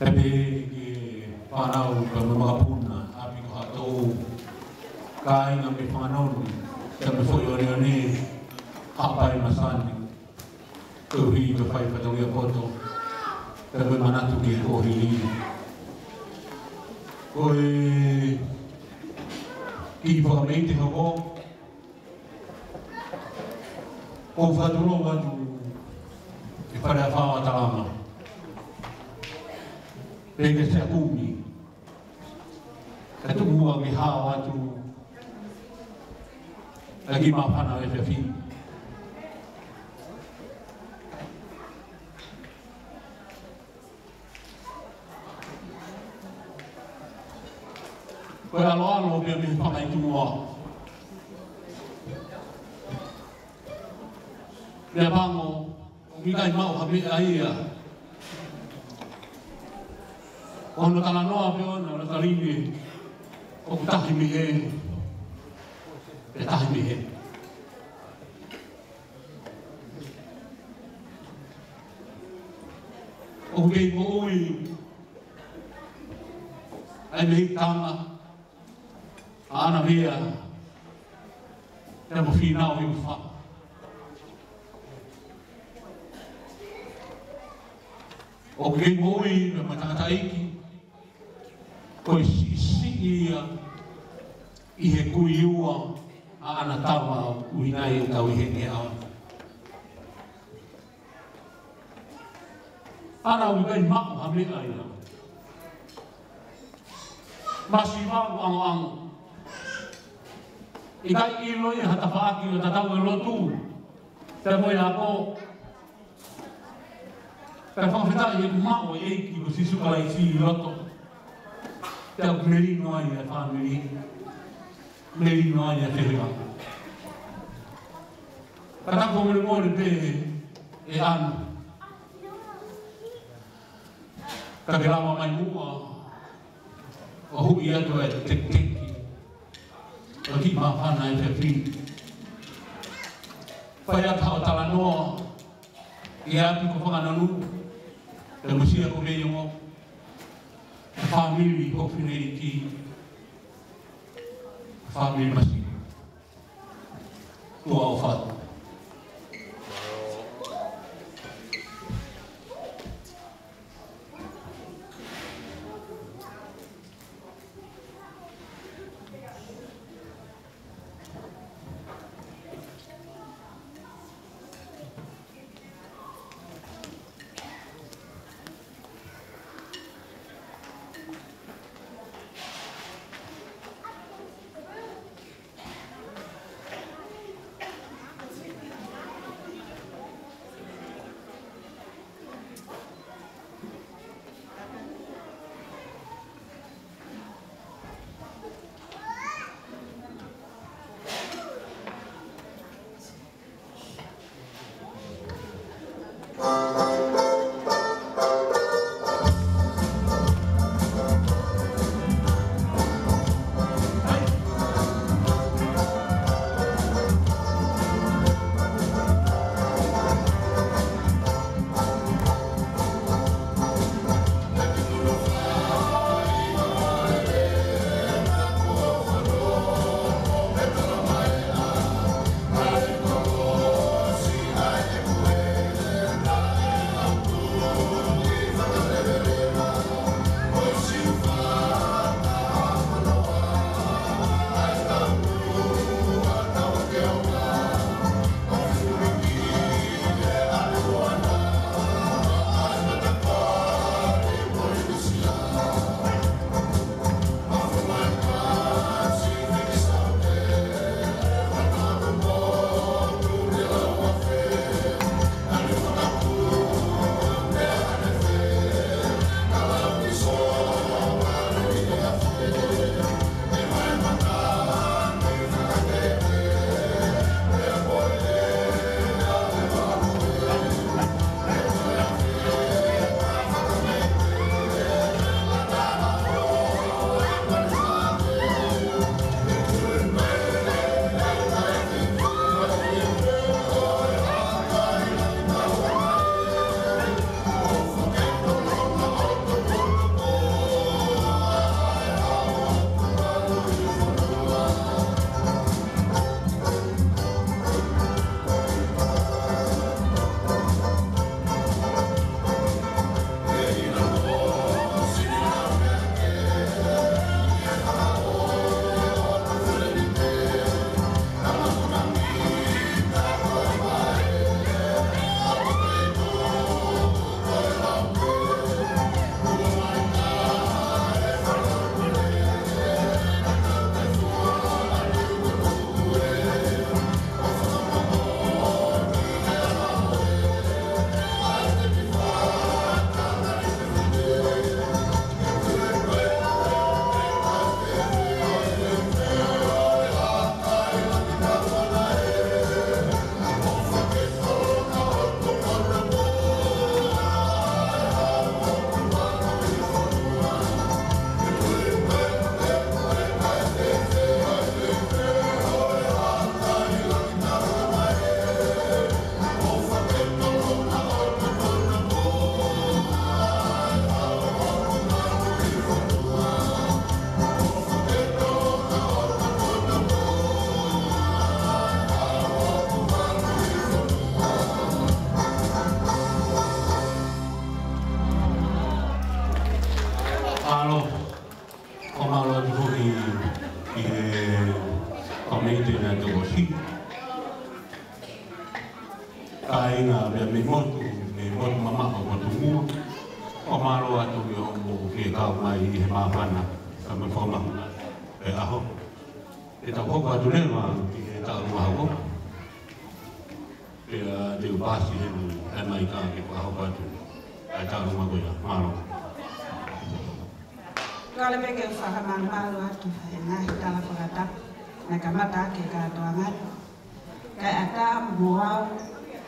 Pea pehē ki he fānau pea mo e makapuna, ʻapi ko Haʻatō, kāinga mei Fanganoni, pea mo e foʻi ʻoneʻone, Haʻapai Masani, koeʻuhi ko e fai fatongia poto, pea mo e manatu ki he kuohili. Ko e kiʻi fakameʻite hoko, ʻoku ou fakatulou atu ki he Fale ʻAfa ʻo Atalama, pea ki he Sea Kumi, kae tuku muʻa ke hao atu ʻa e kiʻi māfana ʻo e efiafi. Ko e ʻaloʻalo pē mei he fakaʻituʻa. Meʻapango, ʻoku ʻikai maʻu ha meʻa ia. Ko hono talanoa pē ʻona, ʻona talanoa, ʻoku tahi mei hē, pea tahi mei hē. ʻOku kei moʻui ʻa e mei tama ʻa ʻAna Vea, pea mo Fīnau Hiufa. ʻOku kei moʻui pea mo e tangataʻeiki, ko e siʻisiʻi ia ʻi he kui ua ʻa ʻAna Tava, ʻoku ʻi ai ʻetau ʻi heni ʻaho ni. ʻAna, ʻoku ʻikai maʻu ha meʻa ia. Masiva ʻoku ʻangoʻango. ʻIkai ʻilo ia ha tafaʻaki ʻo tatau e lotu pea mo e ako. Pea fakafetaʻi ʻoku maʻu e ʻEiki ko Sīsū Kalaisi ʻi loto. Pea ʻoku melino ai e fāmili. Melino ai e fehiʻa. Ka tau fakamolemole pē ʻe ʻAna. Ka ke lava mai muʻa ʻo huʻi atu e tekiteki ʻo e kiʻi māfana ʻo e efiafi. Fai atu haʻo talanoa ʻi he ʻapi ko Fanganoni, pea mo Sea ko Veiongo, e fāmili ko Fineʻeiki, fāmili masiva. Tuʻa ʻofa atu. ʻIte naʻe tokosiʻi. Kāinga mei he motu, mei he motu mamaʻo, motu mua. ʻOku mālō atu ʻi hoʻomou fie kau mai ʻi he māfana, kae ʻumaʻā e ʻaho. Te tau hoko atu leva ki he taʻu mahalo. Pea te u paasi heni, ʻai mai ka ke fakahoko atu ʻa e taʻu mahalo ko ia. Mālō. Kole pē ke u fakamalumalu atu he ngaahi tala fakatapu naʻe kamata ʻaki e kātoanga ni. Kae ʻatā mo au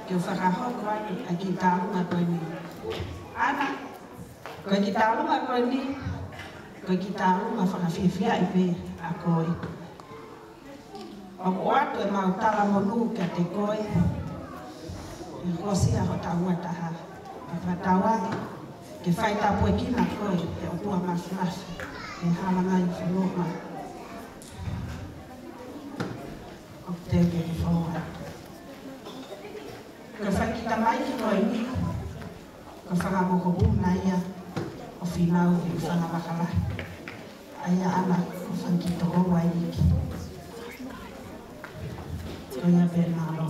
ke u fakahoko atu ʻa e kiʻi tālunga ko eni. ʻAna, ko e kiʻi tālunga ko eni, ko e kiʻi tālunga fakafiefiaʻi pē ʻa koe. ʻOku ʻoatu ʻemau talamonū kiate koe, ʻi he hoosi ʻa hotau ua taha. Pea fakatauange ke fai tāpuekina koe ʻe he ʻOtua Māfimafi ʻi he hala mai fonua. ʻOku te ke ke fou atu. Ko e fanga kiʻi tamaiki ko eni, ko e fanga mokopuna ia ʻo Fīnau ʻi Fanga Vakalahi. ʻA ia ʻAna, ko e fanga kiʻi tokoua ʻeiki. Ko ia pē, mālō.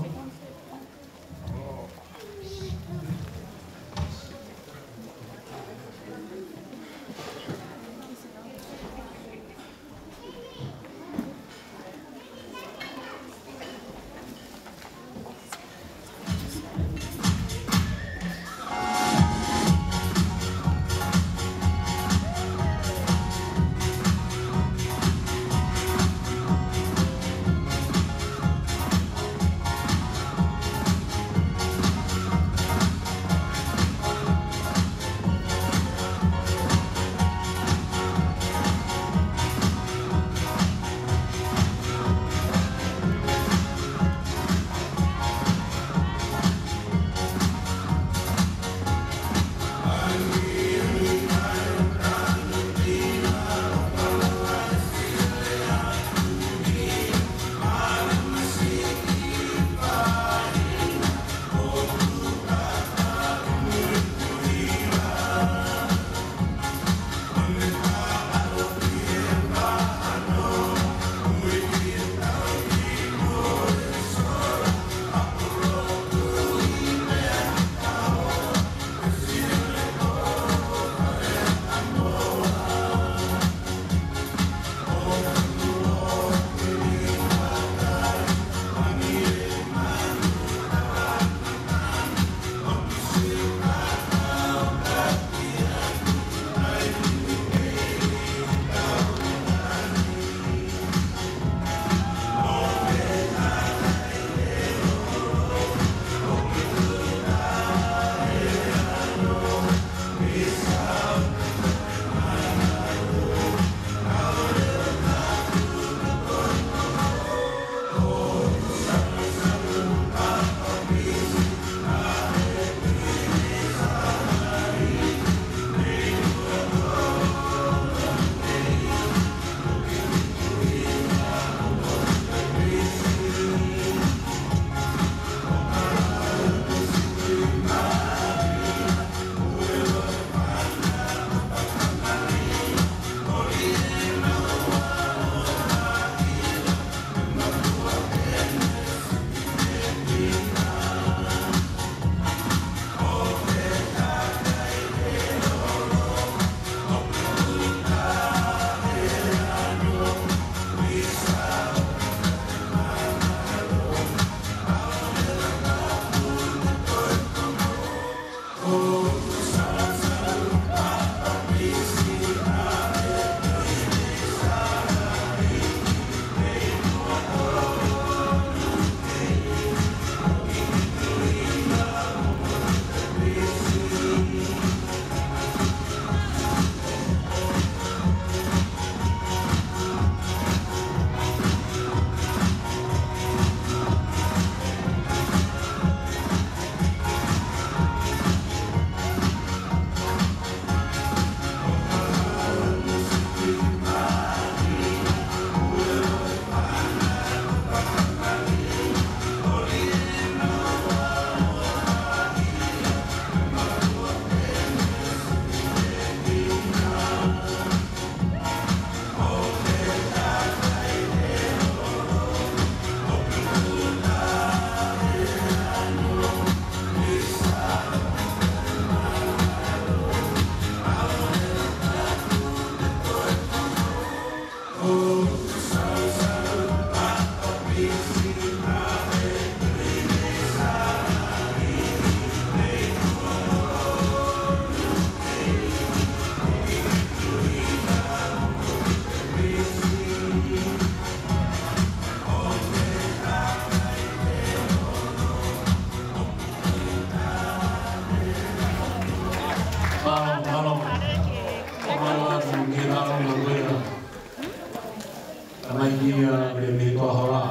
Ia, mei, mei he toa hola.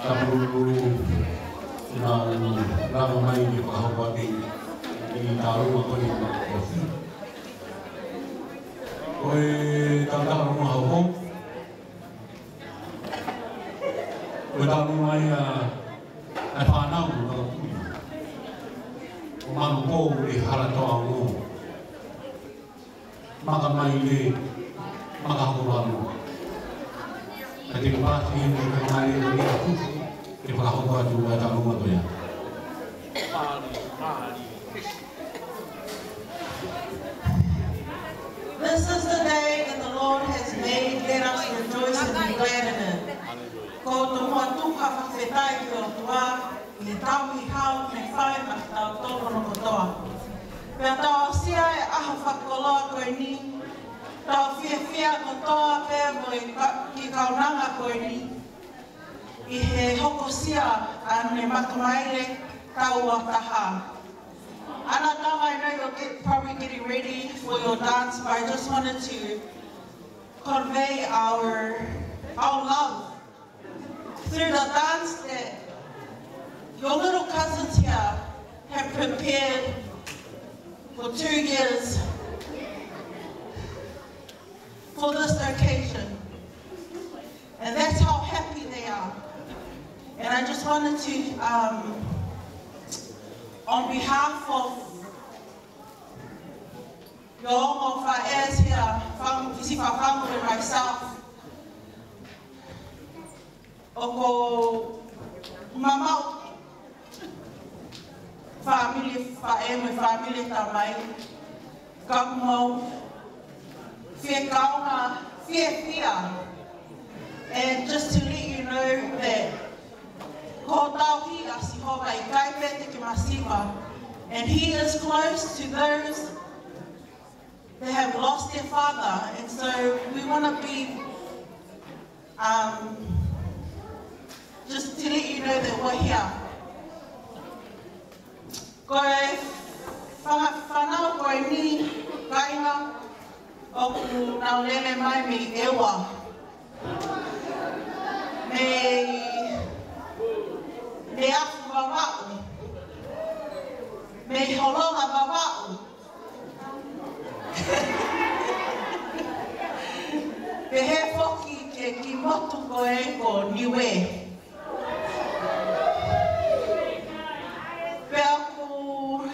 Tapulupulu, na, na, na, mai ke fakahoko atu ʻi he tālunga ko eni ʻa e kosi. Ko e tālunga hoko. Ko e tālunga ia ʻa e fānau ʻo Kalapuni. ʻO Manupō ʻi Halatoa Ongo. Maka mai le, maka hoko vanu. Ka te ke pasi ʻi he maka mai le, le, ke fakahoko atu ʻa e tālunga ko ia. This is the day that the Lord has made. Let us rejoice and be glad in it. Ko e tomuʻa tuku ha fakafetaʻi ki he ʻOtua, ʻi he tauhi hau naʻe fai maʻatautolu hono kotoa. Pea tau aʻusia e ʻaho fakakoloa ko eni, tau fiefia kotoa pē mo e ka-, kiʻi kaunanga ko eni, ʻi he hokosia ʻa e maka mai le taʻu ua taha. Anatama, I know you're get-, probably getting ready for your dance, but I just wanted to convey our, our love through the dance that your little cousins here have prepared for two years for this occasion. And that's how happy they are. And I just wanted to, um, on behalf of your ongo faʻē here, Fam-, Kisi Fafangu and myself, ʻoku ou mamaʻo fāmili faʻē mo e fāmili tamai, ka ʻoku mau fiekaunga fiefia. And just to let you know that ko e tauhi ʻa Sihova ʻikai pē te ke masiva. And he is close to those that have lost their father. And so we wanna be, um, just to let you know that we're here. Ko e fanga-, fānau ko eni, kāinga, ʻoku nau lele mai mei ʻEua. Mei, mei Afu Vavaʻu. Mei Holonga Vavaʻu. Pehē foki ki he kiʻi motu ko ē ko Niue. Pea ʻoku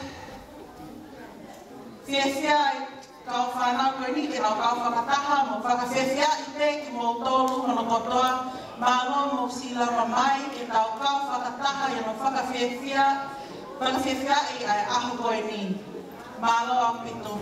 fiefia ai kau fānau ko eni ke nau kau fakataha mo fakafiefiaʻi pē kimoutolu hono kotoa. Mālō hoʻomou siʻi lava mai ke tau kau fakataha ʻi hono fakafiefia, fakafiefiaʻi ʻa e ʻaho ko eni. Mālō ʻaupito.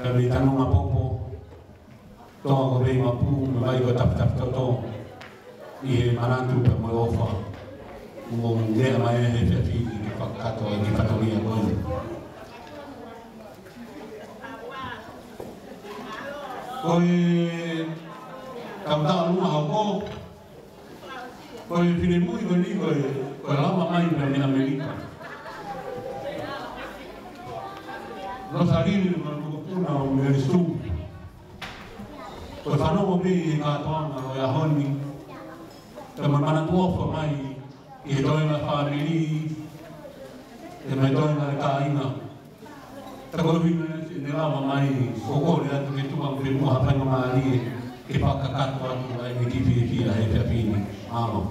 Pea mei Tanumapōpō, Tonga ko Veimapu, mo e vai ko Tafitafitoto, ʻi he manatu pea mo e ʻofa ʻoku mou lea mai he efiafi ni ke fakakakato ai e kiʻi fatongia ko eni. Ko e taʻu taha ʻe ua hoko, ko e finemui ko eni ko e, ko e lava mai mei ʻAmelika. Losalili mo e mokopuna ʻo Mele Sū. Ko e fanongo pē ʻi he kātoanga ʻo e ʻaho ni, pea mo e manatu ʻofa mai ʻi he toenga fāmili, pea mo e toenga e kāinga. Pea ko e ʻuhinga ia ʻene lava mai, ʻoku ou kole atu ke tuku atu pē muʻa ha faingamālie ke fakakakato atu ai e kiʻi fiefia he efiafi ni. Mālō.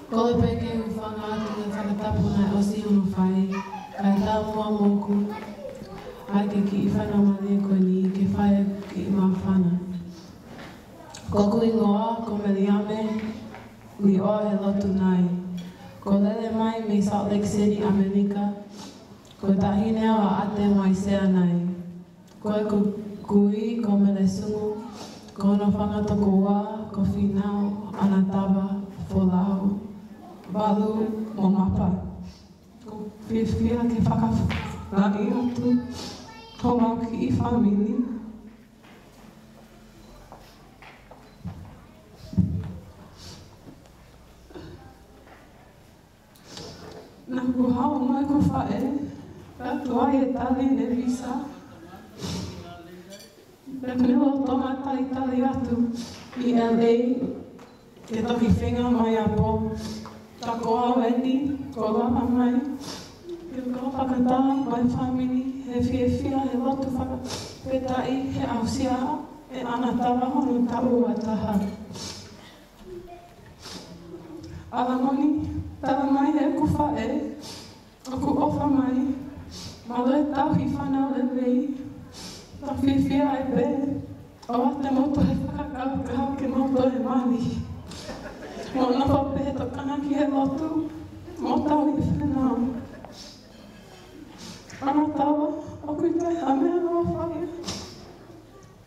Kole pē ke u hūfanga atu he fakatapu naʻe ʻosi hono fai, kae ʻatā muʻa moʻoku ʻa e kiʻi faingamālie ko eni ke fai e kiʻi māfana. Ko hoku hingoa ko Meliame, ni ʻoa he lotu nai. Ko e lele mai mei Salt Lake City, ʻAmelika. Ko e taʻahine au ʻa ʻAte mo ʻAisea nai. Ko ʻeku kui ko Mele Sū, ko hono fanga tokoua ko Fīnau, ʻAnatava, Folau, Valu mo Mapa. ʻOku ou fiefia ke fakafanongo atu homau kiʻi fāmili. Naʻa ku haʻu mai ko e faʻē, ka tuai e tali ʻene visa. Pea ne lolotonga talitali atu ʻi L A ke toki feinga mai ʻa Pō. Ka ko au eni, kuo lava mai ke u kau fakataha mo e fāmili he fiefia he lotu fakafetaʻi he aʻusia ʻe ʻAnatava hono taʻu ua taha. ʻAlamoni, tala mai ʻe heʻeku faʻē, ʻoku ʻofa mai, mālō e tauhi fānau lelei, tau fiefia ai pē, ʻoua te mou toe fakakaukau ke mou toe mali. Mou nofo pē he tokanga ki he lotu, mo tauhi fānau. ʻAnatava, ʻoku ʻikai ha meʻa ʻofa ia.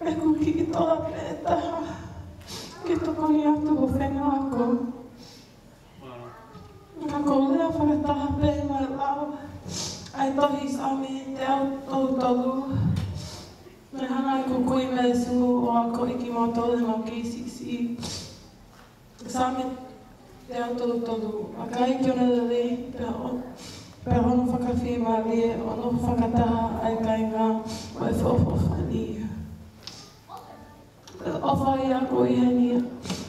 ʻEku kiʻi tola pē taha ke tokoni atu ho fenua ako. Ka ko e lea fakataha pē mo e lau ʻa e tohi Saame teau tolu tolu. Naʻe hanga ʻe heʻeku kui Mele Sū ʻo akoʻi kimoutolu ʻe heʻemau kei siʻisiʻi. Saame teau tolu tolu. ʻA e kai ki hono lelei, pea ʻo, pea hono fakafiemālie, ʻo nofo fakataha ʻa e kāinga mo e feʻofoʻofani. Pea ʻofa ia ko ia ni,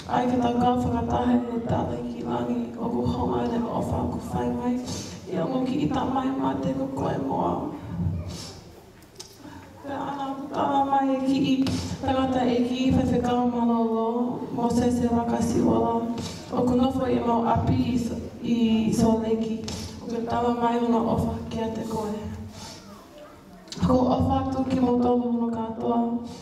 ʻai ke tau kau fakataha he tala ki langi, ʻoku hounga ʻene ʻofa ʻoku fai mai ʻi hoʻomou kiʻi tamai mate ko koe mo au. Pea ʻoku tala mai ʻe he kiʻi tangataʻeiki faifekau mālōlō, Mōsese Vakasiʻola, ʻoku nofo ʻi heʻemau ʻapi ʻi Sō-, ʻi Salt Lake, ʻoku tala mai hono ʻofa kiate koe. ʻOku ou ʻofa atu kimoutolu hono kātoa,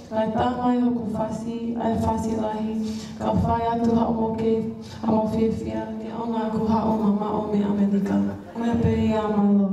kae tā mai hoku fasi, ʻa e fasi lahi, kau fai atu haʻamou kei, haʻamou fiefia, ke ʻaonga ʻeku haʻu mamaʻo mei ʻAmelika. Ko ia pē ia, mālō.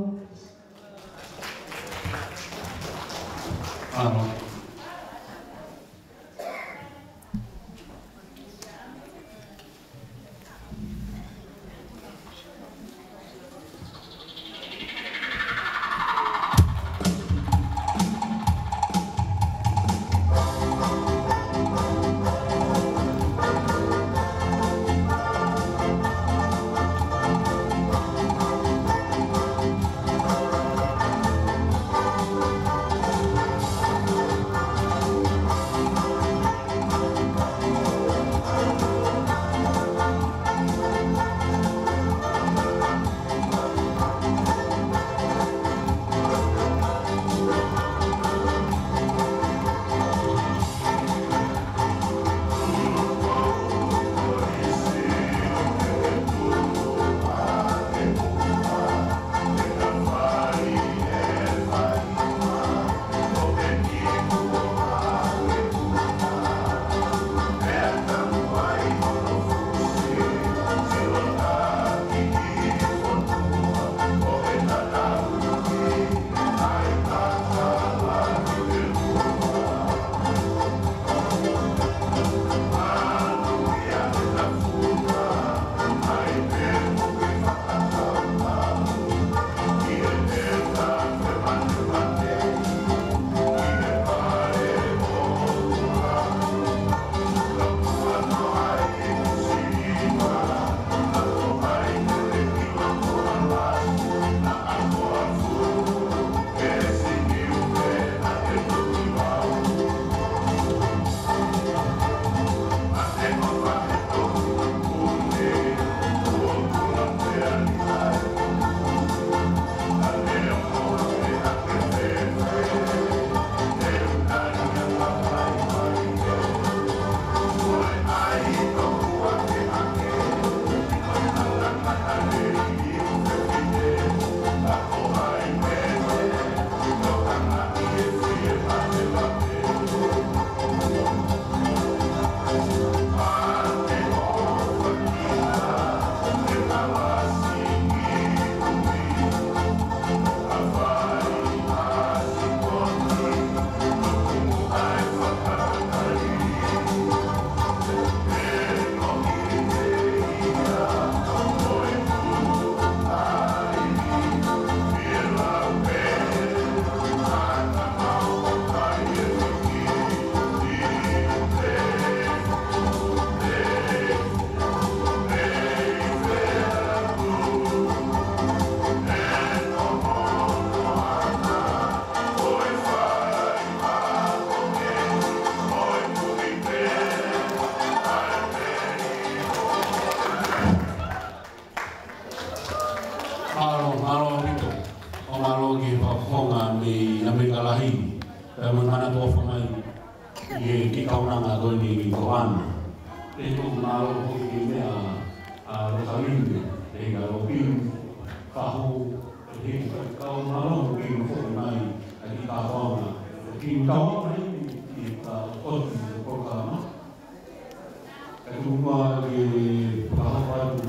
Mālō, mālō ʻaupito. ʻO mālō ki he fakafofonga mei ʻAmelika Lahi. Pea mo e manatu ʻofa mai ki he kiʻi kaunanga ko eni ko ʻAna. Pea ko e mālō foki ki he meʻa ʻa Rosalinda, ʻa Lopini, Fahu, ʻa e kau mālō ki he foki mai ʻa e kiʻi kaunanga. Ki he kaunanga ʻi he ka oti ko ka ma. Ka tuku muʻa ke fakahoko atu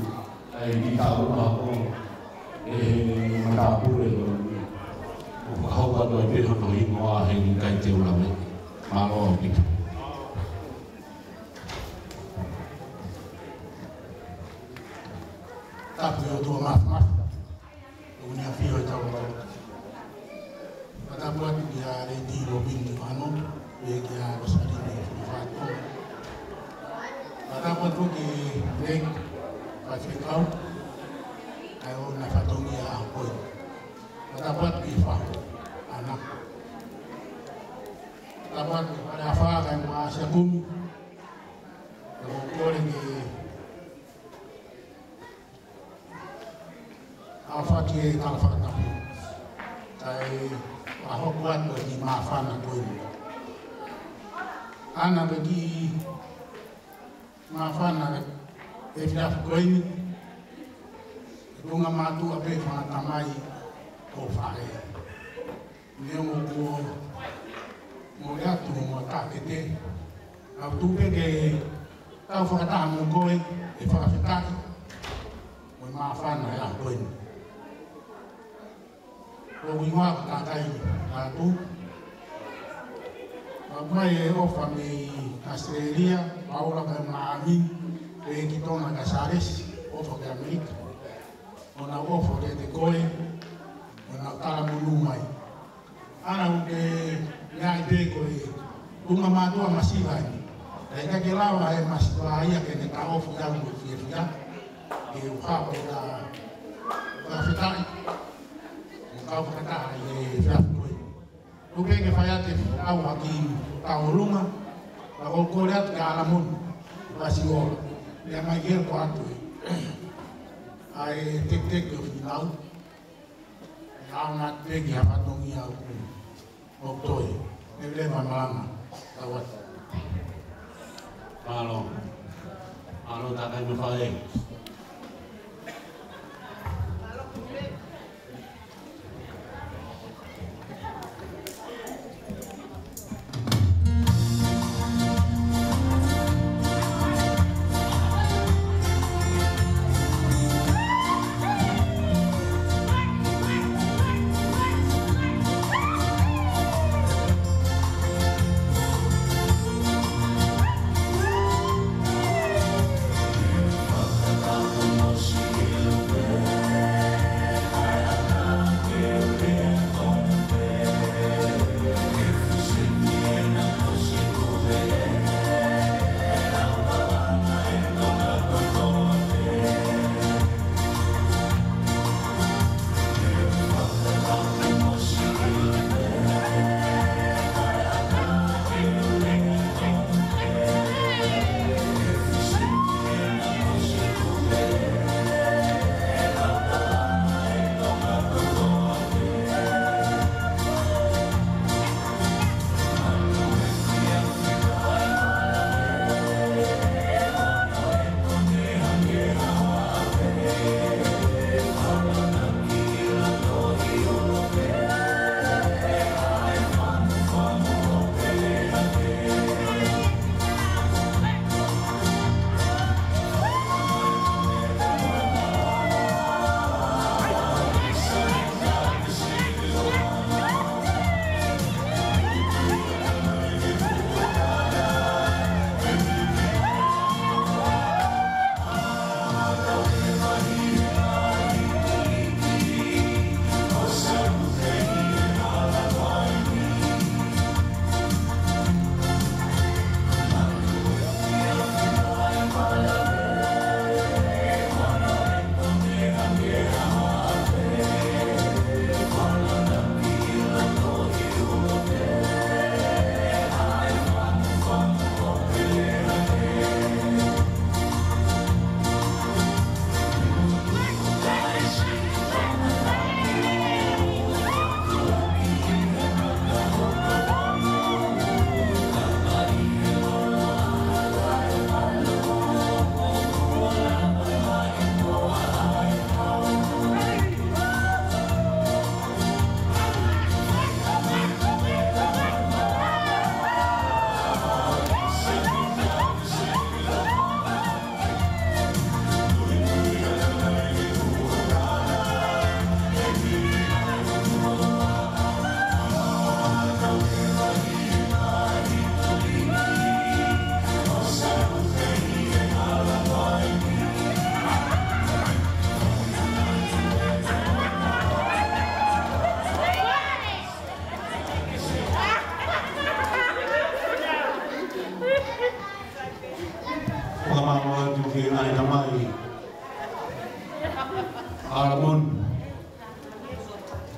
ʻa e kiʻi taʻu ʻa ko e matāpule ko eni. ʻO fakahoko atu ai pē hono hingoa he ʻikai te u lave. Mālō ʻaupito. Tapu ʻe ʻOtua Māfimafi. ʻOku ne ʻafio ʻi hotau loto. Fakatapu atu kia Lady Lopini Fano, pea kia Rosalinda Filifato. Fakatapu atu ki he faifekau, ʻa ia ʻoku na fatongia ʻa ko ē. Fakatapu atu ki he Fahu, ʻAna. Fakatapu atu ki he Fale Afā kae ʻumaʻā Siakumi. ʻOku ou kole ke ʻaofaki e kau fakatapu. Kae fakahoko atu e kiʻi māfana ko eni. ʻAna, ko e kiʻi māfana ʻe fiha ko eni. Ko e ngaahi mātuʻa pē, fanga tamai, ko e faʻē. Neongo kuo mole atu mo e tākete, ʻoku ou tui pē ke tau fakataha mo koe ʻi he fakafetaʻi mo e māfana ʻi he ʻaho ko eni. Ko e ʻuhinga ko e kakai atu. Pea mai e ʻofa mei ʻAositelēlia, Paula kae ʻumaʻā ʻAmi, pea ki Tonga kae Sālesi, ʻofa ki ʻAmelika. ʻO nau ʻofa kiate koe, ʻo nau talamonū mai. ʻAna, ʻoku ke ngaahi pē ko e ʻuhinga mātuʻa masiva eni. Kae ʻikai ke lava e masiva ia ke ne taʻofi au mo e fiefia. Ke u hao ʻo fakafetaʻi mo kau fakataha ʻi he efiafi ko ē. Tuku pē ke fai atu e fekau ʻa e kiʻi tauʻolunga, pea ʻoku ou kole atu kia ʻAlamoni Vasiola, meʻa mai ke ko atu ē. ʻA e teketeke ʻo Finau, ʻe ʻaonga atu pē ki ha fatongia ʻoku, ʻoku toe. Meʻa leva malanga, tau atu. Mālō. Mālō, tākai mo e faʻē.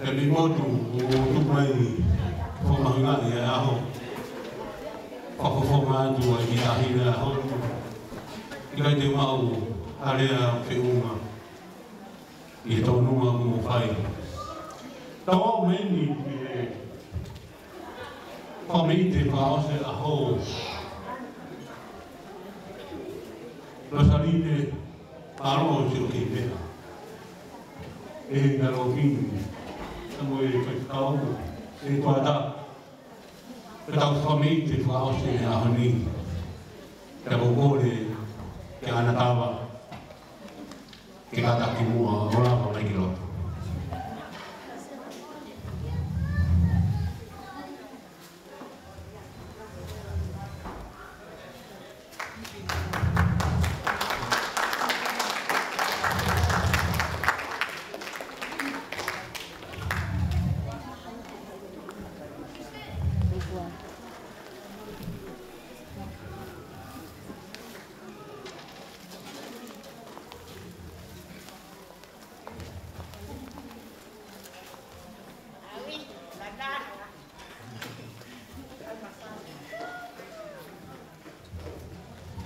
Pea mei motu ʻoku tuku mai fakamahuʻingaʻi ʻa e ʻaho. Fakafofonga atu ʻa e kiʻi taʻahine ʻaho. ʻIkai te u maʻu ha lea feʻunga ʻi he tōnunga ʻoku mou fai. Tau aʻu mai eni ki he fakameʻite fakaʻosi ʻaho. Losaline, mālō siʻo kei meʻa. ʻE, ka lo kini. Ka mo e kai kau. ʻE, kuata. Ke tau fakameʻite fakaʻosi he ʻaho ni. Ka ko kole ke ana kava. Ke kātaki muʻa, ʻo lava mai ki loto.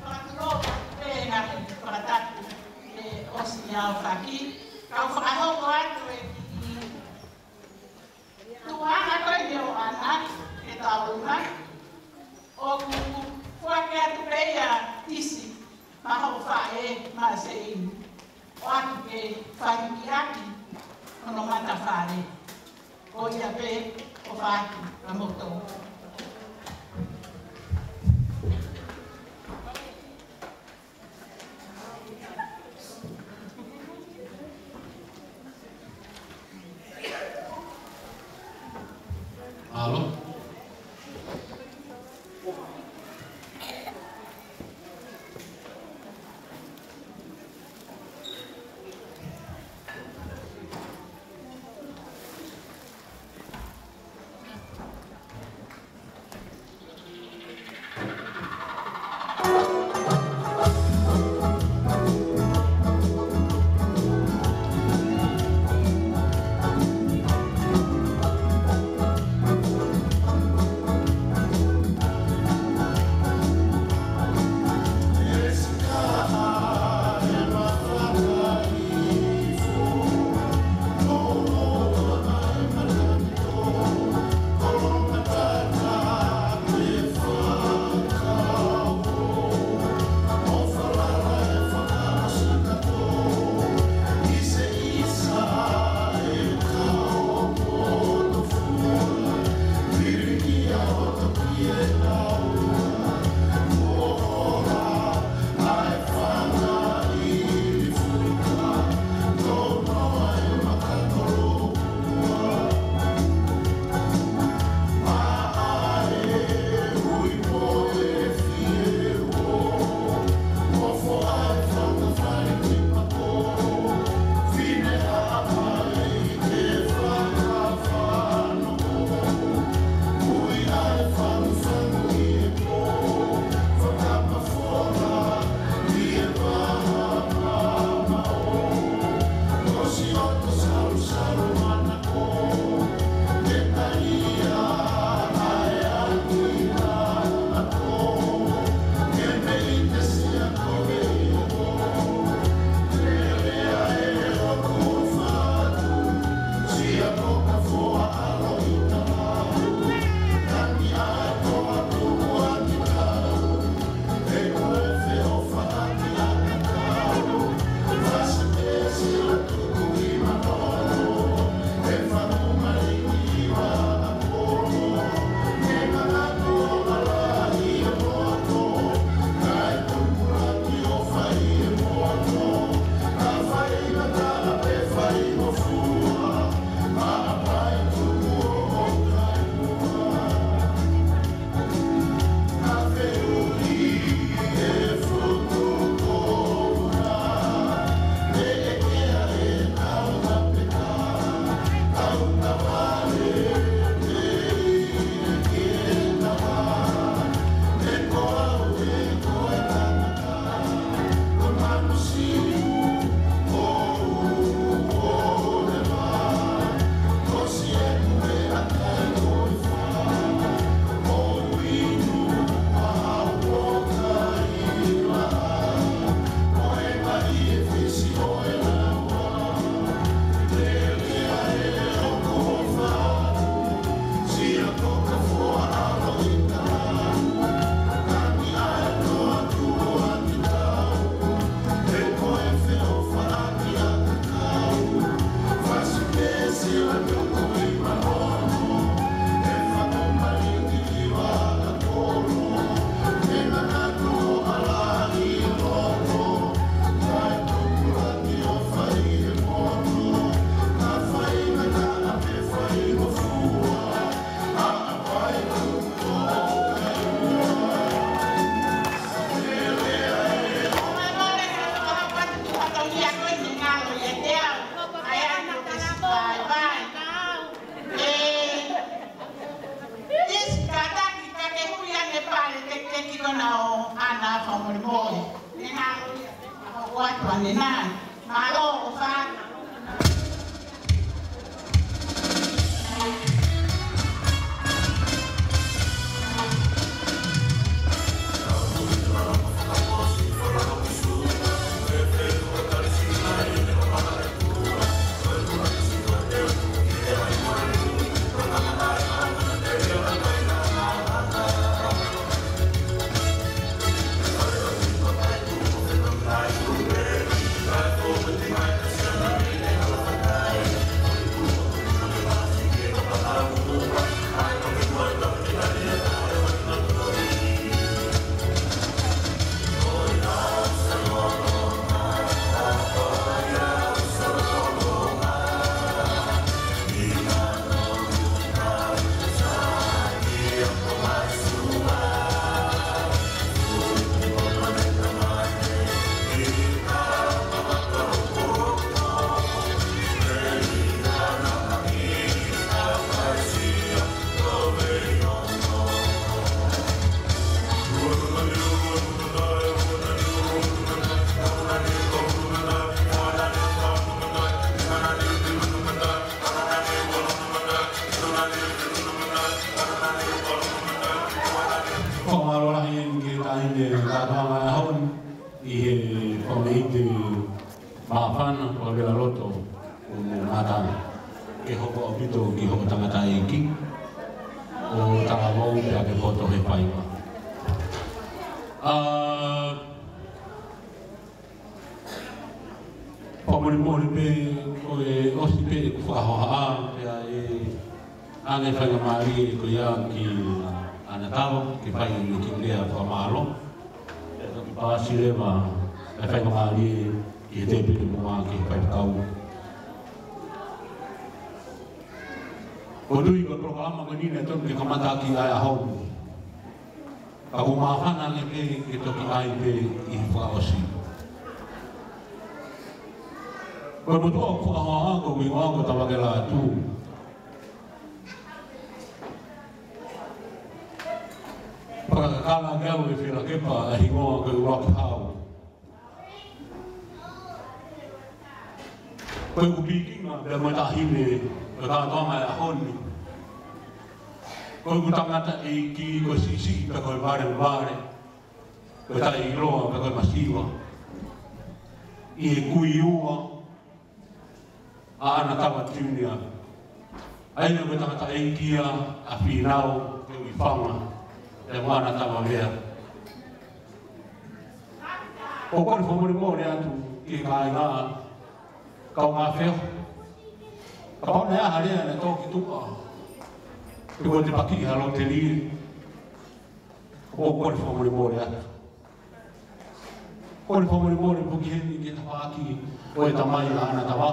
Fakatulou pē ngaahi fakatapu ʻe ʻosi ʻa e fakatapu. Kau fakahoko atu e kiʻi tuʻunga ko eni ʻo ʻAna ke tau ʻunga. ʻOku foaki atu pē ia ʻa Tisi, mo hoʻo faʻē, mo Seini. ʻOatu ke fai ki ʻaki hono matafale. Ko ia pē ʻofa atu kiate kimoutolu. Mālō. Pane nai, mālō ʻofa. Fakamālō lahi eni ki he taʻahine kātoanga ʻo e ʻaho ni ʻi he fakamoʻoni māfana, ʻo e vela loto, ʻo e mātanga. Ke hoko ʻaupito ki hoʻo tangataʻeiki, ʻo talavou pea ke poto he faiva. ʻA, fakamolemole pē, ko e ʻosi pē ʻeku fakahohaʻa, pea ʻe ʻange faingamālie ko ia ki Anatava, ke fai ʻene kiʻi lea fakamālō. Pea toki paasi leva e faingamālie ki he tēpile muʻa ki he faifekau. Ko e tui ko e polokalama ko eni naʻe totonu ke kamata ʻaki ʻa e ʻaho ni. Ka ʻoku ou māfana ange pē ke toki ʻai pē ʻi he fakaʻosi. Ko e motuʻa ʻoku fakahohaʻa ko e hingoa ko Tavakele Atu. Fakakakala ange au ʻe Fielakepa ʻa e hingoa ko e ʻUluaki Hau. Ko ʻeku pikinga pea mo e taʻahine ʻo e kātoanga ʻo e ʻaho ni. Ko ʻeku tangataʻeiki ko e siʻisiʻi pea ko e valevale, ko e taʻeʻiloa pea ko e masiva. ʻI he kui ua, ʻa Anatava Junior. ʻA ia ko e tangataʻeiki ia ʻa Fīnau Teuifanga, pea mo Anatava Vea. ʻOku ou kole fakamolemole atu ki he kāinga, kaungā feohi. Kapau naʻe ʻi ai ha lea naʻe tō ki tuʻa, pe ko e tepakiʻi ha lōtelie, ʻoku ou kole fakamolemole atu. Kole fakamolemole foki heni ki he tafaʻaki ʻo e tamai ʻa Anatava.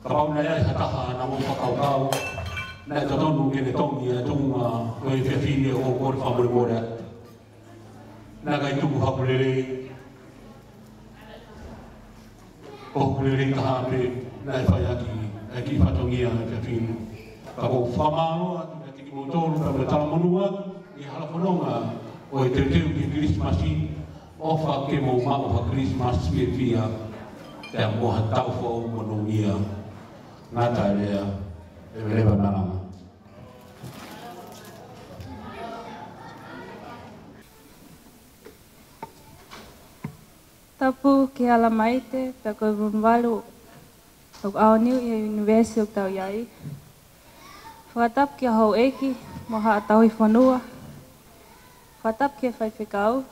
Kapau naʻe ʻi ai ha taha naʻa mou fakakaukau naʻe totonu ke ne tongi ʻa e tuʻunga ʻo e efiafi ni, ʻoku ou kole fakamolemole atu. Naʻe ʻikai tuku haʻaku lelei, ko hoku lelei taha pē naʻe fai ʻaki e kiʻi fatongia ʻo e efiafi ni. Ka ʻoku ou fakamālō atu kiate kimoutolu pea mo e talamonū atu ʻi he hala fononga ʻo e teuteu ki he Kilisimasi, ʻofa ke mou maʻu ha Kilisimasi fiefia, pea mo ha taʻu foʻou monūʻia. Ngata e lea, ʻeveleva e malanga. Tapu ki he Alamaite, pea ko e Vunivalu ʻoku ʻaoniu ʻi he ʻunivēsi ʻoku tau ʻi ai. Fakatapu ki he houʻeiki mo haʻa tauhi fonua. Fakatapu ki he faifekau.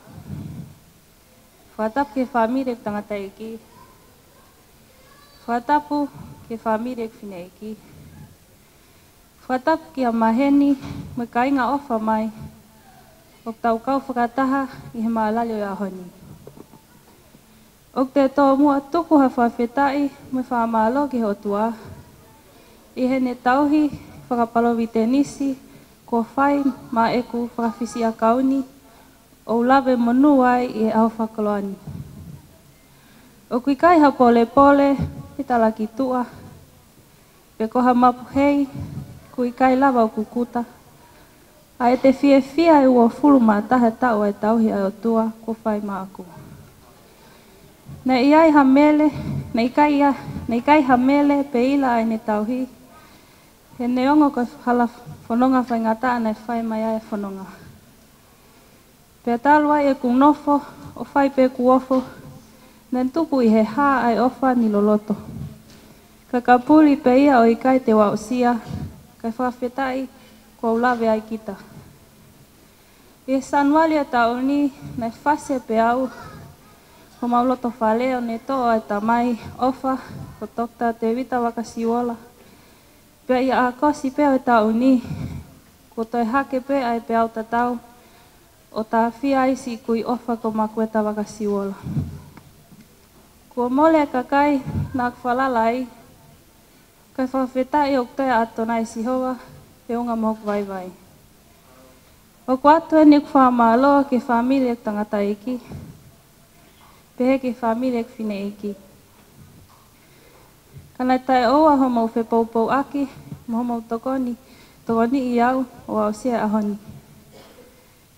Fakatapu ki he fāmili ʻeku tangataʻeiki. Fakatapu ki he fāmili ʻeku fineʻeiki. Fakatapu kia Maheni mo e kāinga ʻofa mai ʻoku tau kau fakataha ʻi he mālali ʻo e ʻaho ni. ʻOku te tōmuʻa tuku ha fakafetaʻi mo e fakamālō ki he ʻOtua ʻi heʻene tauhi fakapalovitenisi kuo fai maʻa ʻeku fakafisiʻi ʻakauni ʻo u lave monū ai ʻi he ʻaho fakakoloa ni. ʻOku ʻikai ha pōlepole pe talakituʻa, pe ko ha mapuhei, ʻoku ʻikai lava ʻo kukuta ʻa ʻete fiefia ʻi he uofulu mā taha taʻu ʻa e tauhi ʻa e ʻOtua kuo fai maʻaku. Naʻe ʻi ai ha mele, naʻe ʻikai ha, naʻe ʻikai ha mele pe ila ʻa ʻene tauhi, he neongo ko e hala fononga faingataʻa naʻe fai mai ai e fononga. Pea talu ai ʻeku nofo ʻo fai pē ʻeku ofo, naʻe tupu ʻi he hā ʻa e ʻofa ni loloto. Ka kapuli pē ia ʻo ʻikai te u aʻusia, kae fakafetaʻi kuo u lave ai kita. ʻI he Sānuali ʻo e taʻu ni, naʻe fasi pē au homau loto fale ʻo ne toʻo ʻa e tamai ʻofa ko Toketā Tēvita Vakasiuola. Pea ʻi ʻAokosi pē ʻo e taʻu ni, kuo toe hake pē ʻa e peau tatau ʻo tāfia ai siʻi kui ʻofa ko Makueta Vakasiuola. Kuo mole e kakai naʻa ku falala ai, kae fakafetaʻi ʻoku toe ʻatona ʻe Sihova, feʻunga mo hoku vaivai. ʻOku ʻoatu eni ʻeku fakamālō ki he fāmili ʻeku tangataʻeiki, pehē ki he fāmili ʻeku fineʻeiki. Ka naʻe taʻeʻoua homou fepoupouaki mo homou tokoni, tokoniʻi au ʻo aʻusia e ʻaho ni.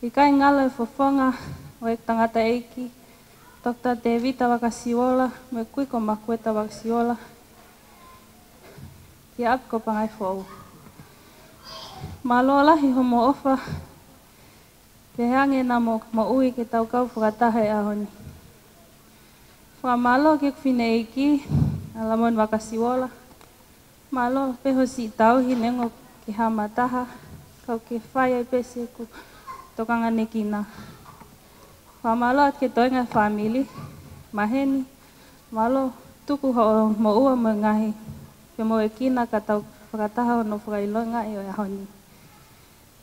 ʻIkai ngalo e fofonga ʻo ʻeku tangataʻeiki, Toketā Tēvita Vakasiuola, mo e kui ko Makueta Vakasiuola, ki ʻapi ko Pangai Foʻou. Mālō lahi homou ʻofa, pehē ange na mo, moʻui ke tau kau fakataha he ʻaho ni. Fakamālō ki heʻeku fineʻeiki, ʻa Lamoni Vakasiuola. Mālō pē hoʻo siʻi tauhi neongo ke hā mataha, kau ke fai ai pē siʻeku tokangaʻi e kina. Fakamālō atu ki he toenga e fāmili, maheni, mālō tuku hoʻo moʻua mo e ngaahi femoʻuekina ka tau fakataha hono fakaʻilongaʻi ʻo e ʻaho ni.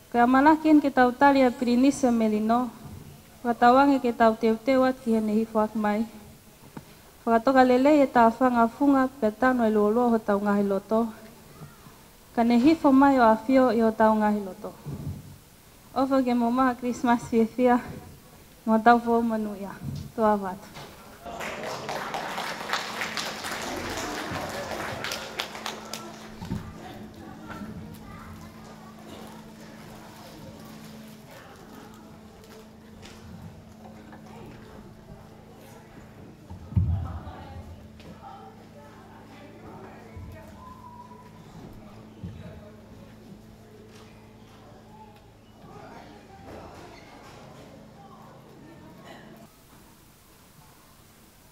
Ko e ʻamanaki eni ke tau tali ʻa Pilinisi Melino, fakatauange ke tau teuteu atu ki heʻene hifo atu mai. Fakatoka lelei e tāfanga funga pea tanu e lōloa hotau ngaahi loto. Ka ne hifo mai ʻo ʻafio ʻi hotau ngaahi loto. ʻOfa ke mou maʻu ha Christmas fiefia, mo tau foʻou monūʻia. Tau ʻofa atu.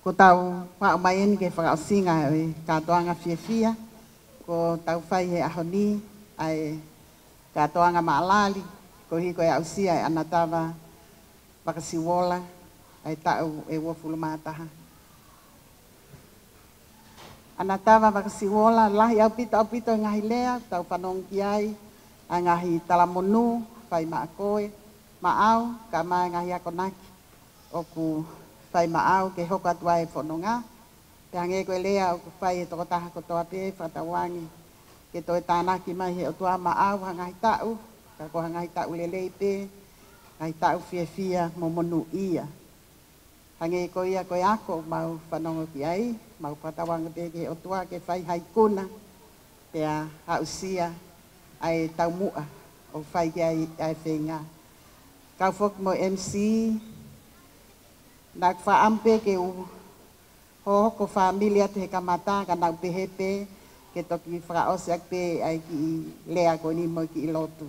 Ko ʻetau faʻu mai eni ki he fakaʻosinga ʻo e kātoanga fiefia, ko ʻetau fai he ʻaho ni ʻa e kātoanga maʻalali, koeʻuhi ko e aʻusia ʻe ʻAnatava Vakasiuola ʻa e taʻu ʻe uofulu mā taha. ʻAnatava Vakasiuola, lahi ʻaupito, ʻaupito e ngaahi lea, tau fanongo ki ai, ʻa e ngaahi talamonū, fai maʻa koe, maʻau, kae ʻumaʻā e ngaahi akonaki ʻoku fai maʻau ke hoko atu ai e fononga. Pea hangē ko e lea ʻoku fai ʻe he tokotaha kotoa pē, fakatauange ke toe tānaki mai ʻe he ʻOtua maʻau ha ngaahi taʻu, ka ko ha ngaahi taʻu lelei pē, ngaahi taʻu fiefia mo monūʻia. Hangē ko ia ko e ako ʻoku mau fanongo ki ai, mau fakatauange pē ki he ʻOtua ke fai ha ikuna, pea aʻusia ʻa e taumuʻa ʻoku fai ki ai ʻa e feinga. Kau foki mo e M C, naʻa ku fakaʻamu pē ke u hohoko fāmili atu he kamata, ka naʻa ku pehē pē ke toki fakaʻosi ʻaki pē ʻa e kiʻi lea ko eni mo e kiʻi lotu.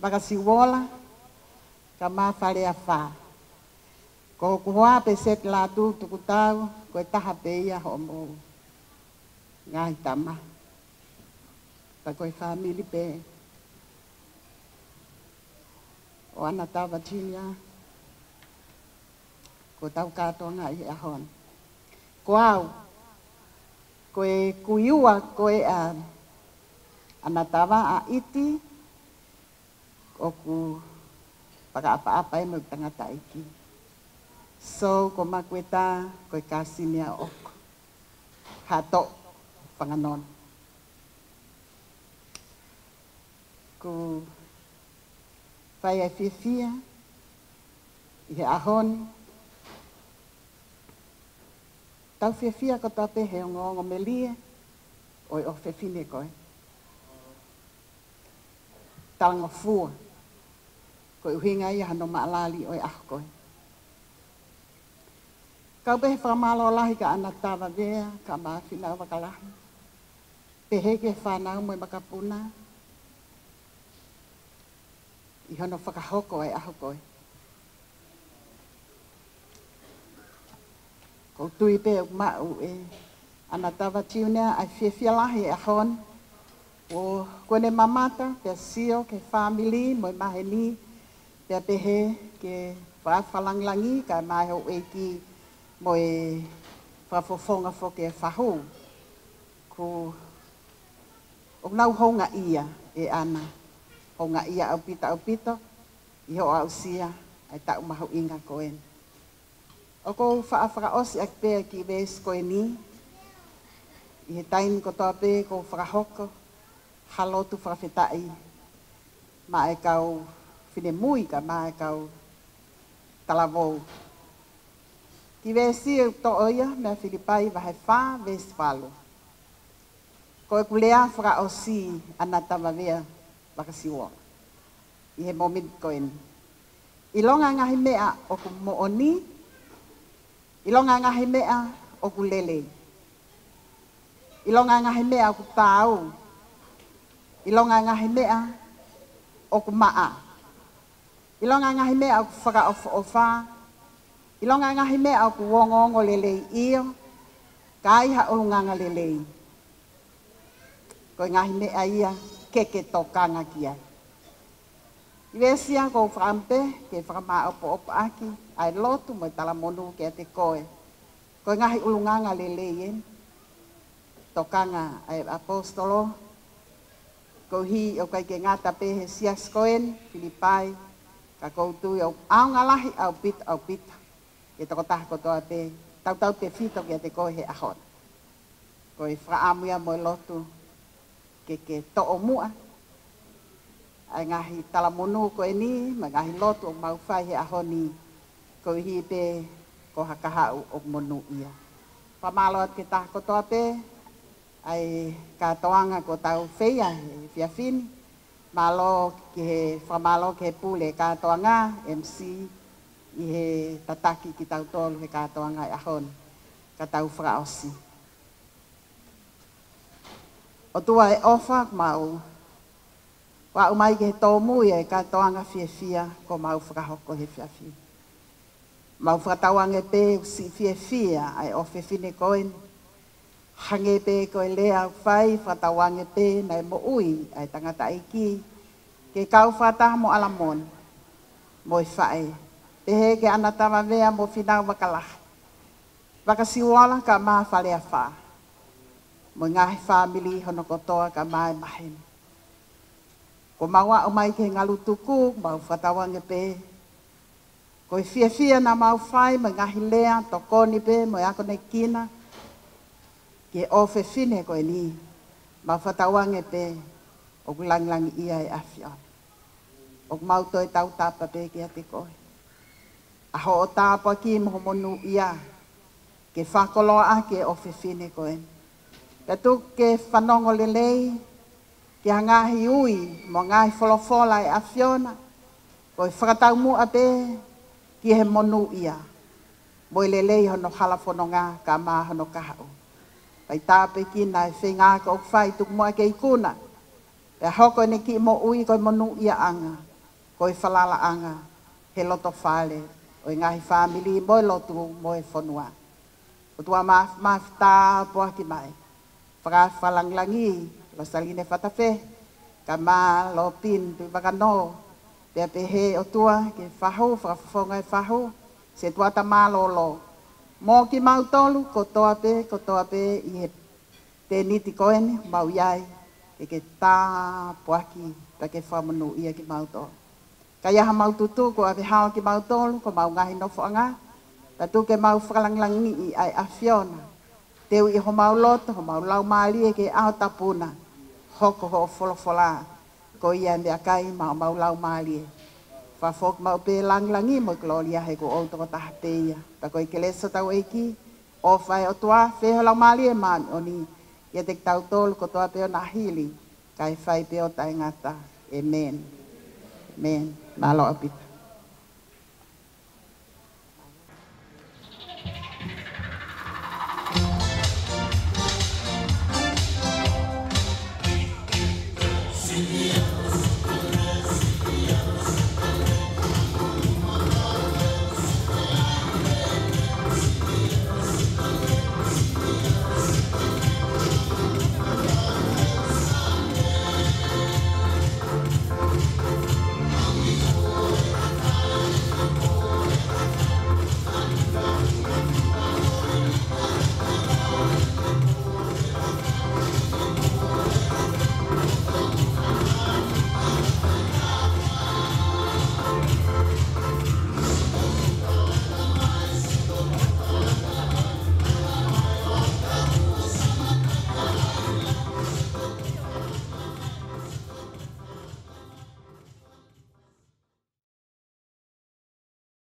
Vakasiuola, kae ʻumaʻā Faleafa. Ko hoku hoa pē Seti Lātū Tukutau, ko e taha pē ia hoʻomou ngaahi tama. Pea ko e fāmili pē ʻo ʻAnatava Junior, ko ʻetau kātoanga ʻi he ʻaho ni. Ko au, ko e kui ua ko ē ʻa ʻAnatava, ʻa ʻIti, ʻoku fakaʻapaʻapa ai mo e tangataʻeiki. So, ko Makueta, ko e kāsini ʻa ʻOku. Haʻa Toʻo, Fanganono. ʻOku fai ʻa e fiefia ʻi he ʻaho ni. Tau fiefia kotoa pē he ongoongo melie ʻo e ʻofefine ko ē. Talangofua, ko e ʻuhinga ia hano maʻalali ʻo e ʻaho ko ē. Kau pē he fakamālō lahi kia Ana Tavavea, kae ʻumaʻā Finau Vakalahi. Pehē ki he fānau mo e makapuna ʻi hono fakahoko ʻa e ʻaho ko ē. ʻOku ou tui pē ʻoku maʻu ʻe Ana Tava Junior ʻa e fiefia lahi he ʻaho ni. ʻOku ne mamata, pea sio ki he fāmili mo e maheni, pea pehē ki he fakalāngilangi kae ʻumaʻā e houʻeiki mo e fakafofonga foki e fahu. ʻOku, ʻoku nau houngaʻia ʻe Ana, houngaʻia ʻaupito ʻaupito ʻi hoʻo aʻusia ʻa e taʻu mahuʻinga ko eni. ʻOku ou faʻa fakaʻosi ʻaki pē ʻa e kiʻi veesi ko eni, ʻi he taimi kotoa pē ʻoku ou fakahoko ha lotu fakafetaʻi maʻa e kau finemui kae ʻumaʻā e kau talavou. Kiʻi veesi ʻoku toʻo ia mei Filipai vahe fā veesi valu. Ko ʻeku lea fakaʻosi, Ana Tavavea Vakasiuola, ʻi he mōmeniti ko eni. ʻIlonga e ngaahi meʻa ʻoku moʻoni, ʻilonga e ngaahi meʻa ʻoku lelei, ʻilonga e ngaahi meʻa ʻoku taau, ʻilonga e ngaahi meʻa ʻoku maʻa, ʻilonga e ngaahi meʻa ʻoku fakaʻofoʻofa, ʻilonga e ngaahi meʻa ʻoku ongoongo lelei, ʻio, ka ai ha ʻulungaanga lelei, ko e ngaahi meʻa ia ke ke tokanga ki ai. ʻI he veesi ʻoku ou fakaʻamu pē ke fakamāʻopoʻopo ʻaki ʻa e lotu mo e talamonū kiate koe. Ko e ngaahi ʻulungaanga lelei eni. Tokanga ʻa e ʻaposetolo, koeʻuhi ʻoku ʻikai ke ngata pē he siasi ko eni Filipai, ka ʻoku ou tui ʻoku ʻaonga lahi ʻaupito ʻaupito ki he tokotaha kotoa pē, tautautefito kiate koe he ʻaho ni. Ko e fakaʻamu ia mo e lotu ke ke toʻo muʻa ʻa e ngaahi talamonū ko eni, mo e ngaahi lotu ʻoku mau fai he ʻaho ni, koeʻuhi pē ko ha kahaʻu ʻoku monūʻia. Fakamālō atu ki he taha kotoa pē ʻa e kātoanga kuo tau feia he efiafi ni. Mālō ki he, fakamālō ki he pule kātoanga, M C, ʻi he tataki kitautolu he kātoanga he ʻaho ni, ka tau fakaʻosi. ʻOtua ʻe ʻofa, mau ʻoku aʻu mai ki he tōmui ʻa e kātoanga fiefia kuo mau fakahoko he efiafi ni. Mau fakatauange pē ʻoku siʻi fiefia ʻa e ʻofefine ko eni. Hangē pē ko e lea ʻoku fai, fakatauange pē naʻe moʻui ʻa e tangataʻeiki ke kau fakataha mo ʻAlamoni mo e faʻē. Pehē kia Ana Tavavea mo Finau Vakalahi, Vakasiuola kae ʻumaʻā Faleafa, mo e ngaahi fāmili hono kotoa kae ʻumaʻā e maheni. Kuo mau aʻu mai ki he ngalu tuku, mau fakatauange pē ko e fiefia naʻa mau fai mo e ngaahi lea tokoni pē mo e akonekina ki he ʻofefine ko eni, mau fakatauange pē ʻoku langilangiʻia e ʻAfiona. ʻOku mau toe tautapa pē kiate koe ʻa hoʻo tāpuaki mo hoʻo monūʻia ke fakakoloaʻaki e ʻofefine ko eni. Pea tuku ke fanongo lelei ki ha ngaahi ui mo e ngaahi folofola ʻa e ʻAfiona, ko e fakataumuʻa pē ki he monūʻia mo e lelei hono hala fononga kae ʻumaʻā hono kahaʻu. Fai tāpuekina e feinga ko ē ʻoku fai, tuku muʻa ke ikuna pea hoko ʻene kiʻi moʻui ko e monūʻiaʻanga, ko e falalaʻanga he loto fale ʻo e ngaahi fāmili mo e lotu mo e fonua. ʻOtua māfimafi, tāpuaki mai. Fakalangilangi Losaline Fatafehi kae ʻumaʻā Lopin Tuʻivakanō, pea pehē ʻOtua ki he fahu, fakafofonga e fahu, Setuata Mālōlō, mo kimautolu kotoa pē, kotoa pē ʻi he tēniti ko eni mau ʻi ai, ke ke tāpuaki pea ke fakamonūʻia kimautolu. Ka ʻi ai ha mau tutu kuo ʻave hao kimautolu ki homau ngaahi nofoʻanga, pea tuku ke mau fakalangilangiʻi ʻa e ʻAfiona. Teuʻi homau loto, homau laumālie ki he ʻaho tapu na, hoko hoʻo folofola ko ia e meʻakai maʻa homau laumālie. Fakafoki maʻu pē langilangi mo e kolōlia he ko ʻou tokotaha pē ia. Pea ko e kelesi ʻa hotau ʻEiki, ʻofa ʻa e ʻOtua, feohi ʻa e Laumālie Māʻoniʻoni ʻiate kitautolu kotoa pē ʻo na hili kae fai pē ʻo taʻengata. ʻĒmeni. ʻĒmeni. Mālō ʻaupito.